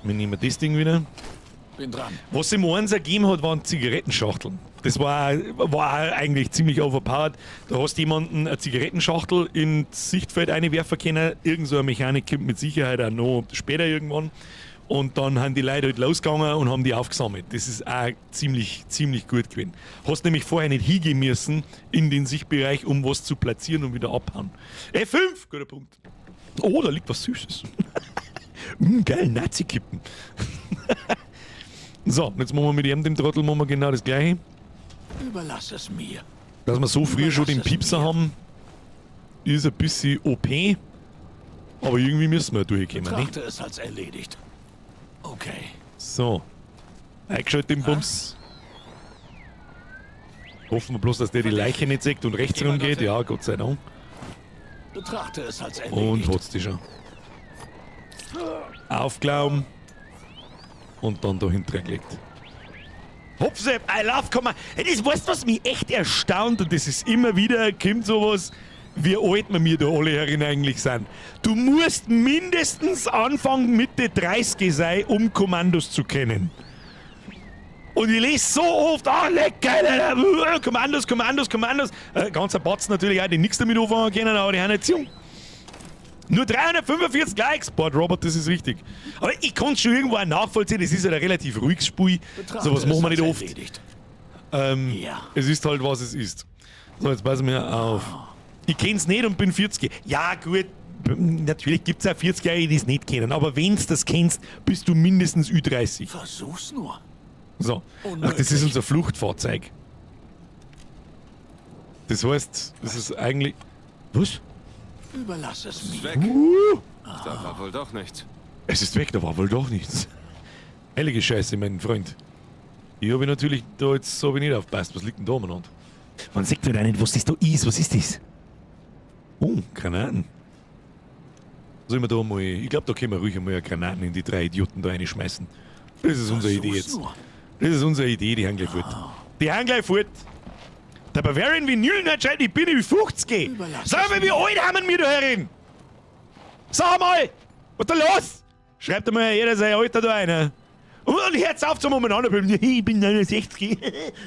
Wir nehmen das Ding wieder. Bin dran. Was im eins ergeben hat, waren Zigarettenschachteln. Das war eigentlich ziemlich overpowered. Da hast du jemanden eine Zigarettenschachtel ins Sichtfeld einwerfen können. Irgend so eine Mechanik kommt mit Sicherheit auch noch später irgendwann. Und dann haben die Leute halt losgegangen und haben die aufgesammelt. Das ist auch ziemlich, ziemlich gut gewesen. Hast nämlich vorher nicht hingehen müssen in den Sichtbereich, um was zu platzieren und wieder abhauen. F5! Guter Punkt. Oh, da liegt was Süßes. Geil, Nazi-Kippen. So, jetzt machen wir mit ihm, dem Trottel, machen wir genau das Gleiche. Überlass es mir. Dass wir so früh schon den Überlass es Piepser mir. haben, ist ein bisschen OP. Aber irgendwie müssen wir durchkommen, ne? Betrachte es als erledigt. Okay. So. Eingeschaltet den Bums. Hoffen wir bloß, dass der die Leiche nicht sieht und rechts Geh mal rumgeht. dorthin. Ja, Gott sei Dank. Betrachte es als Und erledigt. hat's die schon. Aufglauben. Und dann da hinten gelegt. Hopsep, I love Komma. Hey, das weißt du, was mich echt erstaunt und das ist immer wieder, kommt sowas, wie alt wir mir da alle herin eigentlich sind. Du musst mindestens Anfang Mitte 30 sein, um Kommandos zu kennen. Und ich lese so oft, ah, leck, geil, Alter, Kommandos, Kommandos, Kommandos. Ganzer Batzen natürlich auch, die nichts damit anfangen können, aber die haben nicht jung. Nur 345 Likes. Boah, Robert, das ist richtig. Aber ich kann es schon irgendwo auch nachvollziehen, das ist ja ein relativ ruhiges Spiel. Betrachte Sowas machen wir es nicht als oft. erledigt. Ja. Es ist halt, was es ist. So, jetzt passen wir auf. Ich kenn's nicht und bin 40. Ja, gut, natürlich gibt's auch 40-Jährige, die es nicht kennen. Aber wenn's das kennst, bist du mindestens Ü30. Versuch's nur. So. Ach, das ist unser Fluchtfahrzeug. Das heißt, das ist eigentlich... Was? Überlass es mir. Weg. Da war wohl doch nichts. Es ist weg, da war wohl doch nichts. Heilige Scheiße, mein Freund. Ich habe natürlich da jetzt so nicht aufgepasst. Was liegt denn da umeinander? Man sieht halt auch nicht, was das da ist. Was ist das? Oh, Granaten. Sollen wir da mal... Ich glaube, da können wir ruhig einmal Granaten in die drei Idioten da reinschmeißen. Das ist unsere Idee Versuch's jetzt. nur. Das ist unsere Idee, die haben gleich fort. Die haben gleich fort. Der Bavarian Vinyl anscheinend, ich bin über 50. Überlass Sag es mal, wie alt haben wir da herin? Sag mal, was ist da los? Schreibt einmal jeder sein Alter da rein. Und hört's auf zum umeinander. Ich bin 69.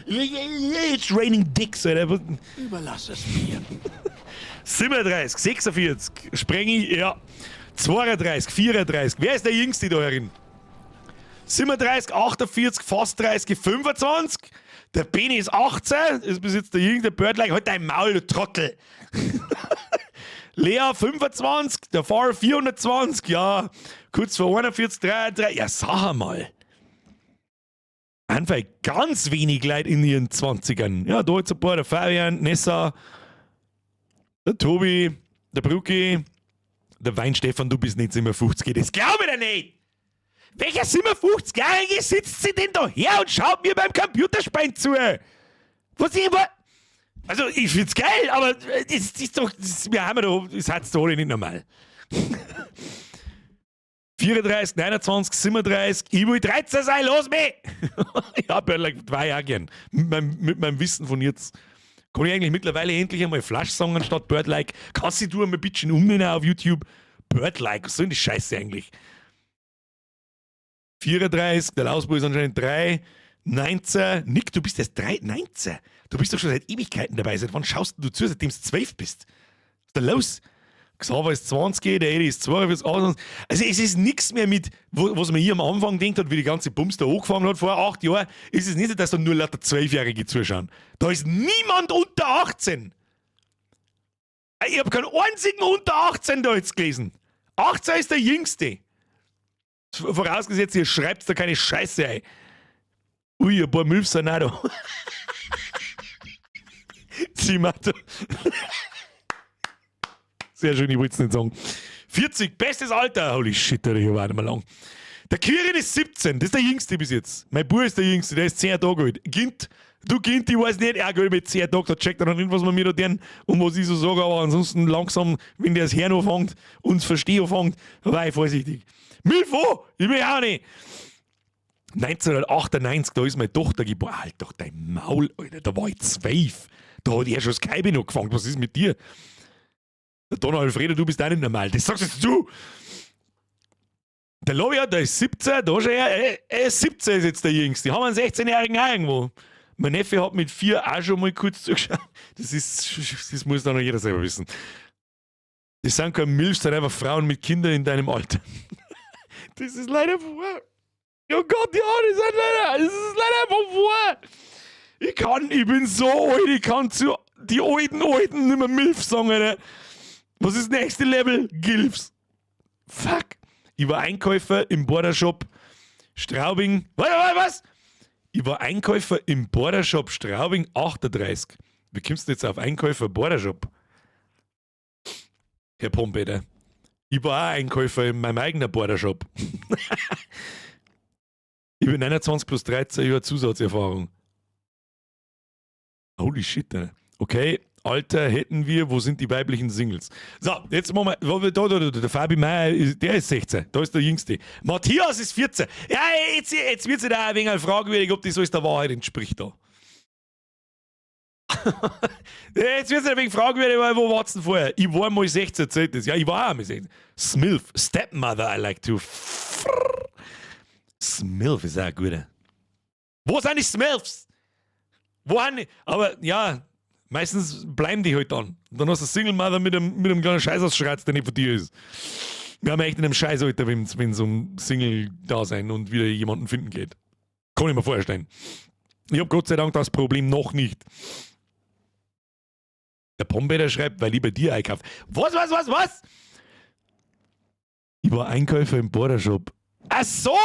It's raining dicks, Alter. Überlass es mir. 37, 46, spreng ich, ja. 32, 34. Wer ist der Jüngste da herin? 37, 48, fast 30, 25. Der Benny ist 18, ist bis jetzt der Jüngste. Birdlike, halt dein Maul, du Trottel. Lea 25, der Fahrer 420, ja, kurz vor 41, 33. Ja, sag mal. Einfach ganz wenig Leute in ihren 20ern. Ja, da jetzt ein paar, der Fabian, Nessa, der Tobi, der Brucki, der Weinstefan, du bist nicht 57, das glaub ich dir nicht! Welcher 57-Jährige sitzt sie denn da her und schaut mir beim Computerspielen zu? Was ich immer. Also, ich find's geil, aber das ist doch. Das, wir haben ja da. Das hat's doch alle nicht normal. 34, 29, 37, ich will 13 sein, los mich! Ja, Börle, zwei Jahre gern. Mit meinem Wissen von jetzt. Kann ich eigentlich mittlerweile endlich einmal Flash sagen anstatt Birdlike? Kannst du einmal ein bisschen umnennen auf YouTube? Birdlike, was soll denn die Scheiße eigentlich? 34, der Lausbub ist anscheinend 3, 19, Nick, du bist erst 3, 19. Du bist doch schon seit Ewigkeiten dabei. Seit wann schaust du zu, seitdem du 12 bist? Was ist da los? Xaver ist 20, der Eddie ist 42, 28. Also es ist nichts mehr mit, was man hier am Anfang denkt hat, wie die ganze Bums da angefangen hat vor 8 Jahren, ist es nicht so, dass da nur lauter 12-Jährige zuschauen. Da ist niemand unter 18. Ich habe keinen einzigen unter 18 da jetzt gelesen. 18 ist der Jüngste. Vorausgesetzt, ihr schreibt da keine Scheiße ein. Ui, ein paar Milfs sind auch da. Simato. Sehr schön, ich wollte es nicht sagen. 40, bestes Alter. Holy shit, Alter, ich war nicht mehr lang. Der Quirin ist 17, das ist der Jüngste bis jetzt. Mein Bub ist der Jüngste, der ist 10 Tage alt. Kind, du Kind, ich weiß nicht, er geht mit 10 Tagen, da checkt er noch nicht, was man mir da tun und was ich so sage, aber ansonsten langsam, wenn der das Hirn anfängt und das Verstehen anfängt, war ich vorsichtig. Milfo, ich will auch nicht. 1998, da ist meine Tochter geboren. Halt doch dein Maul, Alter, da war ich 12. Da hat er schon das Skype noch gefangen. Was ist mit dir? Der Don Alfredo, du bist auch nicht normal. Das sagst jetzt du. Der Lovia, der ist 17, da schon er, er ist 17 ist jetzt der Jüngste. Die haben einen 16-Jährigen auch irgendwo. Mein Neffe hat mit 4 auch schon mal kurz zugeschaut. Das muss dann noch jeder selber wissen. Das sind keine Milfs, das sind einfach Frauen mit Kindern in deinem Alter. Das ist leider wahr. Oh Gott, ja, das ist leider einfach wahr. Ich bin so alt, ich kann zu die alten Alten nicht mehr Milf sagen, Alter. Was ist das nächste Level? Gilfs. Fuck. Ich war Einkäufer im Bordershop Straubing. Warte, warte, was? Ich war Einkäufer im Bordershop Straubing 38. Wie kommst du jetzt auf Einkäufer Bordershop? Herr Pompeter. Ich war auch Einkäufer in meinem eigenen Bordershop. Ich bin 29 plus 13 Jahre Zusatzerfahrung. Holy shit, Alter. Okay, Alter hätten wir, wo sind die weiblichen Singles? So, jetzt machen wir, da, der Fabi Meier, der ist 16, da ist der Jüngste. Matthias ist 14. Ja, jetzt wird sich da ein wenig fragwürdig, ob das alles der Wahrheit entspricht da. Jetzt wird es ein wenig fragwürdig, weil wo war's denn vorher? Ich war mal 16, zählt das. Ja, ich war auch mal 16. Smilf, Stepmother, I like to. Smilf ist auch ein guter. Wo sind die Smilfs? Wo sind die? Aber ja, meistens bleiben die halt dann. Dann hast du eine Single Mother mit einem kleinen Scheißausschratz, der nicht von dir ist. Wir haben echt in einem Scheißalter, wenn es um Single-Dasein und wieder jemanden finden geht. Kann ich mir vorstellen. Ich hab Gott sei Dank das Problem noch nicht. Der Pombe, der schreibt, weil ich bei dir einkaufe. Was, was, was, was? Ich war Einkäufer im Bordershop. Ach so!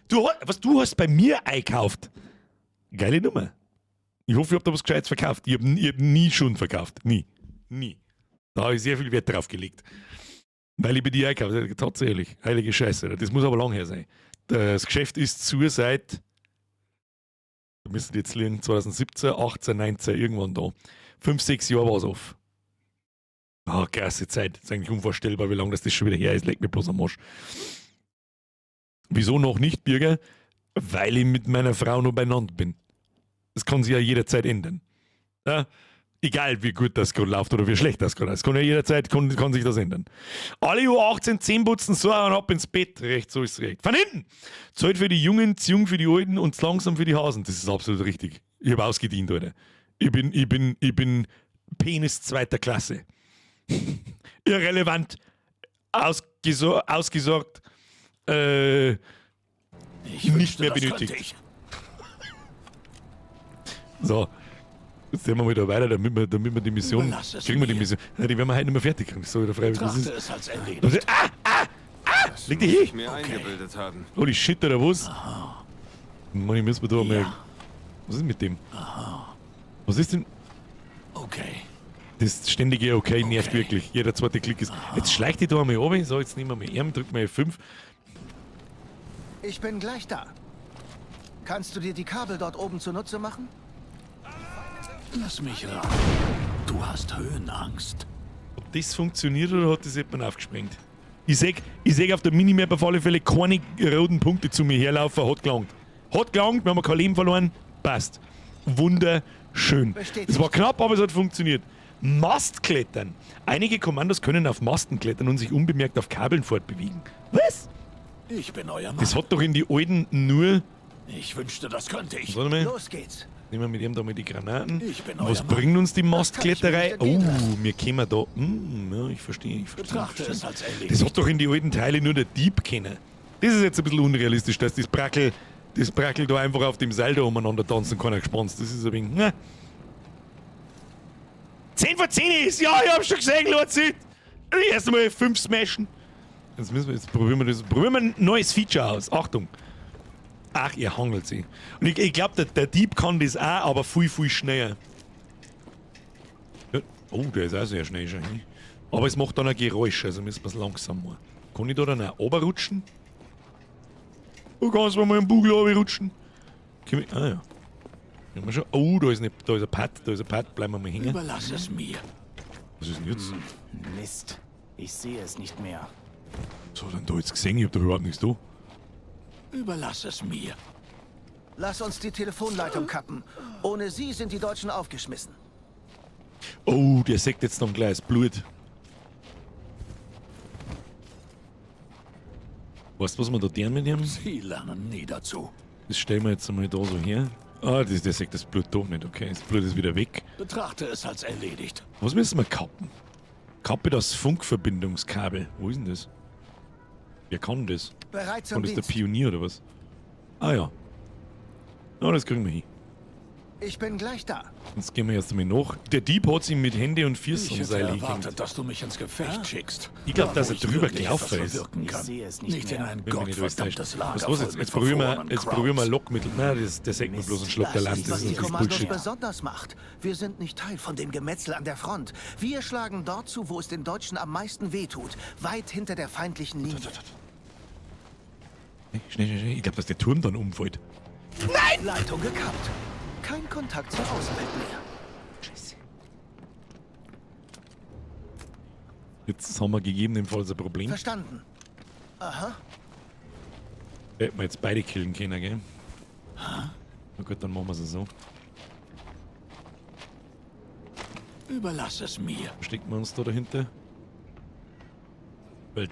Du hast bei mir einkauft. Geile Nummer. Ich hoffe, ich hab da was Gescheites verkauft. Ich hab nie schon verkauft. Nie. Nie. Da habe ich sehr viel Wert drauf gelegt. Weil ich bei dir einkaufe. Tatsächlich. Heilige Scheiße. Das muss aber lang her sein. Das Geschäft ist zu seit, da müssen die jetzt liegen, 2017, 18, 19, irgendwann da. 5, 6 Jahre war es off. Ah, krasse Zeit. Das ist eigentlich unvorstellbar, wie lange das schon wieder her ist. Leck mich bloß am Arsch. Wieso noch nicht, Birger? Weil ich mit meiner Frau noch beieinander bin. Das kann sich ja jederzeit ändern. Ja? Egal, wie gut das gerade läuft oder wie schlecht das gerade ist. Es kann ja jederzeit kann sich das ändern. Alle U18, 10 putzen, so und ab ins Bett. Recht, so ist es recht. Von hinten! Zahlt für die Jungen, zu jung für die Alten und zu langsam für die Hasen. Das ist absolut richtig. Ich hab ausgedient, Alter. Ich bin Penis zweiter Klasse. Irrelevant. Ausgesorgt. Ich nicht wünschte, mehr das benötigt. könnte ich. So. Jetzt sehen wir mal da weiter, damit wir die Mission. Überlass es Kriegen wir die mir. Mission. Ja, die werden wir heute nicht mehr fertig kriegen. So wieder freiwillig. Das Betrachte ist, es als erledigt. das ist, ah! Ah! Ah! Das Leg dich muss hin! ich mir eingebildet haben. Holy shit, oder was? Mann, ich muss mir da mal. Ja. Was ist mit dem? Was ist denn? Okay. Das ständige Okay nervt Okay. wirklich. Jeder zweite Klick ist. Jetzt schleicht die da einmal runter. So, jetzt nehmen wir mal R, drück mal F5. Ich bin gleich da. Kannst du dir die Kabel dort oben zunutze machen? Lass mich raten. Du hast Höhenangst. Ob das funktioniert oder hat das jemand aufgesprengt? Ich seh auf der Minimap auf alle Fälle keine roten Punkte zu mir herlaufen. Hat gelangt. Hat gelangt, wir haben kein Leben verloren. Passt. Wunderschön. Bestätigt. Es war knapp, aber es hat funktioniert. Mastklettern. Einige Kommandos können auf Masten klettern und sich unbemerkt auf Kabeln fortbewegen. Was? Ich bin euer Mann. Das hat doch in die alten nur Ich wünschte, das könnte ich. Warte mal. Los geht's. Nehmen wir mit ihm da mal die Granaten. Ich bin Und was euer Mann. bringt uns die Das kann Mastkletterei? ich mir nicht Oh, entgehen wir kommen da. Ja, ich verstehe, ich verstehe. Betrachte ich es verstehe. als erledigt. Das hat doch in die alten Teile nur der Dieb kennen. Das ist jetzt ein bisschen unrealistisch, dass das Brackel da einfach auf dem Seil da umeinander tanzen kann, gespannt. Das ist ein wenig. Ne? 10 vor 10 ist! Ja, ich hab schon gesehen, Lorzi! Erst einmal 5 smashen. Jetzt müssen wir, jetzt probieren wir das. Probieren wir ein neues Feature aus. Achtung! Ach, ihr hangelt sie. Und ich glaube, der Dieb kann das auch, aber viel, viel schneller. Ja. Oh, der ist auch sehr schnell schon. Aber es macht dann ein Geräusch, also müssen wir es langsam machen. Kann ich da dann auch runterrutschen? Du kannst mir mal im Bugel runterrutschen. Ah ja. Ja, mal schon. Oh, da ist, nicht, da ist ein Pad, da ist ein Pad. Bleiben wir mal hängen. Überlass es mir. Was ist denn jetzt? Mist. Ich sehe es nicht mehr. Was hat denn da jetzt gesehen? Ich hab da überhaupt nichts da. Überlass es mir. Lass uns die Telefonleitung kappen. Ohne sie sind die Deutschen aufgeschmissen. Oh, der sägt jetzt dann gleich das Blut. Weißt du, was wir da tun mit ihm? Sie lernen nie dazu. Das stellen wir jetzt einmal da so her. Ah, der sägt das Blut doch nicht. Okay, das Blut ist wieder weg. Betrachte es als erledigt. Was müssen wir kappen? Kappe das Funkverbindungskabel. Wo ist denn das? Wer kann das? Bereit zum Kann das der Dienst. Pionier oder was? Ah ja. Na, das kriegen wir hin. Ich bin gleich da. Jetzt gehen wir erst einmal nach. Der Dieb hat sich mit Hände und Füßen Ich am hätte Seil erwartet, hingehängt. dass du mich ins Gefecht schickst. Ich glaub, Da, dass wo er ich drüber wirklich gelaufen etwas ist. bewirken Ich kann. sehe es nicht Nicht in mehr. ein Wenn mich nicht alles täuscht. gottverdammtes Lager Was los voll jetzt? mit Jetzt probieren wir, verfrorenen jetzt probieren wir Krauts. Lockmittel. Nein, das sagt mir bloß ein Schluck der Das Land. ist, Das was ist die natürlich Kommandos Bullshit. besonders macht. Wir sind nicht Teil von dem Gemetzel an der Front. Wir schlagen dort zu, wo es den Deutschen am meisten wehtut. Weit hinter der feindlichen Linie. Schnell, schnell, schnell. Ich glaube, dass der Turm dann umfällt. Leitung gekappt. Kein Kontakt zur Außenwelt mehr. Scheiße. Jetzt haben wir gegebenenfalls ein Problem. Verstanden. Aha. Hätten wir jetzt beide killen können, gell? Na gut, dann machen wir es so. Überlass es mir. Verstecken wir uns da dahinter? Weil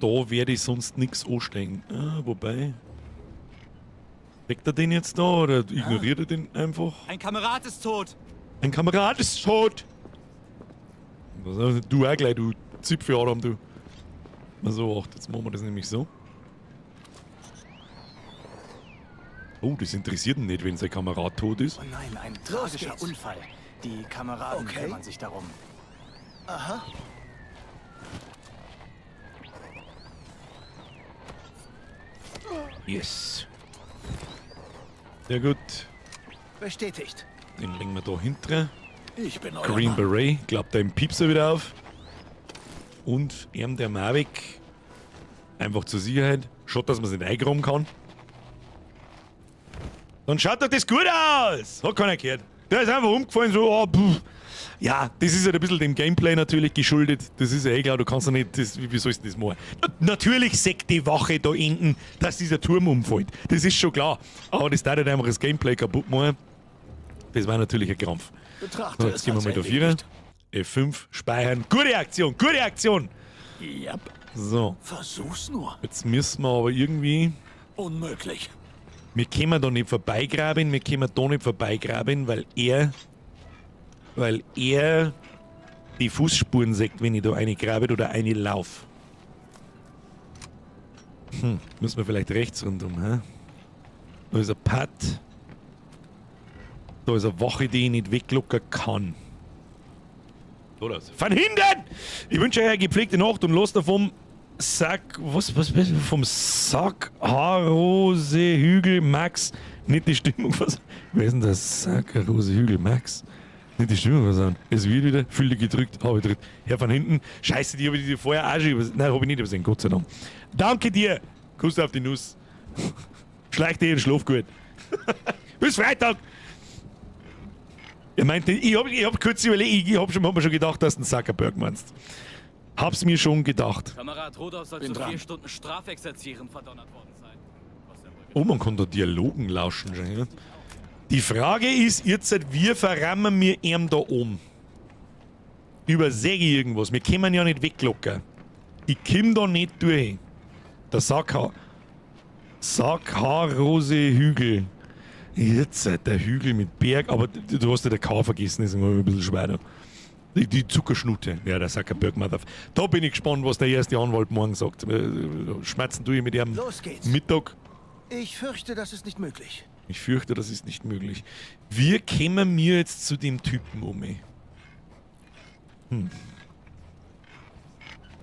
da werde ich sonst nichts ansteigen. Ah, wobei. Weckt er den jetzt da oder ignoriert er den einfach? Ein Kamerad ist tot. Ein Kamerad ist tot! Was, du auch gleich, du Zipfel Adam, du. Na so, ach, jetzt machen wir das nämlich so. Oh, das interessiert ihn nicht, wenn sein Kamerad tot ist. Oh nein, ein tragischer geht's. Unfall. Die Kameraden Okay. kümmern sich darum. Aha. Yes. Sehr gut. Bestätigt. Den legen wir da hinten. Ich bin euer Green Mann. Beret, klappt da im Piepser wieder auf. Und ihm der Mavic. Einfach zur Sicherheit. Schaut, dass man es nicht eingraben kann. Dann schaut doch das gut aus! Hat keiner gehört. Der ist einfach umgefallen, so, oh, pff. Ja, das ist halt ein bisschen dem Gameplay natürlich geschuldet. Das ist ja eh klar, du kannst ja nicht, das, wie sollst du das machen? Natürlich sägt die Wache da hinten, dass dieser Turm umfällt. Das ist schon klar. Aber das darf halt einfach das Gameplay kaputt machen. Das war natürlich ein Krampf. Betrachte So, jetzt es gehen wir als mal da Vierer. erledigt. F5, speichern. Gute Aktion, gute Aktion! Yep. So, Versuch's nur. jetzt müssen wir aber irgendwie... Unmöglich. Wir können da nicht vorbeigraben, wir können da nicht vorbeigraben, weil er die Fußspuren sägt, wenn ich da eine grabe oder eine lauf. Müssen wir vielleicht rechts rundum, hä? Da ist ein Pad. Da ist eine Wache, die ich nicht weglocken kann. So das. Von hinten! Ich wünsche euch eine gepflegte Nacht und los davon. Sack, was, vom Sack, Haarose, Hügel, Max, nicht die Stimmung, was, wer ist denn das? Sack, Haarose, Hügel, Max, nicht die Stimmung, was an. Es wird wieder, fühle gedrückt, habe ich gedrückt. Herr von hinten, scheiße, die habe ich dir vorher auch schon übersehen. Nein, habe ich nicht übersehen, Gott sei Dank. Danke dir, Kuss auf die Nuss. Schleich dir und schlaf gut. Bis Freitag! Er meinte, ich hab kurz überlegt, ich hab mir schon gedacht, dass du einen Zuckerberg meinst. Hab's mir schon gedacht. Kamerad Rudolf soll Bin zu dran. 4 Stunden Strafexerzieren verdonnert worden sein. Was er wohl Oh, man kann da Dialogen lauschen schon, ja? Die Frage ist jetzt, wir verrammen mir ihm da oben. Übersäge ich irgendwas. Wir können ja nicht weglocken. Ich komm da nicht durch. Der Sackhaarrose Hügel. Jetzt der Hügel mit Berg, aber du hast ja der K vergessen, ist immer ein bisschen schwer. Die Zuckerschnute, ja, der Zuckerberg Mother. Da bin ich gespannt, was der erste Anwalt morgen sagt. Schmerzen tue ich mit ihrem Los geht's. Mittag. Ich fürchte, das ist nicht möglich. Ich fürchte, das ist nicht möglich. Wir kämen mir jetzt zu dem Typen um.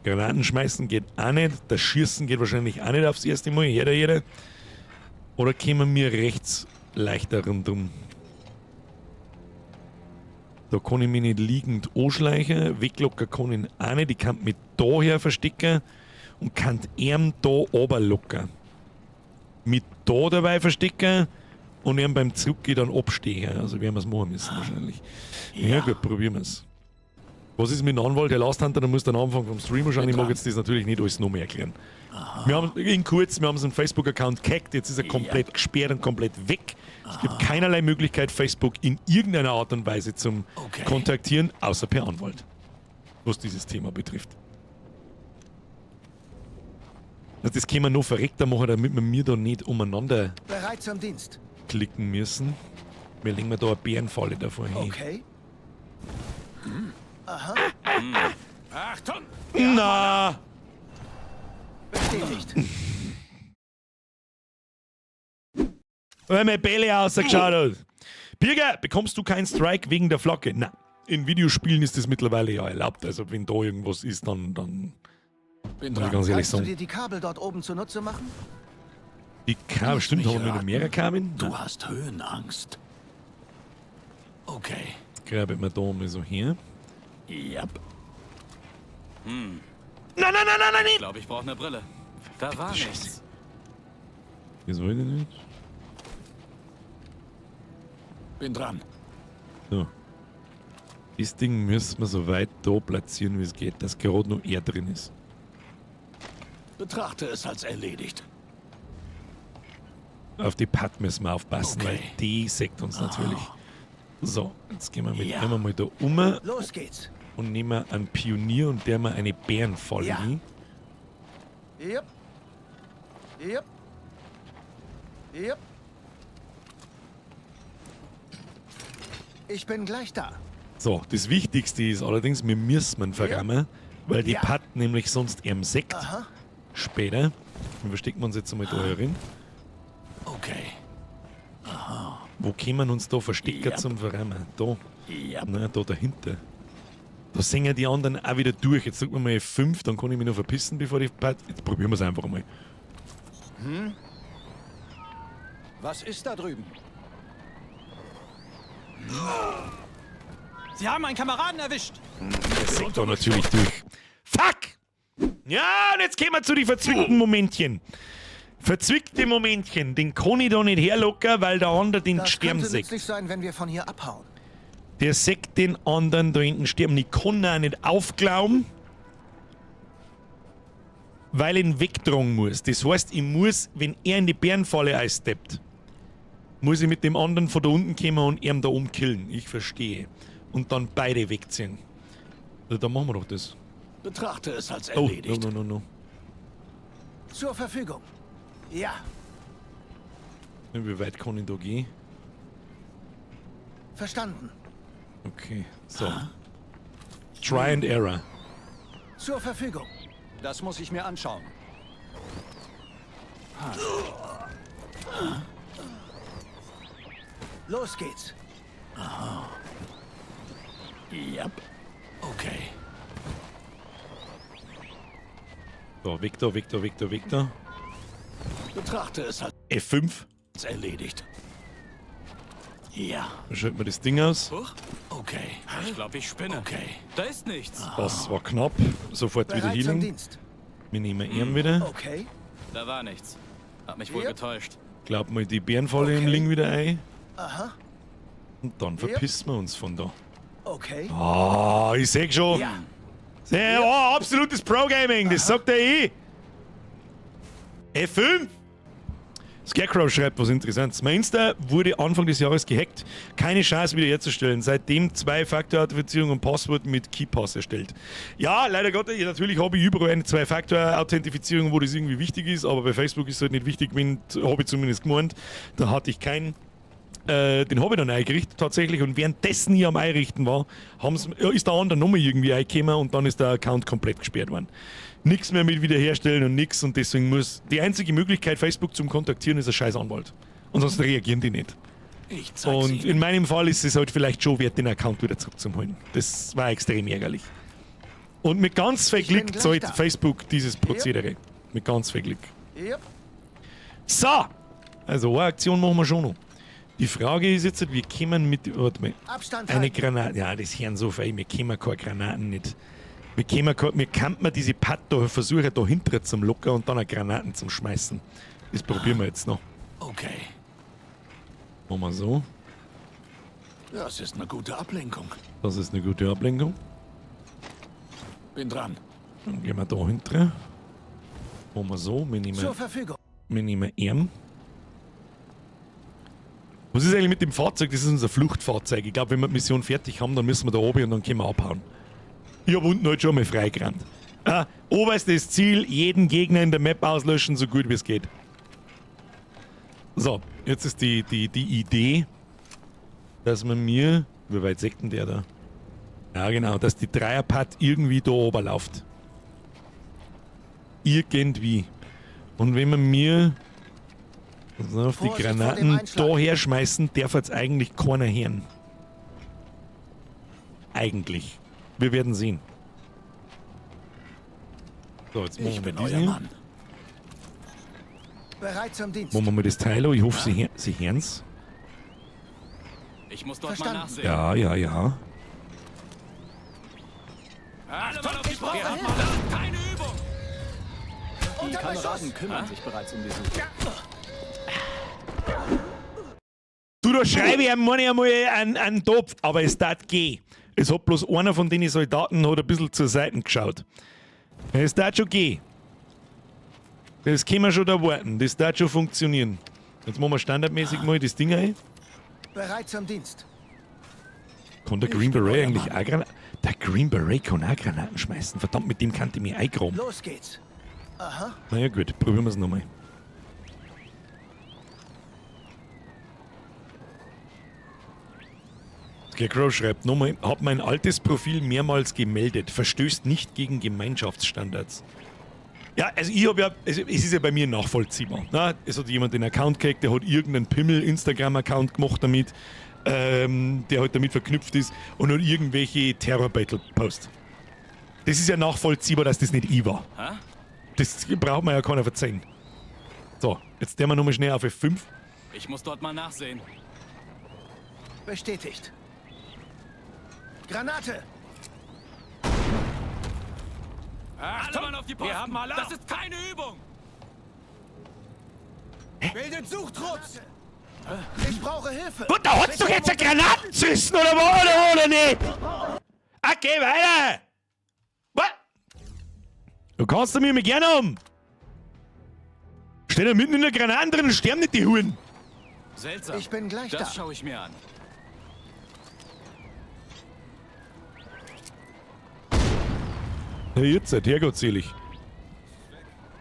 Granaten schmeißen geht auch nicht. Das Schießen geht wahrscheinlich auch nicht aufs erste Mal. Jeder, jeder. Oder kämen wir rechts leichter rundum? Da kann ich mich nicht liegend anschleichen. Weglocker kann ich auch nicht. Ich kann mich da her verstecken und kann ihn da runterlocken. Mit da dabei verstecken und ihn beim Zurückgehen dann abstehen. Also werden wir es machen müssen wahrscheinlich. Ja, gut, probieren wir es. Was ist mit dem Anwalt? Der Last Hunter, da muss dann Anfang vom Streamer schauen. Ich mag jetzt das natürlich nicht alles noch mehr erklären. Wir haben, in kurz, wir haben seinen Facebook-Account gehackt, jetzt ist er komplett gesperrt und komplett weg. Es gibt keinerlei Möglichkeit, Facebook in irgendeiner Art und Weise zum Kontaktieren, außer per Anwalt, was dieses Thema betrifft. Also das können wir noch verreckter machen, damit wir mir da nicht umeinander Bereit zum Dienst. klicken müssen. Wir legen mir da eine Bärenfalle davor hin. Okay. Aha. Achtung! Na! Bestätigt. Weil meine Bälle ausgeschaut hat. Birger, bekommst du keinen Strike wegen der Flagge? Na, in Videospielen ist das mittlerweile ja erlaubt. Also wenn da irgendwas ist, dann Bin muss ich dran. ganz ehrlich Kannst du sagen. dir die Kabel dort oben zunutze machen? Die Kabel, stimmt, Mich haben wir noch raten. mehrere Kabel? Du hast Höhenangst. Okay. Grabe ich mir da mal so her. Yep. Nein, nein, nein, nein, nein, Ich glaube, ich brauche eine Brille. Da war nichts. Das wollte ich nicht. Bin dran. So. Das Ding müssen wir so weit da platzieren, wie es geht, dass gerade noch er drin ist. Betrachte es als erledigt. Auf die Pat müssen wir aufpassen, Okay. weil die sägt uns natürlich. So, jetzt gehen wir mit Ja. einmal mal da um Los geht's. und nehmen einen Pionier und der mal eine Bärenfalle Ja. hin. Yep. Yep. Yep. Ich bin gleich da. So, das Wichtigste ist allerdings, wir müssen ihn verrammen, weil die Ja. Pat nämlich sonst ihm sägt. Aha. Später. Wir verstecken uns jetzt einmal da herin. Okay. Wo können wir uns da verstecken Ja. zum Verrammen? Da. Yep. Nein, da dahinter. Da sehen ja die anderen auch wieder durch. Jetzt drücken wir mal F5, dann kann ich mich noch verpissen, bevor die Pat. Jetzt probieren wir es einfach mal. Hm? Was ist da drüben? Sie haben einen Kameraden erwischt. Der sägt da natürlich durch. Fuck! Ja, und jetzt kommen wir zu den verzwickten Momentchen. Verzwickte Momentchen, den kann ich da nicht herlocken, weil der andere den Das sterben könnte sägt. nützlich sein, wenn wir von hier abhauen. Der sägt den anderen da hinten sterben. Ich kann auch nicht aufglauben, weil ich ihn wegtragen muss. Das heißt, ich muss, wenn er in die Bärenfalle einsteppt, muss ich mit dem anderen von da unten kommen und ihn da oben killen. Ich verstehe. Und dann beide wegziehen. Also, dann machen wir doch das. Betrachte es als Oh, no, erledigt. no, no, no. Zur Verfügung. Ja, Wie weit kann ich da gehen? verstanden. Okay, so. Try and Error. Zur Verfügung. Das muss ich mir anschauen. Los geht's. Yep. Okay. So, weg da, weg da, weg da, weg da. Betrachte es als F5. erledigt. Ja. Dann schalten wir das Ding aus. Huch. Okay. Ich glaube, ich spinne. Okay. Da ist nichts. Das war knapp. Sofort wieder Bereit zum Healing. Dienst. Wir nehmen ihn wieder. Okay. Da war nichts. Hab mich wohl Yep. getäuscht. Glaub mal die Bärenfalle im Okay. Ling wieder ein. Aha. Und dann verpissen wir uns von da. Okay. Ah, ich seh schon. Ja. Sehr, oh, absolutes Pro-Gaming, das sagt er eh. F5. Scarecrow schreibt was Interessantes. Mein Insta wurde Anfang des Jahres gehackt. Keine Chance wiederherzustellen. Seitdem 2-Faktor-Authentifizierung und Passwort mit KeyPass erstellt. Ja, leider Gottes, natürlich habe ich überall eine 2-Faktor-Authentifizierung, wo das irgendwie wichtig ist, aber bei Facebook ist es halt nicht wichtig, habe ich zumindest gemeint. Da hatte ich keinen. Den habe ich dann eingerichtet tatsächlich und währenddessen ich am Einrichten war, ist der andere Nummer irgendwie eingekommen und dann ist der Account komplett gesperrt worden. Nix mehr mit wiederherstellen und nix und deswegen muss die einzige Möglichkeit, Facebook zum Kontaktieren, ist ein scheiß Anwalt. Ansonsten reagieren die nicht. Ich zeig's Und Ihnen. in meinem Fall ist es halt vielleicht schon wert, den Account wieder zurückzuholen. Das war extrem ärgerlich. Und mit ganz viel Ich bin Glück gleich zahlt da. Facebook dieses Prozedere. Mit ganz viel Glück. Yep. So! Also eine Aktion machen wir schon noch. Die Frage ist jetzt, wir kommen mit. Warte mal. Abstand Eine halten. Granate. Ja, das hören so viel. Wir kommen keine Granaten nicht. Wir kommen keine, wir kann man diese Pad da versuchen, da hinten zum Locker und dann eine Granaten zum Schmeißen. Das probieren wir jetzt noch. Okay. Machen wir so. Das ist eine gute Ablenkung. Das ist eine gute Ablenkung. Bin dran. Dann gehen wir da hinten. Machen wir so. Wir nehmen, Zur Verfügung. wir nehmen ihn. Was ist eigentlich mit dem Fahrzeug? Das ist unser Fluchtfahrzeug. Ich glaube, wenn wir die Mission fertig haben, dann müssen wir da oben und dann können wir abhauen. Ich habe unten halt schon mal freigerannt. Oberstes Ziel, jeden Gegner in der Map auslöschen, so gut wie es geht. So, jetzt ist die Idee, dass man mir... Wie weit sagt denn der da? Ja genau, dass die Dreierpad irgendwie da oben läuft. Irgendwie. Und wenn man mir auf die Vorsicht vor dem Granaten Einschlag. da her schmeißen, darf jetzt eigentlich keiner hören. Eigentlich. Wir werden sehen. So, jetzt machen Ich wir bin diesen euer hier. Mann. Bereit zum Dienst. Machen wir mal das Teil an. Ich hoffe, sie hören's. Ich muss dort Verstanden. mal nachsehen. Ja, ja, ja. Alle Mann auf die Ich brauche Wir haben Hilfe. Alarm. Keine Übung. Die Unter Kameraden Beschuss! kümmern sich bereits um die Suche. Du, da schreibe ich einem einmal einen Topf, aber es tat gehen. Es hat bloß einer von den Soldaten hat ein bisschen zur Seite geschaut. Es tat schon gehen. Das können wir schon da warten. Das tat schon funktionieren. Jetzt machen wir standardmäßig mal das Ding ein. Bereit zum Dienst. Kann der Green Beret eigentlich auch Granaten... Der Green Beret kann auch Granaten schmeißen. Verdammt, mit dem kann ich mich eingraben. Los geht's. Aha. Na ja gut, probieren wir es nochmal. Scarecrow schreibt nochmal, hab mein altes Profil mehrmals gemeldet, verstößt nicht gegen Gemeinschaftsstandards. Ja, also ich hab ja, also es ist ja bei mir nachvollziehbar. Ne? Es hat jemand den Account gekriegt, der hat irgendeinen Pimmel-Instagram-Account gemacht damit, der halt damit verknüpft ist und hat irgendwelche Terror-Battle-Posts. Das ist ja nachvollziehbar, dass das nicht ich war. Hä? Das braucht man ja keiner verzeihen. So, jetzt der wir nochmal schnell auf F5. Ich muss dort mal nachsehen. Bestätigt. Granate! Alle Mann auf die Posten. Wir haben Alarm. Das ist keine Übung. Bildet Suchtrupps! Ich brauche Hilfe! Gut, da hat's doch jetzt eine Granaten züssen, oder wo, oder nicht? Okay, weiter! Was? Du kannst du mir mit gerne um! Steh da mitten in der Granaten drin und sterben nicht die Huren! Seltsam. Ich bin gleich Das da. schaue ich mir an. Ja, jetzt seid herrgottselig.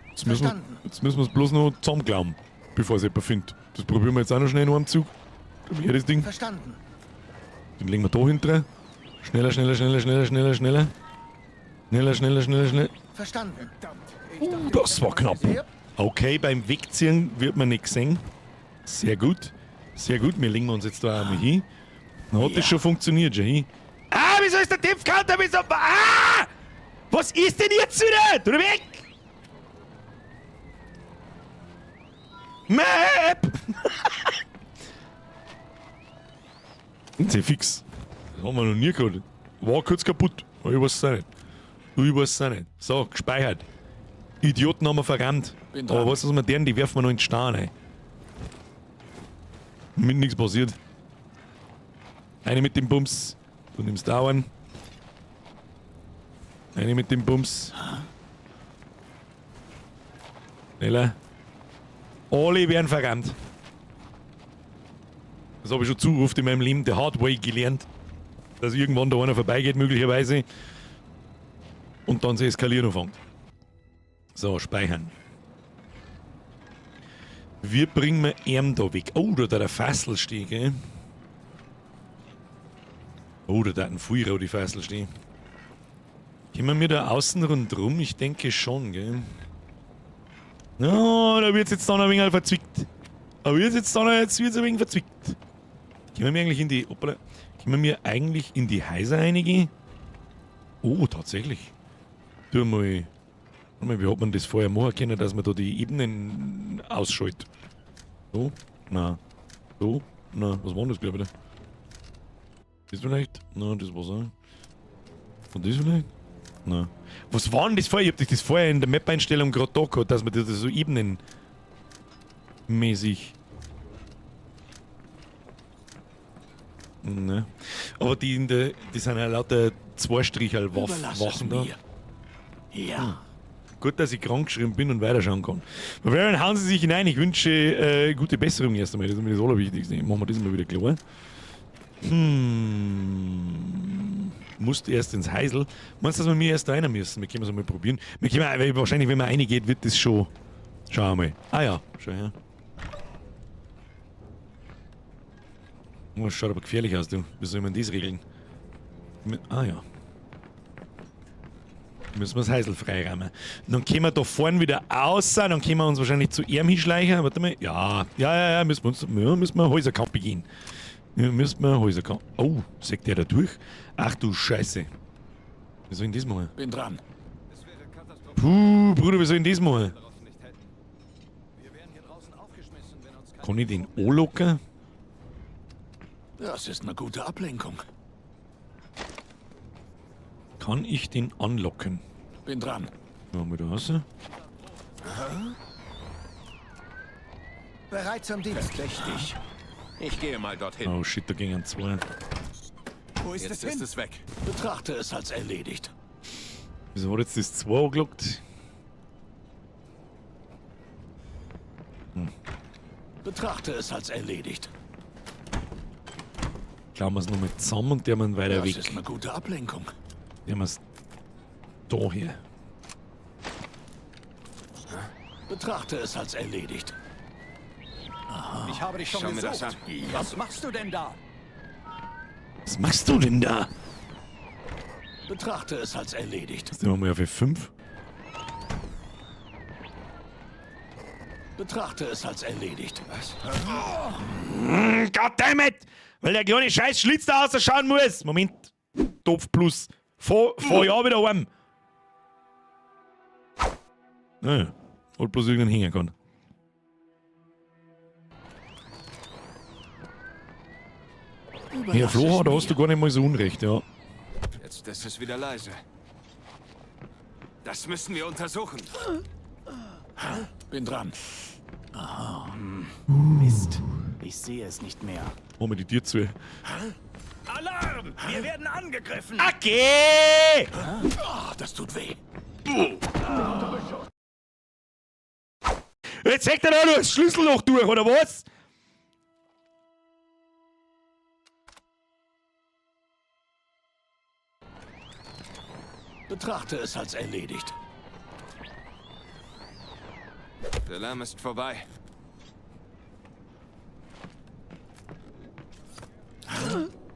Jetzt müssen wir, Verstanden. jetzt müssen wir es bloß noch zusammenglauben, bevor es jemand findet. Das probieren wir jetzt auch noch schnell in einem Zug. Komm her, das Ding. Verstanden. Den legen wir da hinten. Schneller, schneller, schneller, schneller, schneller, schneller. Schneller, schneller, schneller, schneller. Verstanden. Das war knapp. Okay, beim Wegziehen wird man nicht gesehen. Sehr gut. Sehr gut, wir legen uns jetzt da einmal hin. Dann hat das schon funktioniert, schon hin. Ah, wieso ist der Tiefcounter? Wieso? Ah! Was ist denn jetzt wieder? Du weg! Map! Sehr fix. Das haben wir noch nie gehabt. War kurz kaputt. Ich weiß es auch nicht. Ich weiß es auch nicht. So, gespeichert. Idioten haben wir verrammt. Bin dran. Aber was ist mit denen? Die werfen wir noch in den Stein rein. Mit nichts passiert. Eine mit dem Bums. Du nimmst auch einen. Eine mit dem Bums. Schneller. Alle werden verrammt. Das habe ich schon zu oft in meinem Leben the hard way gelernt. Dass irgendwann da einer vorbeigeht, möglicherweise. Und dann zu eskalieren anfängt. So, speichern. Wir bringen wir ihn da weg. Oh, da hat der Fassel stehen, gell? Oh, da hat ein Feuer die Fassel stehen. Können wir da außen rundrum? Ich denke schon, gell? No, da wird's jetzt dann ein wenig verzwickt. Da wird's jetzt dann jetzt wird's ein wenig verzwickt. Können wir eigentlich in die. Hoppala, können wir eigentlich in die Häuser reingehen? Oh, tatsächlich. Tu mal. Warte mal, wie hat man das vorher machen können, dass man da die Ebenen ausschaltet? So? Na. So? Na, was war denn das, glaube ich? Das vielleicht? Na, das war's auch. Und das vielleicht? Na. Was war denn das vorher? Ich hab das vorher in der Map-Einstellung gerade da gehabt, dass man das so ebenenmäßig. Ne. Aber die in der. Die sind ja lauter Zweistricherl Wachen da. Mir. Ja. Hm. Gut, dass ich krank geschrieben bin und weiterschauen kann. Barbarian, hauen Sie sich hinein. Ich wünsche gute Besserung erst einmal. Das ist mir das Allerwichtigste. Machen wir das mal wieder klar. Musst erst ins Heisel. Meinst du, dass wir mir erst da rein müssen? Wir können es mal probieren. Wir können, weil wahrscheinlich, wenn man reingeht, wird das schon. Schauen wir mal. Ah ja, schau her. Oh, das schaut aber gefährlich aus, du. Wie soll man das regeln? Ah ja. Müssen wir das Heisel freiräumen. Dann können wir da vorne wieder raus, dann können wir uns wahrscheinlich zu ihm hinschleichen. Warte mal. Ja, ja, müssen wir uns, ja, müssen wir Häuserkampf beginnen. Ja, müssen wir Häuserkampf. Oh, sägt der da durch? Ach du Scheiße. Wie soll ich denn das machen? Bin dran. Puh, Bruder, wie soll ich denn das machen? Kann ich den anlocken? Das ist eine gute Ablenkung. Kann ich den anlocken? Bin dran. Machen wir da raus. Bereit zum Dienst. Verdächtig. Ich gehe mal dorthin. Oh shit, da gingen zwei. Wo ist Jetzt es hin? ist es weg. Betrachte es als erledigt. Wieso hat jetzt das 2 angelockt? Betrachte es als erledigt. Klauen wir es nochmal zusammen und der man weiter Das weg. ist eine gute Ablenkung. Der man's da her. Betrachte es als erledigt. Ich habe dich schon Schau mir das gesucht. an. Was machst du denn da? Was machst du denn da? Betrachte es als erledigt. Jetzt nehmen wir mal auf F5. Betrachte es als erledigt. Was? Goddammit! Weil der kleine scheiß Schlitz da ausschauen muss. Moment. Topf plus. Vor Jahr wieder heim. Naja. Hat bloß irgendeinen hängen kann. Ja, Flo, da hast du gar nicht mal so unrecht, ja. Jetzt ist es wieder leise. Das müssen wir untersuchen. Bin dran. Mist. Ich sehe es nicht mehr. Machen wir die Tür zu. Alarm! Wir werden angegriffen! Okay! Oh, das tut weh. Jetzt hängt er da noch das Schlüsselloch durch, oder was? Betrachte es als erledigt. Der Lärm ist vorbei.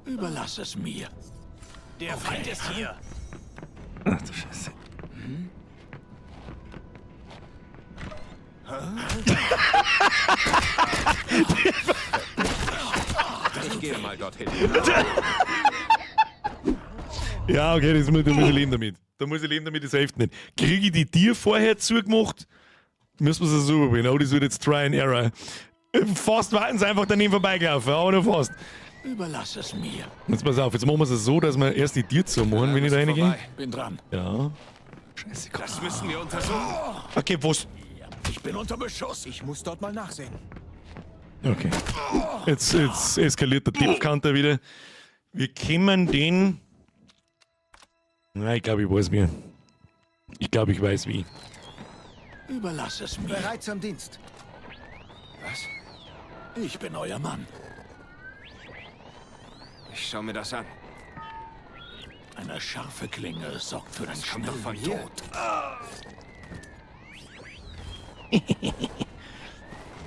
Überlass es mir. Der Feind ist hier! Ach du Scheiße. Ich gehe mal dorthin. Ja, okay, das muss, da muss ich leben damit. Da muss ich leben damit, das hilft nicht. Kriege ich die Tür vorher zugemacht, müssen wir es so rüberbringen. Oh, das wird jetzt Try and Error. Fast warten sie einfach daneben vorbeigelaufen, aber nur fast. Überlass es mir. Jetzt pass auf, jetzt machen wir es so, dass wir erst die Tür zumachen, wenn ich da reingehe. Vorbei. Bin dran. Ja. Scheiße, komm. Das müssen wir untersuchen. Okay, was? Ich bin unter Beschuss. Ich muss dort mal nachsehen. Okay. Jetzt eskaliert der Tippkanter wieder. Wir kämen den. Na, ich glaube, ich weiß wie. Ich glaube, ich weiß wie. Überlass es mir. Bereit zum Dienst. Ich bin euer Mann. Ich schau mir das an. Eine scharfe Klinge sorgt für den kommt doch schnellen von hier. Tod.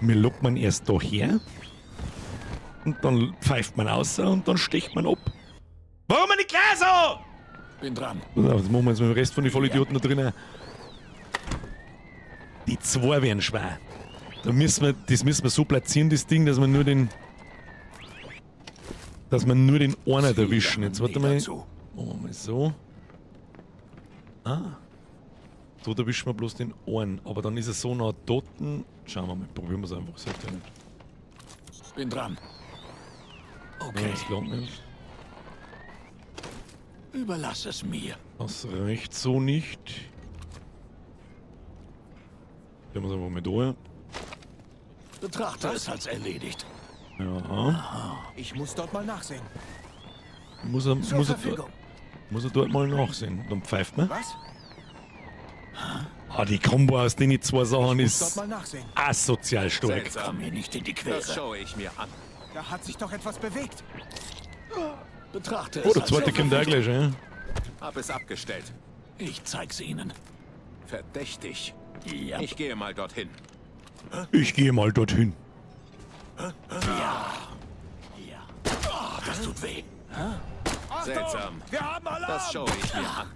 Mir lockt man erst da her. Und dann pfeift man aus und dann sticht man ab. Warum nicht gleich so? Bin dran. Pass auf, das machen wir jetzt mit dem Rest von den Vollidioten da drinnen. Die zwei werden schwer. Da müssen wir, das müssen wir so platzieren, das Ding, dass wir nur den. Dass wir nur den einen erwischen. Jetzt warte mal. Dazu. Machen wir mal so. Ah. So erwischen wir bloß den einen. Aber dann ist er so nah dort. Schauen wir mal, probieren wir es einfach. Sagt ja nicht. Bin dran. Ja, Okay, das glaubt nicht. überlass es mir. Das reicht so nicht. Gehen wir es einfach mal da. Ja. Betrachte es als erledigt. Ja. Ich muss dort mal nachsehen. Muss er, Zur muss, er, Verfügung. muss er dort mal nachsehen. Dann pfeift man. Was? Ah, die Kombo aus den zwei Sachen Muss dort ist mal nachsehen. asozial stark. Komm Seltsam. mir nicht in die Das Quere. schaue ich mir an. Da hat sich doch etwas bewegt. Betrachte es Oh, der als zweite kommt auch erledigt. gleich, ja. Hab es abgestellt. Ich zeig's ihnen. Verdächtig. Ja. Ich gehe mal dorthin. Ich gehe mal dorthin. Ja. Ah, das tut weh. Seltsam. Wir haben Alarm! Das schaue ich mir an.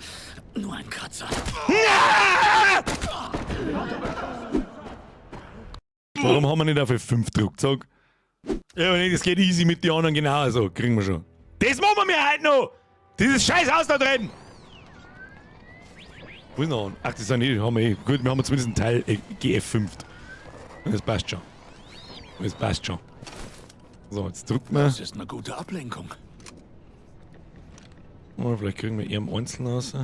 Nur ein Kratzer. Warum haben wir nicht auf F5 gedruckt? Sag. Ja, nee, das geht easy mit den anderen genauso. Kriegen wir schon. Das machen wir mir heute noch! Dieses scheiß Haus da drin! Wo ist noch ein? Ach, das sind eh, haben wir eh. Gut, wir haben zumindest einen Teil GF5. Das passt schon. Das passt schon. So, jetzt drücken wir. Das ist eine gute Ablenkung. Oh, vielleicht kriegen wir eher im Einzelnen raus.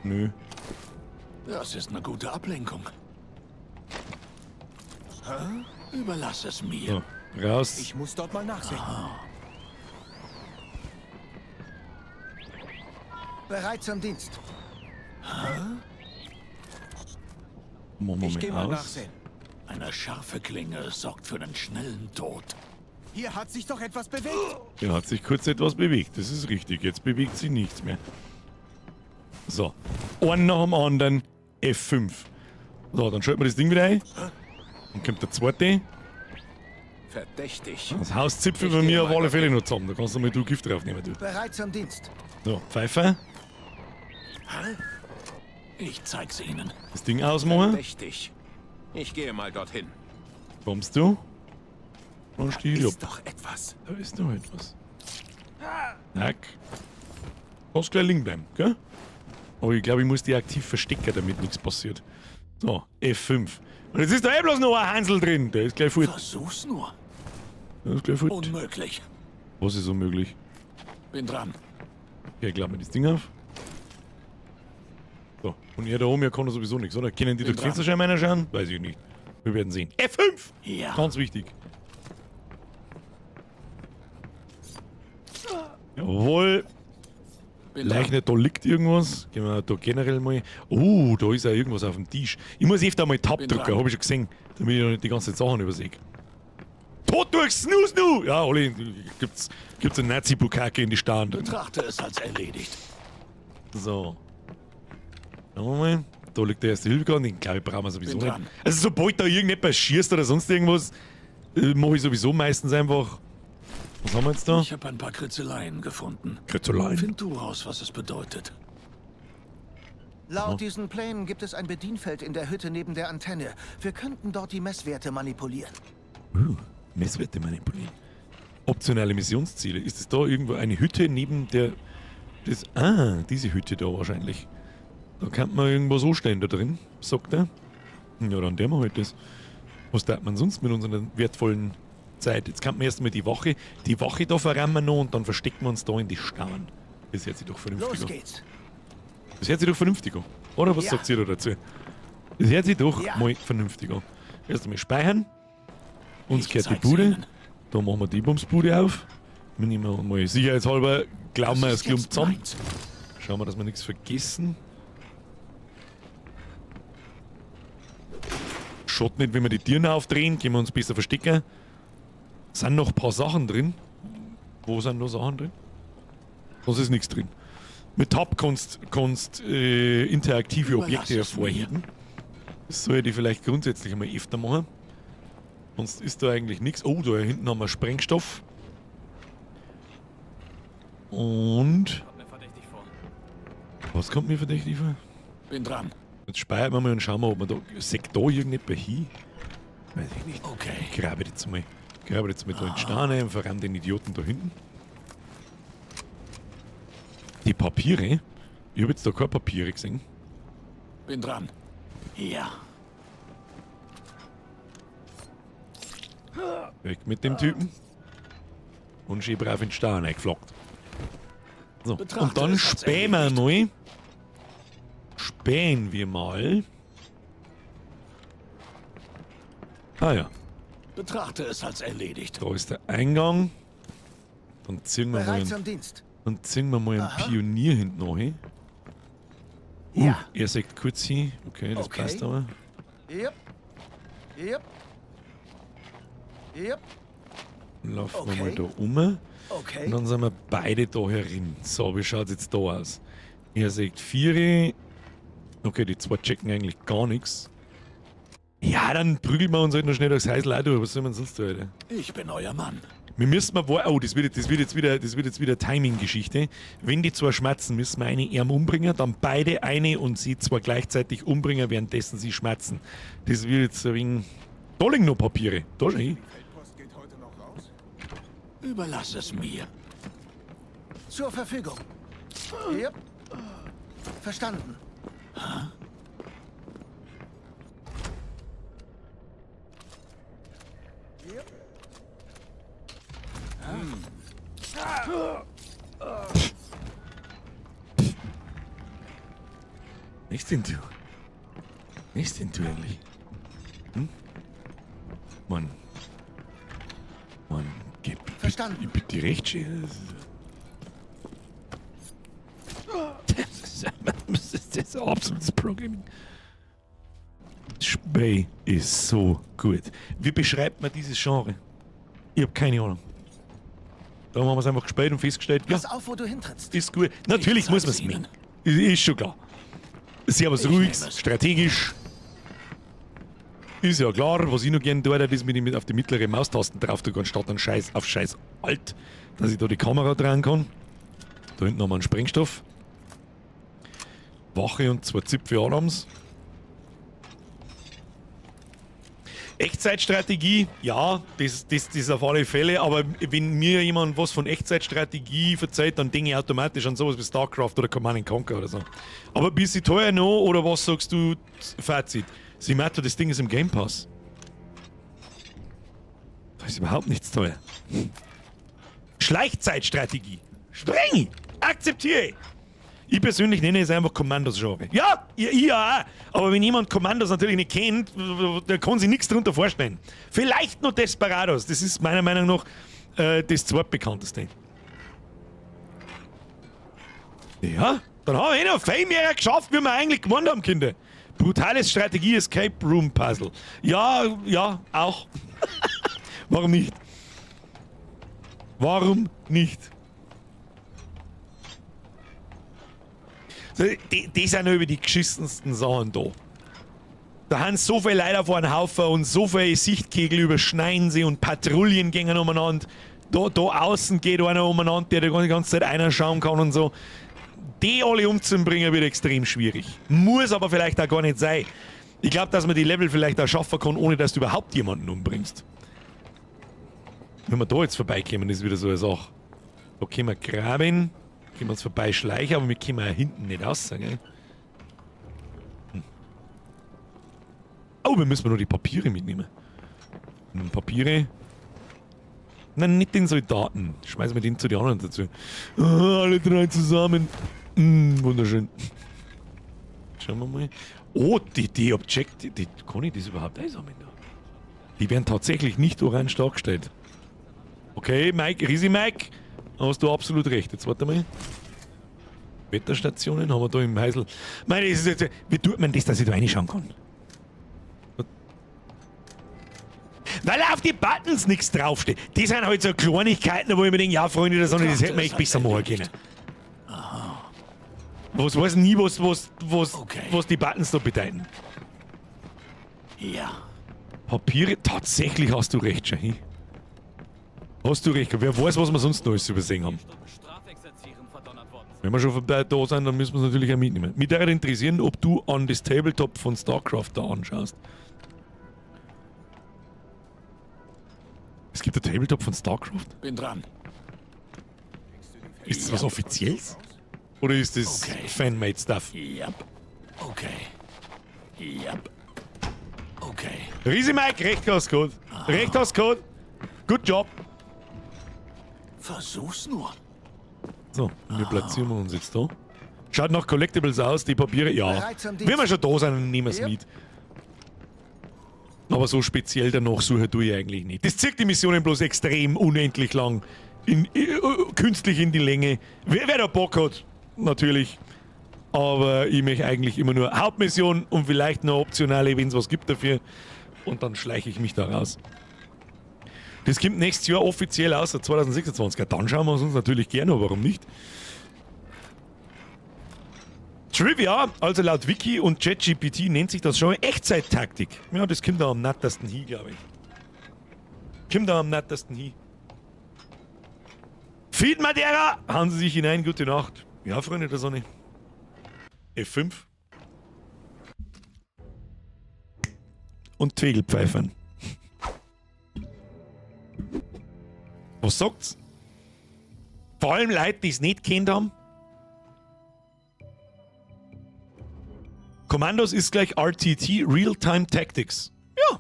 Nö. Das ist eine gute Ablenkung. Überlass es mir. So, raus. Ich muss dort mal nachsehen. Bereit zum Dienst. Machen wir Ich gehe mal aus. nachsehen. Eine scharfe Klinge sorgt für einen schnellen Tod. Hier hat sich doch etwas bewegt. Ja, hat sich kurz etwas bewegt. Das ist richtig. Jetzt bewegt sich nichts mehr. So. Einen nach dem anderen. F5. So, dann schalten wir das Ding wieder ein. Dann kommt der zweite. Verdächtig. Das Haus zipfelt Ich bei gehe mir auf mal alle Fälle noch zusammen. Da kannst du mal du Gift draufnehmen, du. Bereit zum Dienst. So, Pfeifer. Ich zeig's ihnen. Das Ding ausmachen. Verdächtig. Ich gehe mal dorthin. Kommst du? Dann steh ich ab. Ist doch etwas. Da ist noch etwas. Zack. Kannst gleich liegen bleiben, gell? Aber ich glaube, ich muss die aktiv verstecken, damit nichts passiert. So, F5. Und jetzt ist da eh bloß noch ein Hansel drin. Der ist gleich fort. Versuch's nur. Der ist gleich fort. Unmöglich. Was ist unmöglich? Bin dran. Okay, klappen wir das Ding auf. So, und ihr da oben, ihr kann doch sowieso nichts, oder? Können die Bin durch die dran. Fensterscheiben reinschauen? Weiß ich nicht. Wir werden sehen. F5! Ja. Ganz wichtig. Jawohl. Bin dran. Leichner, da liegt irgendwas. Gehen wir da generell mal. Oh, da ist ja irgendwas auf dem Tisch. Ich muss öfter mal Tab Bin drücken, dran. habe ich schon gesehen, damit ich noch nicht die ganze Zeit Sachen übersehe. Tod durch Snoo Snoo! Ja, Olli, gibt's eine Nazi-Bukake in die Starren drin. Betrachte es als erledigt. So. Schauen wir mal. Da liegt der erste Hilfegarten, den glaube ich brauchen wir sowieso Bin nicht. dran. Also sobald da irgendetwas schießt oder sonst irgendwas, mache ich sowieso meistens einfach. Was haben wir jetzt da? Ich habe ein paar Kritzeleien gefunden. Kritzeleien. Find du raus, was es bedeutet. Laut diesen Plänen gibt es ein Bedienfeld in der Hütte neben der Antenne. Wir könnten dort die Messwerte manipulieren. Messwerte manipulieren. Optionale Missionsziele. Ist es da irgendwo eine Hütte neben der. Das, ah, diese Hütte da wahrscheinlich. Da kann man irgendwas so stellen da drin, sagt er. Ja, dann der wir halt das. Was tat man sonst mit unserer wertvollen Zeit? Jetzt kann man erstmal die Wache. Die Wache da verrammen wir noch und dann verstecken wir uns da in die Stauen. Das hört sich doch vernünftig Los an. geht's. Das hört sich doch vernünftig an. Oder was Ja. sagt ihr da dazu? Das hört sich doch Ja. mal vernünftig an. Erst einmal speichern. Uns Ich gehört die zeig's Bude. Ihnen. Da machen wir die Bumsbude auf. Wir nehmen mal sicherheitshalber, glauben wir, Das es ist klumpt jetzt zusammen. meins. Schauen wir, dass wir nichts vergessen. Schaut nicht, wenn wir die Türen aufdrehen, können wir uns besser verstecken. Sind noch ein paar Sachen drin. Wo sind noch Sachen drin? Sonst ist nichts drin. Mit Tab kannst interaktive Objekte Überlass es mir. hervorheben. Das sollte ich vielleicht grundsätzlich einmal öfter machen. Sonst ist da eigentlich nichts. Oh, da hinten haben wir Sprengstoff. Und... Kommt mir verdächtig vor. Was kommt mir verdächtig vor? Bin dran. Jetzt speichern wir mal und schauen wir, ob wir da... Seht da irgendjemand hin? Weiß ich nicht. Okay. Ich grabe jetzt mal. Ich grabe jetzt mal da in den Stein und verramme den Idioten da hinten. Die Papiere? Ich hab jetzt da keine Papiere gesehen. Bin dran. Ja. Weg mit dem Typen. Und schön brav in den Stein eingeflockt. So, Betrachte und dann es als spähen wir erledigt. mal. Spähen wir mal. Ah ja. Betrachte es als erledigt. Da ist der Eingang. Dann ziehen wir mal Bereit einen, zum Dienst. dann ziehen wir mal einen Pionier hinten noch hin. Ja. Er sagt kurz hin. Okay, das Okay. passt aber. Yep. Yep. Yep. Dann laufen wir mal Okay. da um. Okay. Und dann sind wir beide da herin. So, wie schaut's jetzt da aus? Er sagt 4. Okay, die zwei checken eigentlich gar nichts. Ja, dann prügeln wir uns halt noch schnell durchs Häusl auch durch. Was soll man sonst tun, Alter? Ich bin euer Mann. Wir müssen mal, oh, das wird jetzt wieder Timing-Geschichte. Wenn die zwei schmerzen, müssen wir eine Arm umbringen, dann beide eine und sie zwar gleichzeitig umbringen, währenddessen sie schmerzen. Das wird jetzt ein wenig. Da liegen noch Papiere. Da schau hin. Feldpost geht heute noch raus? Überlass es mir. Zur Verfügung. Yep. Verstanden. Yep. Was denn du? Was denn du eigentlich? Hm? Mann. Mann, gib. Verstanden. Ich bitte recht schön. Das ist, das ist absolutes Programming. Spey ist so gut. Wie beschreibt man dieses Genre? Ich hab keine Ahnung. Da haben wir es einfach gespielt und festgestellt, ja, Pass auf, wo du hintrittst. ist gut. Natürlich Ich muss man es zeig's mögen. Ihnen. Ist schon klar. Sehr was Ich Ruhiges, nehme es. strategisch. Ist ja klar, was ich noch gerne tue, das mit, mit auf die mittlere Maustasten drauf drücken, anstatt dann Scheiß auf Scheiß alt, dass ich da die Kamera dran kann. Da hinten haben wir einen Sprengstoff. Wache und zwei Zipfel Alarms. Echtzeitstrategie, ja, das ist auf alle Fälle, aber wenn mir jemand was von Echtzeitstrategie verzeiht, dann denke ich automatisch an sowas wie StarCraft oder Command and Conquer oder so. Aber bist du teuer noch oder was sagst du, Fazit? Simato, das Ding ist im Game Pass. Da ist überhaupt nichts teuer. Schleichzeitstrategie. Spreng! Akzeptiere! Ich persönlich nenne es einfach Kommandos-Genre. Ja, ich ja auch. Aber wenn jemand Kommandos natürlich nicht kennt, der kann sich nichts darunter vorstellen. Vielleicht noch Desperados. Das ist meiner Meinung nach das zweitbekannteste. Ja, dann haben wir eh noch viel mehr geschafft, wie wir eigentlich gemeint haben, Kinder. Brutales Strategie-Escape Room Puzzle. Ja, ja, auch. Warum nicht? Warum nicht? So, die sind über die geschissensten Sachen da. Da haben so viele Leute auf einen Haufen und so viele Sichtkegel überschneiden sie und Patrouillen gehen umeinander. Da außen geht einer umeinander, der die ganze Zeit einer schauen kann und so. Die alle umzubringen wird extrem schwierig. Muss aber vielleicht auch gar nicht sein. Ich glaub, dass man die Level vielleicht auch schaffen kann, ohne dass du überhaupt jemanden umbringst. Wenn wir da jetzt vorbeikommen, ist wieder so eine Sache. Da können wir graben, können wir uns vorbeischleichen, aber wir kommen ja hinten nicht raus, gell? Oh, wir müssen nur die Papiere mitnehmen. Und Papiere. Nein, nicht den Soldaten. Schmeißen wir den zu den anderen dazu. Ah, alle drei zusammen. Wunderschön. Schauen wir mal. Oh, die Objekte, die, kann ich das überhaupt einsammeln da? Die werden tatsächlich nicht orange dargestellt. Okay, Mike, Risi Mike, hast du absolut recht. Jetzt warte mal. Wetterstationen haben wir da im Heisel. Meine, das ist jetzt, wie tut man das, dass ich da reinschauen kann? Weil auf die Buttons nichts draufsteht. Die sind halt so Kleinigkeiten, wo ich mir denke, ja, Freunde der Sonne, das hätten wir echt besser machen können. Was weiß nie, Okay. was die Buttons da bedeuten. Ja. Papiere, tatsächlich hast du recht, Shahi. Hast du recht. Wer weiß, was wir sonst noch alles übersehen haben. Strafexerzieren verdonnert worden sein. Wenn wir schon von da sind, dann müssen wir es natürlich auch mitnehmen. Mich würde interessieren, ob du an das Tabletop von StarCraft da anschaust. Es gibt ein Tabletop von StarCraft? Bin dran. Ist das was Offizielles? Oder ist das Okay. Fanmade Stuff? Yep. Okay. Yep. Okay. Riese Mike, recht hast gut. Recht hast gut. Good job. Versuch's nur. So, wir platzieren wir uns jetzt da. Schaut nach Collectibles aus, die Papiere. Ja. Bereit zum Dienst. Wenn wir schon da sind, dann nehmen wir es Ja. mit. Aber so speziell danach suche tue ich eigentlich nicht. Das zieht die Missionen bloß extrem unendlich lang. Künstlich in die Länge. Wer da Bock hat, natürlich. Aber ich möchte eigentlich immer nur Hauptmission und vielleicht noch optionale, wenn es was gibt dafür. Und dann schleiche ich mich da raus. Das kommt nächstes Jahr offiziell aus, 2026. Ja, dann schauen wir uns natürlich gerne, an, warum nicht? Trivia, also laut Wiki und ChatGPT nennt sich das schon Echtzeittaktik. Ja, das kommt da am nettesten hin, glaube ich. Kommt da am nettesten hin. Feed Madeira! Hauen Sie sich hinein, gute Nacht. Ja, Freunde der Sonne. F5. Und Tegelpfeifen. Was sagt's? Vor allem Leute, die es nicht kennt haben. Commandos ist gleich RTT, Real-Time Tactics. Ja.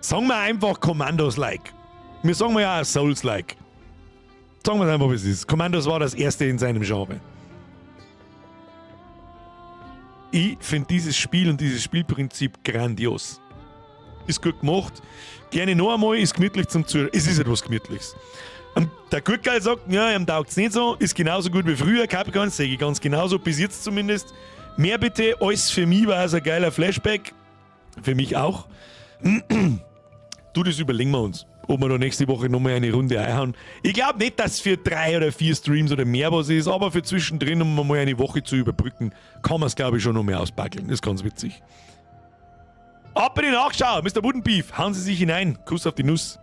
Sagen wir einfach Commandos-like. Wir sagen wir ja auch Souls-like. Sagen wir es einfach, wie es ist. Commandos war das erste in seinem Genre. Ich finde dieses Spiel und dieses Spielprinzip grandios. Ist gut gemacht. Gerne noch einmal, ist gemütlich zum Zuhören. Es ist etwas Gemütliches. Und der Gurtgeil sagt, ja, ihm taugt's nicht so, ist genauso gut wie früher, Capricorn, sehe ich ganz genauso, bis jetzt zumindest. Mehr bitte, alles für mich war es ein geiler Flashback. Für mich auch. Du, das überlegen wir uns, ob wir da nächste Woche nochmal eine Runde einhauen. Ich glaube nicht, dass für 3 oder 4 Streams oder mehr was ist, aber für zwischendrin, um mal eine Woche zu überbrücken, kann man es, glaube ich, schon noch mehr auspackeln. Das ist ganz witzig. Ab in die Nachschau, Mr. Woodenbeef, hauen Sie sich hinein. Kuss auf die Nuss.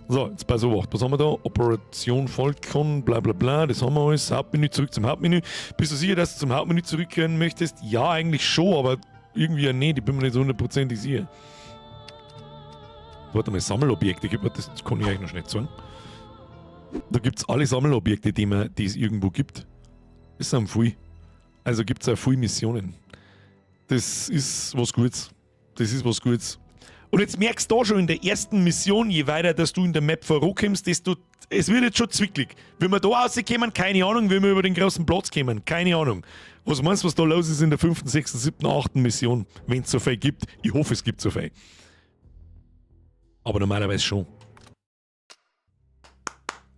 So, jetzt bei so was haben wir da? Operation Falcon, bla bla bla, das haben wir alles. Hauptmenü, zurück zum Hauptmenü. Bist du sicher, dass du zum Hauptmenü zurückkehren möchtest? Ja, eigentlich schon, aber irgendwie ja nicht. Ich bin mir nicht so hundertprozentig sicher. Warte mal, Sammelobjekte, das kann ich eigentlich noch schnell sagen. Da gibt es alle Sammelobjekte, die es irgendwo gibt. Das sind viel. Also gibt es auch viele Missionen. Das ist was Gutes. Das ist was Gutes. Und jetzt merkst du da schon in der ersten Mission, je weiter dass du in der Map vorankommst, desto. Es wird jetzt schon zwicklig. Wenn wir da rauskommen, keine Ahnung. Wenn wir über den großen Platz kommen, keine Ahnung. Was meinst du, was da los ist in der 5., 6., 7., 8. Mission, wenn es so viel gibt? Ich hoffe, es gibt so viel. Aber normalerweise schon.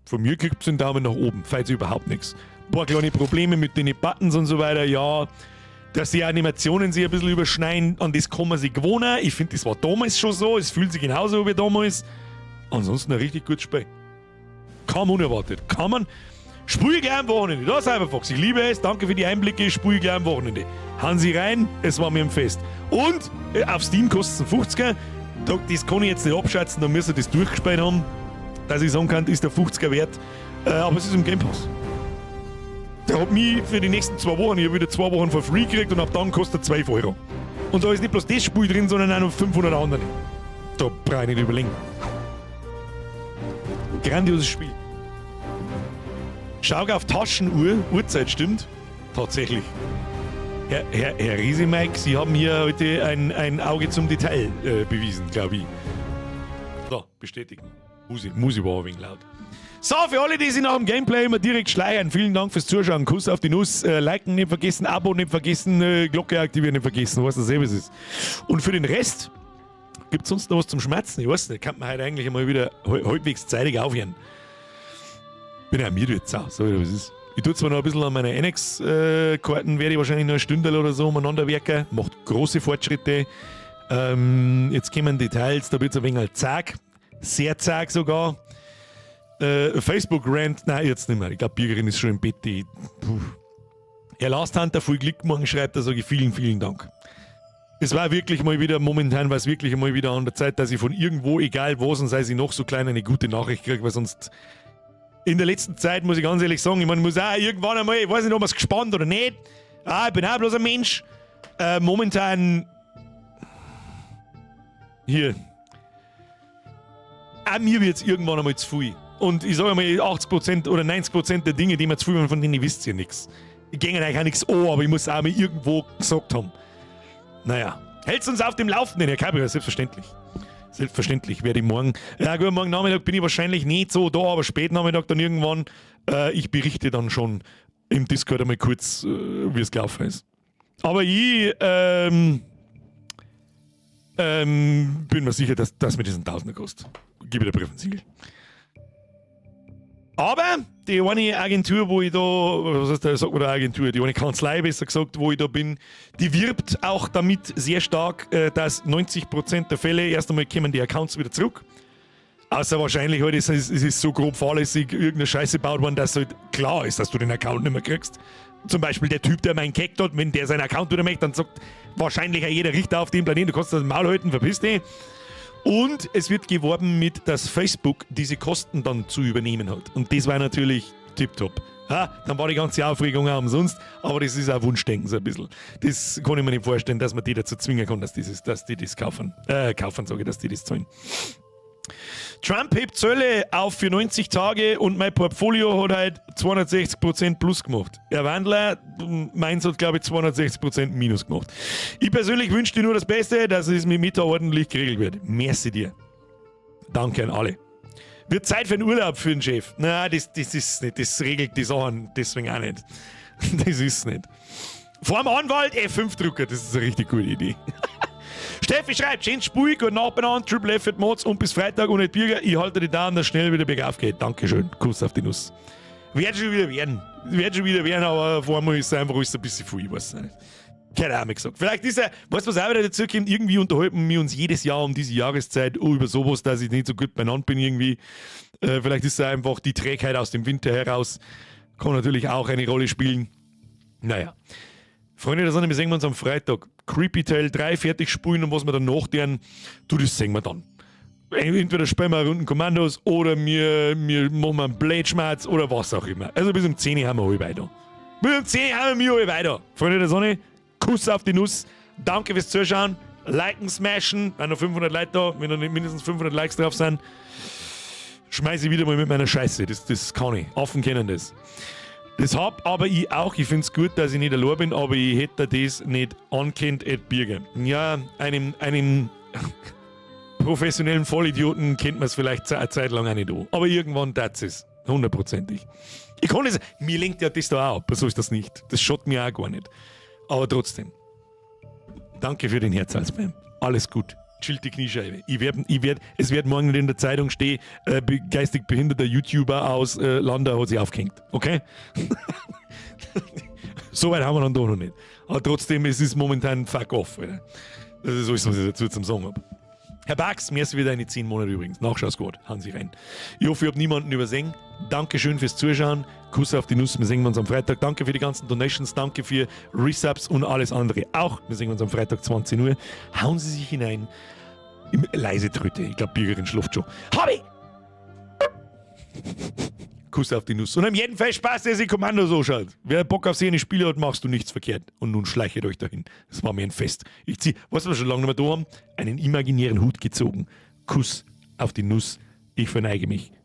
Von mir kriegt es den Daumen nach oben, falls überhaupt nichts. Ein paar kleine Probleme mit den Buttons und so weiter, ja. Dass die Animationen sich ein bisschen überschneiden, an das kann man sich gewohnen. Ich finde, das war damals schon so, es fühlt sich genauso wie damals. Ansonsten ein richtig gutes Spiel. Kaum unerwartet. Kann man. Spiel gleich am Wochenende. Da, Cyberfox, ich liebe es. Danke für die Einblicke. Spiel gleich am Wochenende. Hauen Sie rein, es war mir ein Fest. Und auf Steam kostet es einen 50er. Das kann ich jetzt nicht abschätzen, da müsst ihr das durchgespielt haben. Dass ich sagen kann, ist der 50er wert. Aber es ist im Game Pass. Der hat mich für die nächsten 2 Wochen, ich hab wieder 2 Wochen for free gekriegt und ab dann kostet er 12 Euro. Und da ist nicht bloß das Spiel drin, sondern auch noch 500 andere. Da brauch ich nicht überlegen. Grandioses Spiel. Schau auf Taschenuhr, Uhrzeit stimmt. Tatsächlich. Herr Riese-Mike, Sie haben hier heute ein Auge zum Detail bewiesen, glaub ich. So, bestätigen. Musi war ein wenig laut. So, für alle, die sich nach dem Gameplay immer direkt schleiern, vielen Dank fürs Zuschauen. Kuss auf die Nuss, liken nicht vergessen, Abo nicht vergessen, Glocke aktivieren nicht vergessen, was das selber ist. Und für den Rest, gibt's sonst noch was zum Schmerzen? Ich weiß nicht, kann man heute eigentlich mal wieder halbwegs zeitig aufhören. Bin ja müde jetzt auch, so wie das ist. Ich tue zwar noch ein bisschen an meiner N X-Karten, werde ich wahrscheinlich noch eine Stunde oder so umeinander werken. Macht große Fortschritte. Jetzt kommen Details, da wird es ein wenig zag. Sehr zag sogar. Facebook-Rant, nein, jetzt nicht mehr. Ich glaube, Birgerin ist schon im Bett. Die, puh. Herr Last Hunter, viel Glück morgen, schreibt er, sage ich vielen, vielen Dank. Es war wirklich mal wieder, momentan war es wirklich mal wieder an der Zeit, dass ich von irgendwo, egal was und sei sie noch so klein, eine gute Nachricht kriege, weil sonst in der letzten Zeit, muss ich ganz ehrlich sagen, ich meine, muss auch irgendwann einmal, ich weiß nicht, ob man es gespannt oder nicht. Ah, ich bin auch bloß ein Mensch. Momentan hier. Auch mir wird es irgendwann einmal zu viel. Und ich sage mal, 80% oder 90% der Dinge, die mir zu viel waren, von denen wisst ihr nichts. Ich gehe eigentlich auch nichts an, aber ich muss auch mal irgendwo gesagt haben. Naja. Hältst uns auf dem Laufenden, Herr Gabriel, selbstverständlich. Selbstverständlich werde ich morgen. Ja, gut, morgen Nachmittag bin ich wahrscheinlich nicht so da, aber spät Nachmittag dann irgendwann. Ich berichte dann schon im Discord einmal kurz, wie es gelaufen ist. Aber ich bin mir sicher, dass das mit diesen Tausender kostet. Gib mir der Brief und Siegel. Aber die eine Agentur, wo ich da, was heißt da, sagt man da Agentur, die eine Kanzlei besser gesagt, wo ich da bin, die wirbt auch damit sehr stark, dass 90% der Fälle erst einmal kommen die Accounts wieder zurück. Außer wahrscheinlich halt, es ist so grob fahrlässig irgendeine Scheiße gebaut worden, dass halt klar ist, dass du den Account nicht mehr kriegst. Zum Beispiel der Typ, der meinen gehackt hat, wenn der seinen Account wieder möchte, dann sagt wahrscheinlich auch jeder Richter auf dem Planeten, du kannst das Maul halten, verpiss dich. Und es wird geworben mit, dass Facebook diese Kosten dann zu übernehmen hat. Und das war natürlich tipptopp. Ja, dann war die ganze Aufregung auch umsonst, aber das ist auch Wunschdenken so ein bisschen. Das kann ich mir nicht vorstellen, dass man die dazu zwingen kann, dass die das kaufen. Kaufen, sage ich, dass die das zahlen. Trump hebt Zölle auf für 90 Tage und mein Portfolio hat halt 260% plus gemacht. Herr Wandler, meins hat, glaube ich, 260% minus gemacht. Ich persönlich wünsche dir nur das Beste, dass es mit Meta ordentlich geregelt wird. Merci dir. Danke an alle. Wird Zeit für einen Urlaub für den Chef. Na, das ist nicht. Das regelt die Sachen deswegen auch nicht. Das ist nicht. Vor dem Anwalt F5 drucken, das ist eine richtig gute Idee. Steffi schreibt, schön Spiel, gute Nacht beieinander, Triple F für Mods und bis Freitag ohne Bürger. Ich halte die Daumen, dass schnell wieder bergauf geht. Dankeschön. Kuss auf die Nuss. Wird schon wieder werden. Wird schon wieder werden, aber vor allem ist es einfach alles ein bisschen viel, ich weiß nicht. Keine Ahnung gesagt. Vielleicht ist er, weißt du, was auch wieder dazu kommt? Irgendwie unterhalten wir uns jedes Jahr um diese Jahreszeit über sowas, dass ich nicht so gut beieinander bin irgendwie. Vielleicht ist es einfach die Trägheit aus dem Winter heraus. Kann natürlich auch eine Rolle spielen. Naja. Freunde der Sonne, wir sehen uns am Freitag. Creepy Tale 3 fertig spielen und was wir dann noch tun, du, das sehen wir dann. Entweder spielen wir Runden Commandos oder wir machen einen Blade oder was auch immer. Also bis um 10 Uhr haben wir alle weiter. Bis um 10 Uhr haben wir alle weiter. Freunde der Sonne, Kuss auf die Nuss. Danke fürs Zuschauen. Liken, smashen. Wenn noch 500 Leute da, wenn noch nicht mindestens 500 Likes drauf sind, schmeiße ich wieder mal mit meiner Scheiße. Das kann ich. Affen kennen das. Das hab aber ich auch. Ich find's gut, dass ich nicht allein bin, aber ich hätte das nicht ankennt, Ed Birger. Ja, einem professionellen Vollidioten kennt man es vielleicht eine Zeit lang auch nicht an. Aber irgendwann tat's es. Hundertprozentig. Ich kann es, mir lenkt ja das da auch ab, so ist das nicht. Das schaut mir auch gar nicht. Aber trotzdem. Danke für den Herzalsbein. Alles gut. Chillt die Kniescheibe. Ich werd, es wird morgen nicht in der Zeitung stehen, geistig behinderter YouTuber aus Landau hat sich aufgehängt. Okay? So weit haben wir dann doch noch nicht. Aber trotzdem, es ist momentan fuck off. Alter. Das ist alles, was ich dazu zum Sagen habe. Herr Bax, merci wieder eine 10 Monate übrigens. Nachschau-Squad, hauen Sie rein. Ich hoffe, ich habe niemanden übersehen. Dankeschön fürs Zuschauen. Kuss auf die Nuss. Wir sehen uns am Freitag. Danke für die ganzen Donations. Danke für Resubs und alles andere auch. Wir sehen uns am Freitag 20 Uhr. Hauen Sie sich hinein. Im leise Tröte. Ich glaube, Bürgerin schläft schon. Hobby! Kuss auf die Nuss. Und am jeden Fall Spaß, der sich Kommando so schaut. Wer Bock auf seine Spiele hat, machst du nichts verkehrt. Und nun schleichet euch dahin. Das war mir ein Fest. Ich zieh, was wir schon lange nicht mehr da haben, einen imaginären Hut gezogen. Kuss auf die Nuss. Ich verneige mich.